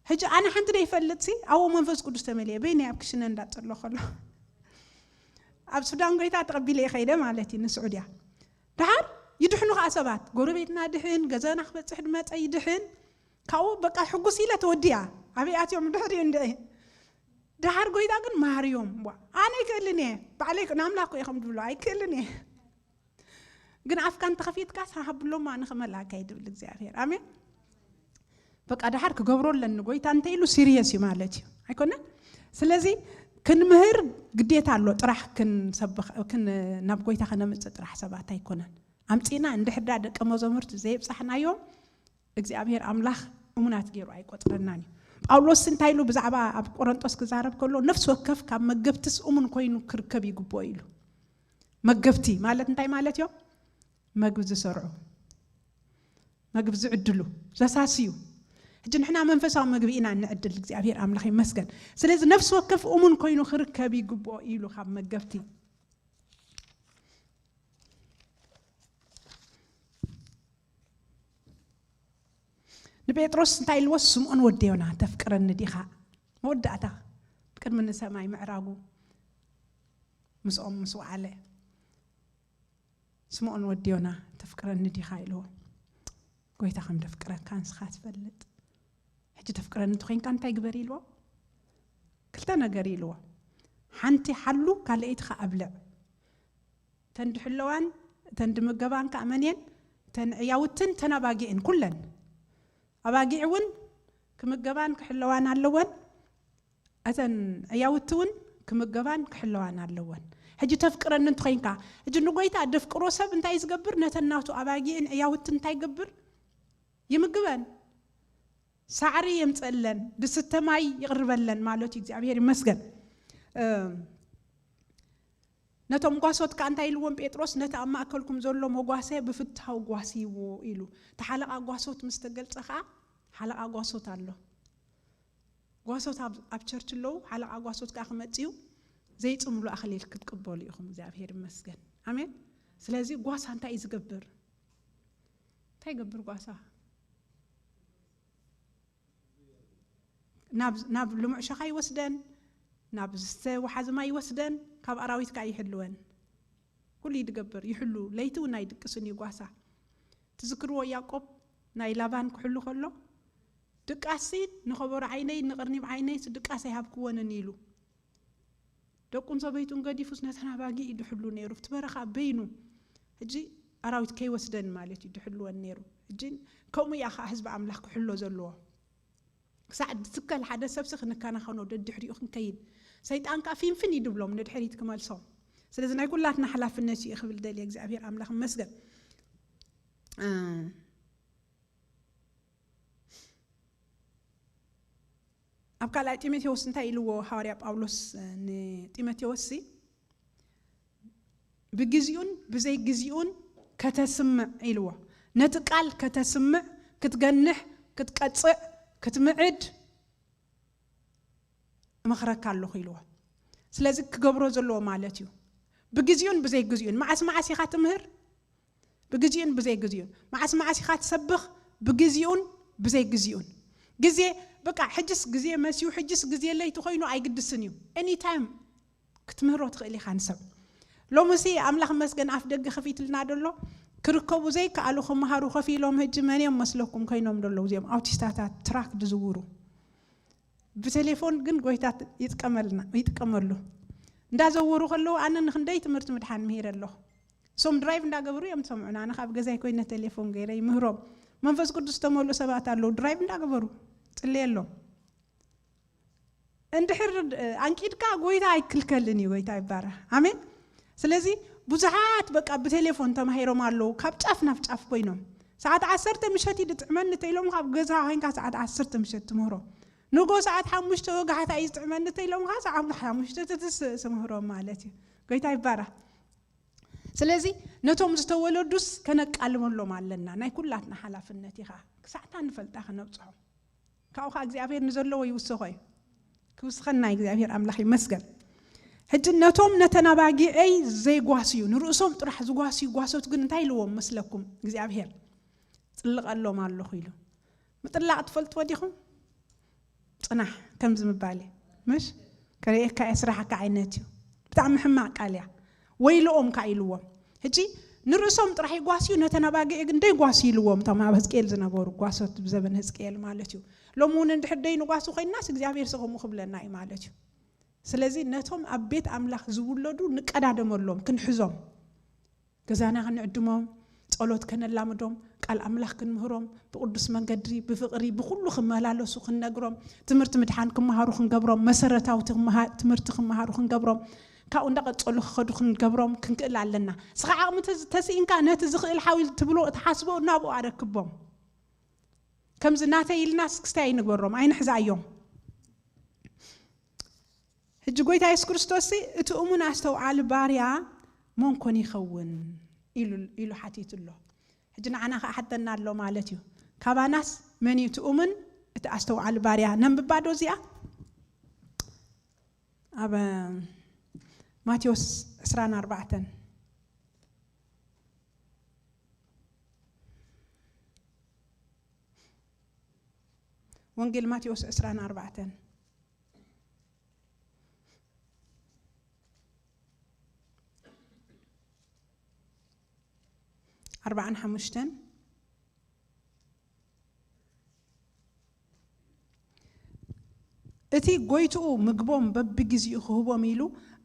ሕጂ ኣነ ሓንቲ ደይፈልጥ ሲ ኣብኡ መንፈስ ቅዱስ ተመልየ በይነይ ኣብ ክሽነ እንዳፀሎ ከሎ ኣብ ሱዳን ጎይታ ተቐቢለ ይኸይደ ማለት እዩ ንስዑድያ። ደሓር ይድሕኑ ከዓ ሰባት ጎረቤትና ድሕን ገዛና ክበፅሕ ድመፀ ይድሕን ካብኡ በቃ ሕጉስ ኢለ ተወዲያ። ኣበይ ኣትዮም ድሕሪኡ እንደ ደሓር ጎይታ ግን ማርዮም ዋ ኣነ ይክእልን እየ ባዕለይ ናምላክ እየ ከም ድብሎ ኣይክእልን እየ። ግን ኣፍካ እንተኸፊትካ ሳሃብሎማ ንኽመላካ ይድብል እግዚኣብሔር ኣሜን። በቃ ደሓር ክገብሮ ኣለኒ ጎይታ እንተ ኢሉ ሲሪየስ እዩ ማለት እዩ ኣይኮነን። ስለዚ ክንምህር ግዴታ ኣሎ ጥራሕ ክንሰብኽ ክን ናብ ጎይታ ከነምፅእ ጥራሕ ሰባት ኣይኮነን። ኣምፂና እንድሕዳ ደቀ መዘሙርቲ ዘይብፃሕናዮም እግዚኣብሔር ኣምላኽ እሙናት ገይሩ ኣይቆፅረናን እዩ። ጳውሎስ እንታይ ኢሉ ብዛዕባ ኣብ ቆረንጦስ ክዛረብ ከሎ ነፍሲ ወከፍ ካብ መገብትስ እሙን ኮይኑ ክርከብ ይግብኦ ኢሉ። መገብቲ ማለት እንታይ ማለት እዮም? መግቢ ዝሰርዑ፣ መግቢ ዝዕድሉ፣ ዘሳስዩ። ሕጂ ንሕና መንፈሳዊ መግቢ ኢና እንዕድል እግዚኣብሔር ኣምላኽ ይመስገን። ስለዚ ነፍሲ ወከፍ እሙን ኮይኑ ክርከብ ይግብኦ ኢሉ ካብ መገብቲ ንጴጥሮስ እንታይ ኢልዎ? ስምዖን ወዲ ዮና ተፍቅረኒ ዲኻ? መወዳእታ ቅድሚ ንሰማይ ምዕራጉ ምስኦም ምስ ወዓለ ስምዖን ወዲ ዮና ተፍቅረኒ ዲኻ ኢልዎ። ጎይታ ከም ደፍቅረካ ንስኻ ትፈልጥ። ሕጂ ተፍቅረኒ እንተኮይንካ እንታይ ግበር ኢልዎ? ክልተ ነገር ኢልዎ። ሓንቲ ሓሉ ካልኣይቲ ከዓ ኣብልዕ። እተን ድሕለዋን እተን ድምገባን ከዓ መን እየን? እተን ዕያውትን እተን ኣባጊዕን ኩለን። ኣባጊዕ እውን ክምገባን ክሕለዋን ኣለወን። እተን ዕያውቲ እውን ክምገባን ክሕለዋን ኣለወን። ሕጂ ተፍቅረኒ እንተኮይንካ ሕጂ ንጎይታ ደፍቅሮ ሰብ እንታይ ዝገብር? ነተን ናቱ ኣባጊዕን ዕያውትን እንታይ ይገብር? ይምግበን። ሳዕሪ የምፀለን፣ ድስተ ማይ ይቕርበለን ማለት እዩ። እግዚኣብሔር ይመስገን። ነቶም ጓሶት ከዓ እንታይ ኢልዎም ጴጥሮስ? ነቲ ኣብ ማእከልኩም ዘሎ መጓሰ ብፍታው ጓስይዎ ኢሉ። እቲ ሓለቓ ጓሶት ምስ ተገልጸ ከዓ ሓለቓ ጓሶት ኣሎ። ጓሶት ኣብ ቸርች ኣለዉ። ሓለቓ ጓሶት ከዓ ክመፅኡ ዘይፅምሉ ኣኽሊል ክትቅበሉ ኢኹም። እግዚኣብሔር ይመስገን። ኣሜን። ስለዚ ጓሳ እንታይ እዩ ዝገብር? እንታይ ይገብር ጓሳ? ናብ ልሙዕ ሸኻ ይወስደን፣ ናብ ዝስተ ወሓዚ ማይ ይወስደን፣ ካብ ኣራዊት ከኣ ይሕልወን። ኩሉ ይድገብር ይሕሉ፣ ለይቲ እውን ኣይድቅስን እዩ ጓሳ። ትዝክርዎ ያዕቆብ ናይ ላባን ክሕሉ ከሎ፣ ድቃሲ ንኸበሮ ዓይነይ ንቕርኒብ ዓይነይስ ድቃስ ኣይሃብክወንን ኢሉ። ደቁን ሰበይቱን ገዲፉስ ነተን ኣባጊዕ እዩ ድሕሉ ነይሩ፣ ኣብቲ በረኻ በይኑ። ሕጂ ኣራዊት ከይወስደን ማለት እዩ ድሕልወን ነይሩ። ሕጂ ከምኡ እያ ኸዓ ህዝቢ ኣምላኽ ክሕሎ ዘለዎ። ክሳዕ ዝትከል ሓደ ሰብሲ ክንከናኸኖ ደድሕሪኡ ክንከይድ፣ ሰይጣን ከኣ ፊንፊን እዩ ድብሎም ንድሕሪት ክመልሶም። ስለዚ ናይ ኩላትና ሓላፍነት እዩ ክብል ደልየ። እግዚኣብሔር ኣምላኽ ይመስገን። ኣብ ካልኣይ ጢሞቴዎስ እንታይ ኢልዎ ሃዋርያ ጳውሎስ ንጢሞቴዎስ ሲ? ብግዚኡን ብዘይ ግዚኡን ከተስምዕ ኢልዎ። ነቲ ቃል ከተስምዕ፣ ክትገንሕ፣ ክትቀጽዕ፣ ክትምዕድ እመኽረካ ኣለኹ ኢልዎ። ስለዚ ክገብሮ ዘለዎ ማለት እዩ። ብግዚኡን ብዘይ ግዚኡን። መዓስ መዓስ ኢኻ ትምህር? ብግዚኡን ብዘይ ግዚኡን። መዓስ መዓስ ኢኻ ትሰብኽ? ብግዚኡን ብዘይ ግዚኡን። ግዜ በቃ ሕጅስ ግዜ መስዩ፣ ሕጅስ ግዜ ለይቲ ኮይኑ ኣይግድስን እዩ። ኤኒታይም ክትምህሮ ትኽእል ኢኻ ንሰብ። ሎምሲ ኣምላኽ መስገን ኣፍ ደገ ከፊትልና ደሎ፣ ክርከቡ ዘይከኣሉ ክመሃሩ ከፊሎም ሕጂ መን እዮም መስለኩም ኮይኖም ደለዉ እዚኦም ኣውቲስታታት ትራክ ዝዝውሩ? ብቴሌፎን ግን ጎይታ ይጥቀመልና፣ ይጥቀመሉ። እንዳዘወሩ ከለዉ ኣነ ንክንደይ ትምህርቲ ምድሓን ምሂረ ኣለኹ። እሶም ድራይቭ እንዳገበሩ እዮም ዝሰምዑና። ኣነ ካብ ገዛይ ኮይነ ቴሌፎን ገይረ ይምህሮም። መንፈስ ቅዱስ ዝተመልኡ ሰባት ኣለዉ፣ ድራይቭ እንዳገበሩ ጽልየሎም። እንድሕር፣ እ፣ ኣንቂድካ ጎይታ ኣይክልከልን እዩ፣ ጎይታ ይባረኽ። ኣሜን። ስለዚ ብዙሓት በቃ ብቴሌፎን ተማሂሮም ኣለዉ፣ ካብ ጫፍ ናብ ጫፍ ኮይኖም። ሰዓት ዓሰርተ ምሸት እዩ ዝጥዕመኒ ተኢሎም ካብ ገዛ ኮይንካ ሰዓት ዓሰርተ ምሸት ትምህሮም። ንጎ ሰዓት ሓሙሽተ ወጋሕታ እዩ ዝጥዕመኒ ተኢሎም ከዓ ሰዓት ሓሙሽተ ትትስ ትምህሮም ማለት እዩ። ጎይታ ይባረኽ። ስለዚ ነቶም ዝተወለዱስ ከነቃልመሎም ኣለና። ናይ ኩላትና ሓላፍነት እዩ ከዓ። ክሳዕታ ንፈልጣ ከነብጽሖም። ካብኡ ከዓ እግዚኣብሔር ንዘለዎ ይውስኾ እዩ። ክውስኸና እግዚኣብሔር ኣምላኽ ይመስገን። ሕጂ ነቶም ነተን ኣባጊዐይ ዘይጓስዩ፣ ንርእሶም ጥራሕ ዝጓስዩ ጓሶት ግን እንታይ ኢልዎም መስለኩም እግዚኣብሔር? ጽልቐሎም ኣለኹ ኢሉ። ምጥላቕ ትፈልጥዎ ዲኹም? ጽናሕ ከምዚ ምባል እዩ። ምሽ? ከርእየካ እየ፣ ስራሕካ ዓይነት እዩ። ብጣዕሚ ሕማቕ ቃል እያ። ወይልኦም ከኣ ኢልዎም። ሕጂ ንርእሶም ጥራሕ ይጓስዩ፣ ነተን ኣባጊዕ ግን ደይጓስዩ ኢልዎም። እቶም ኣብ ህዝቅኤል ዝነበሩ ጓሶት፣ ብዘበን ህዝቅኤል ማለት እዩ። ሎሚ እውን እንድሕር ደይንጓሱ ኮይንናስ እግዚኣብሔር ሲ ከምኡ ክብለና እዩ ማለት እዩ። ስለዚ ነቶም ኣብ ቤት ኣምላኽ ዝውለዱ ንቀዳደመሎም፣ ክንሕዞም። ገዛና ክንዕድሞም፣ ጸሎት ከነላምዶም፣ ቃል ኣምላኽ ክንምህሮም፣ ብቕዱስ መንገዲ፣ ብፍቕሪ፣ ብኹሉ ክመላለሱ ክንነግሮም፣ ትምህርቲ ምድሓን ክመሃሩ ክንገብሮም፣ መሰረታዊ ትምሃ-፣ ትምህርቲ ክመሃሩ ክንገብሮም፣ ካብኡ እንዳቐጸሉ ክኸዱ ክንገብሮም ክንክእል ኣለና። እስኻ ዓቕሚ ተዝ-፣ ተስኢንካ ነቲ ዝኽእል ሓው ኢል ትብሎ፣ ትሓስቦ ናብኡ ኣረክቦም። ከምዚ ናተይ ኢልናስ ክስታይ ኣይንግበሮም፣ ኣይንሕዛዮም። ሕጂ ጎይታ የሱስ ክርስቶስ ሲ፣ "እቲ እሙን ኣስተውዓሊ ባርያ መን ኮን ይኸውን?" ኢሉ፣ ኢሉ ሓቲቱ ኣሎ። ሕጂ ንዓና ኸኣ ሓተና ኣሎ ማለት እዩ። ካባናስ መን እዩ እቲ እሙን፣ እቲ ኣስተውዓሊ ባርያ? ነንብባ ዶ እዚኣ? ኣብ ማቴዎስ ዕስራን ኣርባዕተን። ወንጌል ማቴዎስ ዕስራን ኣርባዕተን። ኣርባዓን ሓሙሽተን። እቲ ጎይትኡ ምግቦም በብግዜኡ ክህቦም ኢሉ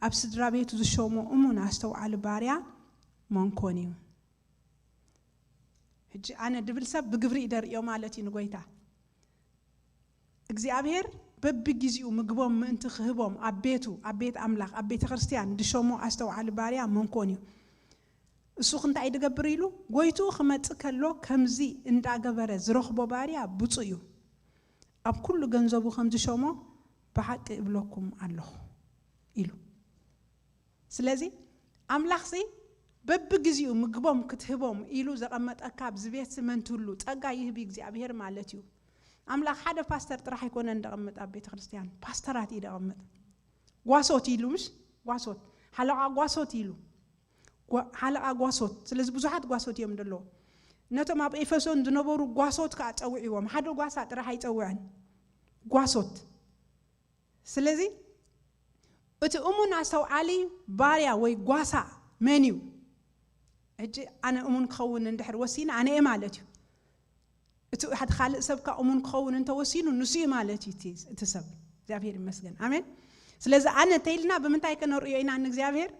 ኣብ ስድራ ቤቱ ዝሾሞ እሙን ኣስተውዓሊ ባርያ መን ኮን እዩ? ሕጂ ኣነ ድብል ሰብ ብግብሪ እዩ ደርእዮ ማለት እዩ ንጎይታ። እግዚኣብሔር በብግዜኡ ምግቦም ምእንቲ ክህቦም ኣብ ቤቱ፣ ኣብ ቤት ኣምላኽ፣ ኣብ ቤተ ክርስቲያን ድሾሞ ኣስተውዓሊ ባርያ መን ኮን እዩ? እሱ እንታይ ድገብር ኢሉ? ጎይትኡ ክመጽእ ከሎ ከምዚ እንዳገበረ ዝረኽቦ ባርያ ብፁዕ እዩ። ኣብ ኩሉ ገንዘቡ ከም ዝሾሞ ብሓቂ እብለኩም ኣለኹ ኢሉ። ስለዚ ኣምላኽሲ በብግዜኡ ምግቦም ክትህቦም ኢሉ ዘቐመጠካ ኣብዚ ቤት መን ትህሉ ጸጋ ይህብ እግዚኣብሔር ማለት እዩ። ኣምላኽ ሓደ ፓስተር ጥራሕ ኣይኮነን ዘቐምጥ ኣብ ቤተ ክርስቲያን፣ ፓስተራት እዩ ዘቐምጥ። ጓሶት ኢሉ፣ ምሽ ጓሶት፣ ሓለቓ ጓሶት ኢሉ። ጓ-፣ ሓለቓ ጓሶት። ስለዚ ብዙሓት ጓሶት እዮም ዘለዉ። ነቶም ኣብ ኤፌሶን ዝነበሩ ጓሶት ከዓ ጸዊዕዎም። ሓደ ጓሳ ጥራሕ ኣይጸውዐን፣ ጓሶት። ስለዚ እቲ እሙን ኣስተውዓሊ ባርያ ወይ ጓሳ መን እዩ? ሕጂ ኣነ እሙን ክኸውን እንድሕር ወሲነ ኣነ እየ ማለት እዩ። እቲ ሓደ ካልእ ሰብ ከዓ እሙን ክኸውን እንተወሲኑ ንሱ እዩ ማለት እዩ እቲ ሰብ። እግዚኣብሔር ይመስገን። ኣሜን። ስለዚ ኣነ እንተኢልና ብምንታይ ከነርእዮ ኢና ንእግዚኣብሔር?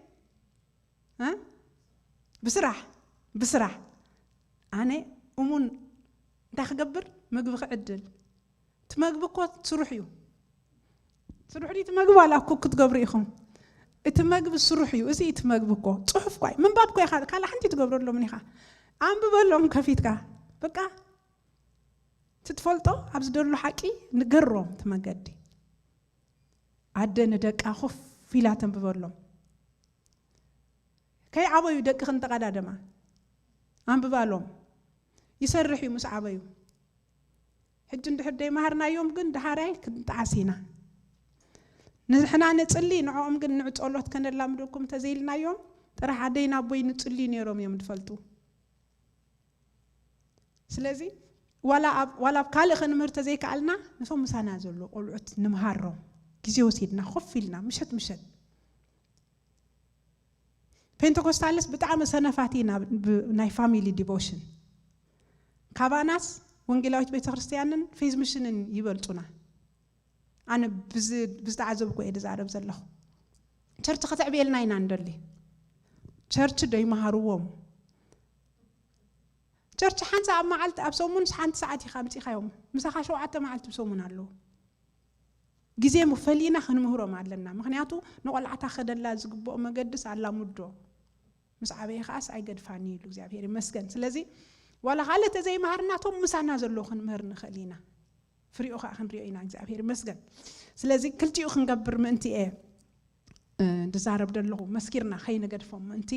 እ? ብስራሕ፣ ብስራሕ። ኣነ እሙን እንታይ ክገብር? ምግቢ ክዕድል። እቲ መግቢ እኮ ስሩሕ እዩ። ስሩሕ ድዩ እቲ መግቢ? ዋላ እኮ ክትገብሩ ኢኹም። እቲ መግቢ ስሩሕ እዩ። እዚ እቲ መግቢ እኮ ጽሑፍ እኳ እዩ። ምንባብ እኮ ኢኻ፣ ካልእ ሓንቲ ትገብረሎም ኢኻ። ኣንብበሎም ከፊትካ። በቃ፣ እቲ ትፈልጦ ኣብ ዝደሎ ሓቂ ንገሮም እቲ መገዲ። ኣደ ንደቃ ኮፍ ኢላ ተንብበሎም። ከይዓበዩ ደቅኽን ተቐዳደማ። ኣንብባሎም። ይሰርሕ እዩ ምስ ዓበዩ። ሕጂ እንድሕር ደይመሃርናዮም ግን ደሃራይ ክንጠዓስ ኢና። ንሕና ንጽሊ፣ ንዕኦም ግን ንዕ ጸሎት ከነላምደኩም እንተዘይልናዮም፣ ጥራሕ ኣደይን ኣቦይ ንጽሊ ነይሮም እዮም ዝፈልጡ። ስለዚ ዋላ ኣብ፣ ዋላ ኣብ ካልእ ክንምህር ተዘይከኣልና፣ ነቶም ምሳና ዘሎ ቆልዑት ንምሃሮም። ግዜ ወሲድና፣ ኮፍ ኢልና፣ ምሸት ምሸት። ፔንተኮስታልስ ብጣዕሚ ሰነፋት ኢና ብ-፣ ናይ ፋሚሊ ዲቮሽን። ካባናስ ወንጌላዊት ቤተክርስትያንን ፌዝ ሚሽንን ይበልጹና። ኣነ ብዝ-፣ ብዝተዓዘብኩ እየ ዝዛረብ ዘለኹ። ቸርች ከተዕብየልና ኢና ንደሊ። ቸርች ዶ ይመሃርዎም? ቸርች ሓንሳ ኣብ መዓልቲ፣ ኣብ ሰሙን ሓንቲ ሰዓት ኢኻ ኣምጺኻዮም። ምሳኻ ሸውዓተ መዓልቲ ብሰሙን ኣለዉ። ግዜ ፈሊና ክንምህሮም ኣለና። ምኽንያቱ ንቆልዓታ ከደላ ዝግብኦ መገድስ ኣላሙዶ። ምስ ዓበየ ከኣስ ኣይገድፋን እዩ ኢሉ እግዚኣብሔር ይመስገን። ስለዚ ዋላ ካልእ ተዘይመሃርናቶም ምሳና ዘለዉ ክንምህር ንኽእል ኢና። ፍሪኡ ከዓ ክንሪኦ ኢና። እግዚኣብሔር ይመስገን። ስለዚ ክልቲኡ ክንገብር ምእንቲ እየ፣ እ፣ ድዛረብ ደለኹ። መስኪርና ከይንገድፎም ምእንቲ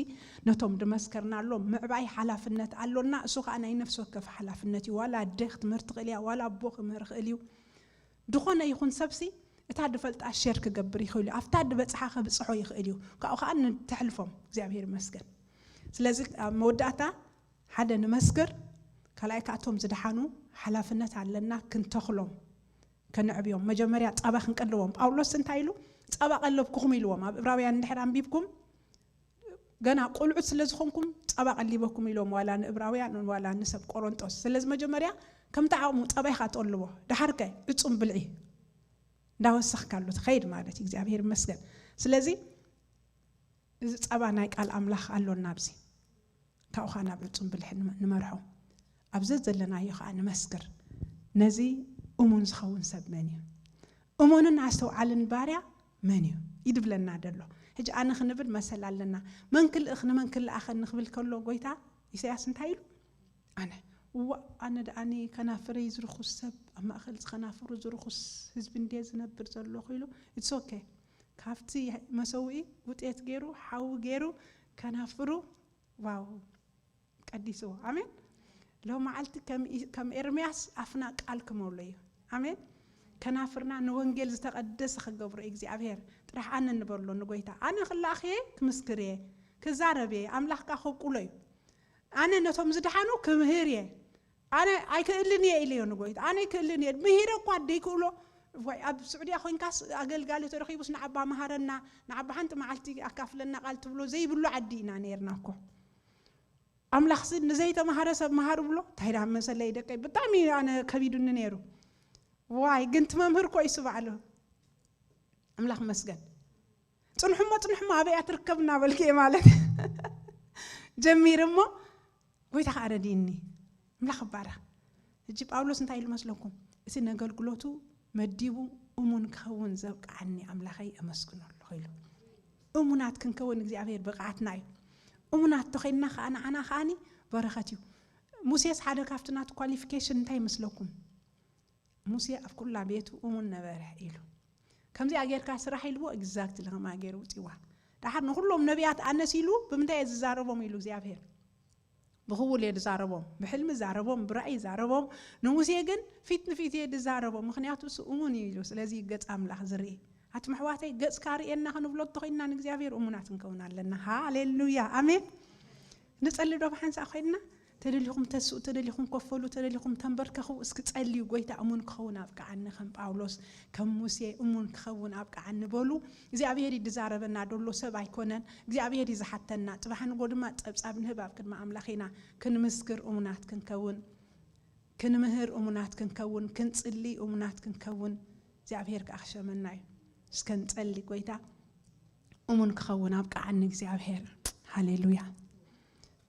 ነቶም ድመስከርናሎም ምዕባይ ሓላፍነት ኣሎና። እሱ ከዓ ናይ ነፍሲ ወከፍ ሓላፍነት እዩ። ዋላ ኣደ ክትምህር ትኽእል እያ፣ ዋላ ኣቦ ክምህር ይኽእል እዩ። ድኾነ ይኹን ሰብሲ እታ ድፈልጣ ሸር ክገብር ይኽእል እዩ። ኣብታ ድበጽሓ ከብጽሖ ይኽእል እዩ። ካብኡ ከዓ ንተሕልፎም። እግዚኣብሔር ይመስገን። ስለዚ ኣብ መወዳእታ ሓደ ንመስክር፣ ካልኣይ ከዓ እቶም ዝደሓኑ ሓላፍነት ኣለና ክንተኽሎም፣ ከነዕብዮም። መጀመርያ ጸባ ክንቀልዎም። ጳውሎስ እንታይ ኢሉ? "ጸባ ቀለብኩኹም" ኢልዎም። ኣብ ዕብራውያን እንድሕር ኣንቢብኩም፣ "ገና ቆልዑት ስለ ዝኾንኩም ጸባ ቀሊበኩም" ኢሎም፣ ዋላ ንዕብራውያን ዋላ ንሰብ ቆሮንጦስ። ስለዚ መጀመርያ ከምቲ ዓቕሙ ጸባ ኢኻ ትቐልቦ። ደሓርከ ዕጹም ብልዒ እንዳወሰኽካሉ ትኸይድ ማለት እዩ። እግዚኣብሔር ይመስገን። ስለዚ እዚ ጸባ ናይ ቃል ኣምላኽ ኣሎና ኣብዚ። ካብኡ ኸኣ ናብ ዕጹም ብልሒ ንመ-፣ ንመርሖ። ኣብ ዘዘለናዮ ኸኣ ንመስክር። ነዚ እሙን ዝኸውን ሰብ መን እዩ? እሙንን ኣስተውዓልን ባርያ መን እዩ? እዩ ድብለና ደሎ። ሕጂ ኣነ ክንብል መሰል ኣለና። መን ክልእኽ ንመን ክልኣኸኒ ክብል ከሎ ጎይታ ኢሳያስ እንታይ ኢሉ? ኣነ። እዋእ፣ ኣነ ደኣኒ ከናፍረይ ዝርኹስ ሰብ፣ ኣብ ማእከል ዝኸናፍሩ ዝርኹስ ህዝቢ እንድየ ዝነብር ዘለኹ ኢሉ። It's okay። ካብቲ መሰውኢ ውጤት ገይሩ፣ ሓዊ ገይሩ፣ ከናፍሩ፣ ዋው፣ ቀዲስዎ። ኣሜን። ሎም መዓልቲ ከም ኢ-፣ ከም ኤርምያስ ኣፍና ቃል ክመሎ እዩ። ኣሜን። ከናፍርና ንወንጌል ዝተቐደሰ ክገብሮ እዩ እግዚኣብሔር። ጥራሕ ኣነ ንበሎ ንጎይታ። ኣነ ክላኣኽ እየ፣ ክምስክር እየ፣ ክዛረብ እየ። ኣምላኽ ከኣ ከብቁሎ እዩ። ኣነ ነቶም ዝደሓኑ ክምህር እየ። ኣነ ኣይክእልን እየ ኢለዮ ንጎይታ። ኣነ ኣይክእልን እየ። ምሂረ እኳ ደይክእሎ፣ ዋይ፣ ኣብ ስዑድያ ኮይንካስ ኣገልጋሊ ተረኺቡስ ንዓባ መሃረና፣ ንዓባ ሓንቲ መዓልቲ ኣካፍለና ቃል ትብሎ ዘይብሉ ዓዲ ኢና ነይርና እኮ። ኣምላኽሲ ንዘይተማሃረ ሰብ መሃሩ ብሎ፣ እንታይ ደኣ መሰለይ ደቀይ፣ ብጣዕሚ ኣነ ከቢዱኒ ነይሩ። ዋይ፣ ግን እቲ መምህር እኮ እዩ እሱ ባዕሉ። ኣምላኽ መስገን። "ጽንሑሞ፣ ጽንሑሞ፣ ኣበይ እያ ትርከብ?" እናበልኩ እየ ማለት ጀሚረ እሞ፣ ጎይታ ከኣ ረዲእኒ። ኣምላኽ ይባረኽ። ሕጂ ጳውሎስ እንታይ ኢሉ መስለኩም? "እቲ ነገልግሎቱ መዲቡ እሙን ክኸውን ዘብቅዓኒ ኣምላኸይ እመስግኖ ኣለኹ" ኢሉ። እሙናት ክንከውን እግዚኣብሔር ብቕዓትና እዩ። እሙናት ተኾይንና ከኣ ንዓና ከኣኒ በረኸት እዩ። ሙሴስ ሓደ ካብቲ ናቱ ኳሊፊኬሽን እንታይ ይመስለኩም? "ሙሴ ኣብ ኩላ ቤቱ እሙን ነበረ" ኢሉ። "ከምዚኣ ጌርካ ስራሕ" ኢልዎ፣ ኤግዛክትሊ ከምኣ ገይሩ ውፅዋ። ደሓር ንኩሎም ነቢያት ኣነስ ኢሉ ብምንታይ እየ ዝዛረቦም ኢሉ እግዚኣብሔር? ብኽውል እየ ዝዛረቦም፣ ብሕልሚ ዛረቦም፣ ብራእይ ዛረቦም። ንሙሴ ግን ፊት ንፊት እየ ዝዛረቦም፣ ምኽንያቱ እሱ እሙን እዩ ኢሉ። ስለዚ ገጽ ኣምላኽ ዝርኢ። ኣቱም ኣሕዋተይ፣ ገጽካ ርእየና ክንብሎ እንተኾይንና ንእግዚኣብሔር እሙናት ክንከውን ኣለና። ሃሌሉያ፣ ኣሜን። ንጸሊ ዶ ብሓንሳእ ኮይንና? እቲ ተደሊኹም ተስኡ፣ ተደሊኹም ኮፈሉ፣ ተደሊኹም ተንበርከኹ፣ እስኪ ጸልዩ፣ ጎይታ እሙን ክኸውን ኣብቅዓኒ፣ ከም ጳውሎስ ከም ሙሴ እሙን ክኸውን ኣብቅዓኒ በሉ። እግዚኣብሔር እዩ ዝዛረበና ደሎ፣ ሰብ ኣይኮነን። እግዚኣብሔር እዩ ዝሓተና። ጽባሕ ንጎ ድማ ጸብጻብ ንህብ ኣብ ቅድሚ ኣምላኽ ኢና ክንምስክር እሙናት ክንከውን፣ ክንምህር እሙናት ክንከውን፣ ክንጽሊ እሙናት ክንከውን እግዚኣብሔር ከዓ ክሸመና እዩ። እስከ ንጸሊ። ጎይታ እሙን ክኸውን ኣብቅዓኒ እግዚኣብሔር። ሃሌሉያ።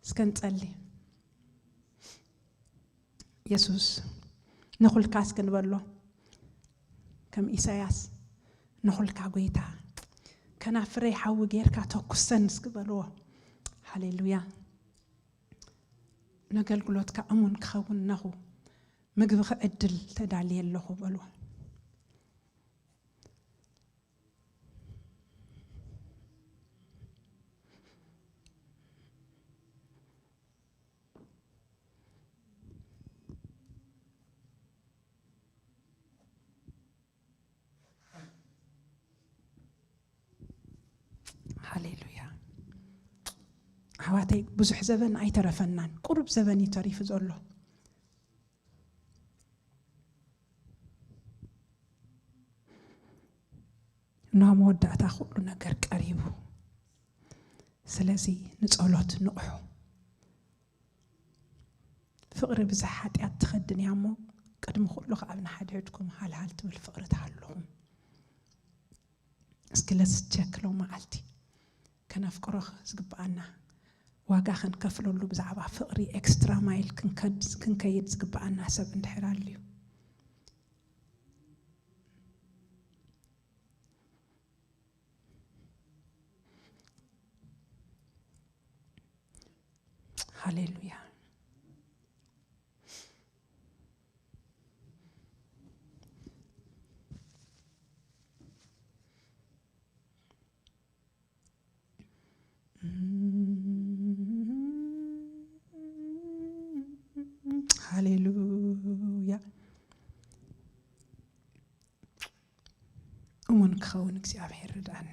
እስከ ንጸሊ። የሱስ ንኹልካ እስኪ ንበሎ፣ ከም ኢሳያስ ንኹልካ ጎይታ፣ ከናፍረይ ሓዊ ጌርካ ተኩሰን እስኪ በልዎ። ሃሌሉያ። ነገልግሎትካ እሙን ክኸውን ነኹ፣ ምግቢ ክዕድል ተዳልየ ኣለኹ በልዎ። ሃሌሉያ። ኣሕዋተይ፣ ብዙሕ ዘበን ኣይተረፈናን። ቁሩብ ዘበን እዩ ተሪፉ ዘሎ። ናብ መወዳእታ ኩሉ ነገር ቀሪቡ። ስለዚ ንጸሎት ንቕሑ። ፍቕሪ ብዘይ ሓጢኣት ትኸድን እያ እሞ፣ ቅድሚ ኩሉ ኸኣ ኣብ ንሓድሕድኩም ሃልሃል ትብል ፍቕሪ ትሃልኹም። እስኪ let's check ሎም መዓልቲ ከነፍቅሮ ዝግብኣና፣ ዋጋ ክንከፍለሉ ብዛዕባ ፍቕሪ ኤክስትራ ማይል ክንከድ-፣ ክንከይድ ዝግብኣና ሰብ እንድሕር ኣልዩ። ሃሌሉያ። ሃሌሉያ። እሙን ክኸውን እግዚኣብሔር ርድኣኒ።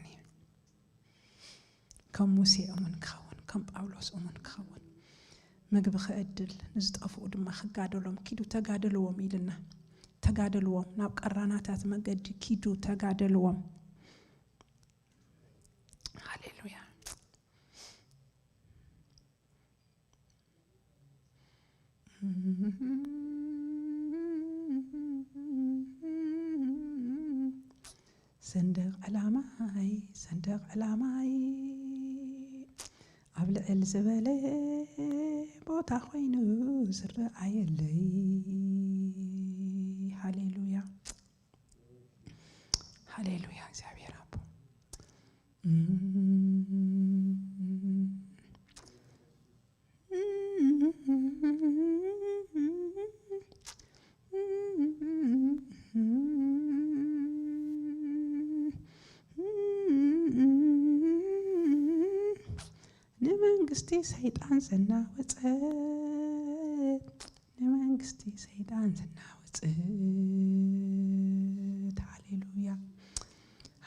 ከም ሙሴ እሙን ክኸውን፣ ከም ጳውሎስ እሙን ክኸውን። ምግቢ ክዕድል፣ ንዝጠፍኡ ድማ ክጋደሎም፣ ኪዱ ተጋደልዎም ኢልና። ተጋደልዎም፣ ናብ ቀራናታት መገዲ ኪዱ ተጋደልዎም። ሃሌሉያ። ሰንደቕ ዕላማይ፣ ሰንደቕ ዕላማይ፣ ኣብ ልዕል ዝበለ ቦታ ኮይኑ ዝረኣየለይ። ሃሌሉያ፣ ሃሌሉያ፣ እግዚኣብሔር ኣቦ። ንመንግስቲ ሰይጣን ዘናወጸት፣ ንመንግስቲ ሰይጣን ዘናወጸት። ሃሌሉያ፣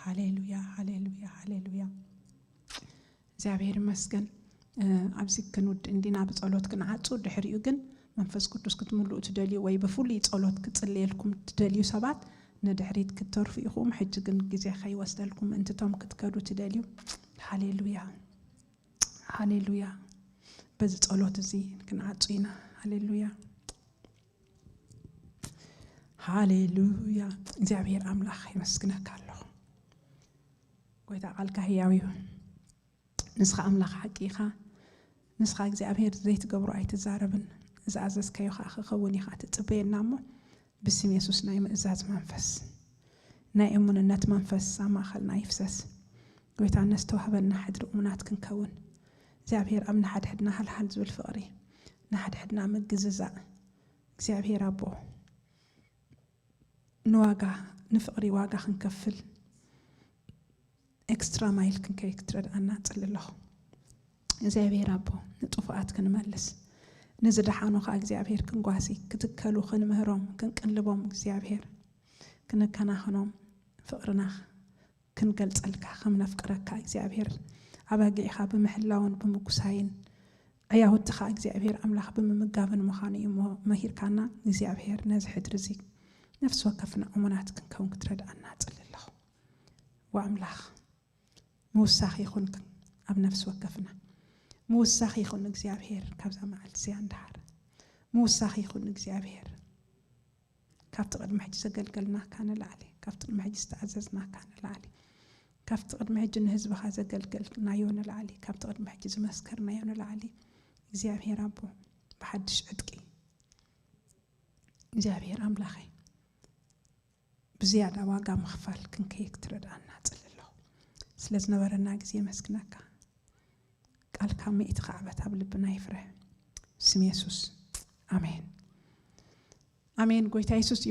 ሃሌሉያ፣ ሃሌሉያ፣ ሃሌሉያ። እግዚኣብሔር ይመስገን። እ፣ ኣብዚ ክንውድእ እንዲና ብጸሎት ክንዓጹ። ድሕሪኡ ግን መንፈስ ቅዱስ ክትምልኡ ትደልዩ ወይ ብፍሉይ ጸሎት ክጽልየልኩም ትደልዩ ሰባት ንድሕሪት ክትተርፉ ኢኹም። ሕጂ ግን ግዜ ከይወስደልኩም ምእንቲ እቶም ክትከዱ ትደልዩ። ሃሌሉያ፣ ሃሌሉያ። በዚ ጸሎት እዚ ክንዓጹ ኢና። ሃሌሉያ፣ ሃሌሉያ። እግዚኣብሔር ኣምላኽ የመስግነካ ኣለኹ። ጎይታ ቃልካ ህያው እዩ። ንስኻ ኣምላኽ ሓቂ ኢኻ። ንስኻ እግዚኣብሔር ዘይትገብሮ ኣይትዛረብን። ዝኣዘዝካዮ ኸኣ ክኸውን ኢኻ ትጽበየና እሞ፣ ብስም የሱስ ናይ ምእዛዝ መንፈስ፣ ናይ እሙንነት መንፈስ ኣብ ማእኸልና ይፍሰስ። ጎይታ፣ ነስተዋህበና ሕድሪ እሙናት ክንከውን፣ እግዚኣብሔር ኣብ ንሓድሕድና ሃልሃል ዝብል ፍቕሪ፣ ንሓድሕድና ምግዝዛእ፣ እግዚኣብሔር ኣቦ፣ ንዋጋ፣ ንፍቕሪ ዋጋ ክንከፍል ኤክስትራ ማይል ክንከይድ ክትረድኣና እጽሊ ኣለኹ። እግዚኣብሔር ኣቦ፣ ንጥፉኣት ክንመልስ፣ ንዝደሓኑ ኸኣ እግዚኣብሔር ክንጓሲ፣ ክትከሉ ክንምህሮም፣ ክንቅልቦም እግዚኣብሔር ክንከናኸኖም፣ ፍቕርና ክንገልጸልካ፣ ከም ነፍቅረካ እግዚኣብሔር፣ ኣባጊዕኻ ብምሕላውን ብምጉሳይን ኣያሁቲ ከዓ እግዚኣብሔር ኣምላኽ ብምምጋብን ምዃኑ እዩ እሞ መሂርካና። እግዚኣብሔር ነዚ ሕድሪ እዚ ነፍሲ ወከፍና እሙናት ክንከውን ክትረድኣና እጽሊ ኣለኹ። ወኣምላኽ ምውሳኽ ይኹን ኣብ ነፍሲ ወከፍና። ምውሳኽ ይኹን እግዚኣብሔር ካብዛ መዓልቲ እዚኣ እንድሓር ምውሳኽ ይኹን እግዚኣብሔር። ካብቲ ቅድሚ ሕጂ ዘገልገልናካ ንላዕሊ፣ ካብቲ ቅድሚ ሕጂ ዝተኣዘዝናካ ንላዕሊ፣ ካብቲ ቅድሚ ሕጂ ንህዝብኻ ዘገልገልናዮ ንላዕሊ፣ ካብቲ ቅድሚ ሕጂ ዝመስከርናዮ ንላዕሊ እግዚኣብሔር ኣቦ ብሓድሽ ዕጥቂ እግዚኣብሔር ኣምላኸይ ብዝያዳ ዋጋ ምኽፋል ክንከይድ ክትረድኣና እጽሊ ኣለኹ። ስለ ዝነበረና ግዜ የመስግነካ። ቃልካ ምእቲ ከዕበት ኣብ ልብና ይፍረ። ስም የሱስ ኣሜን። ኣሜን። ጎይታ የሱስ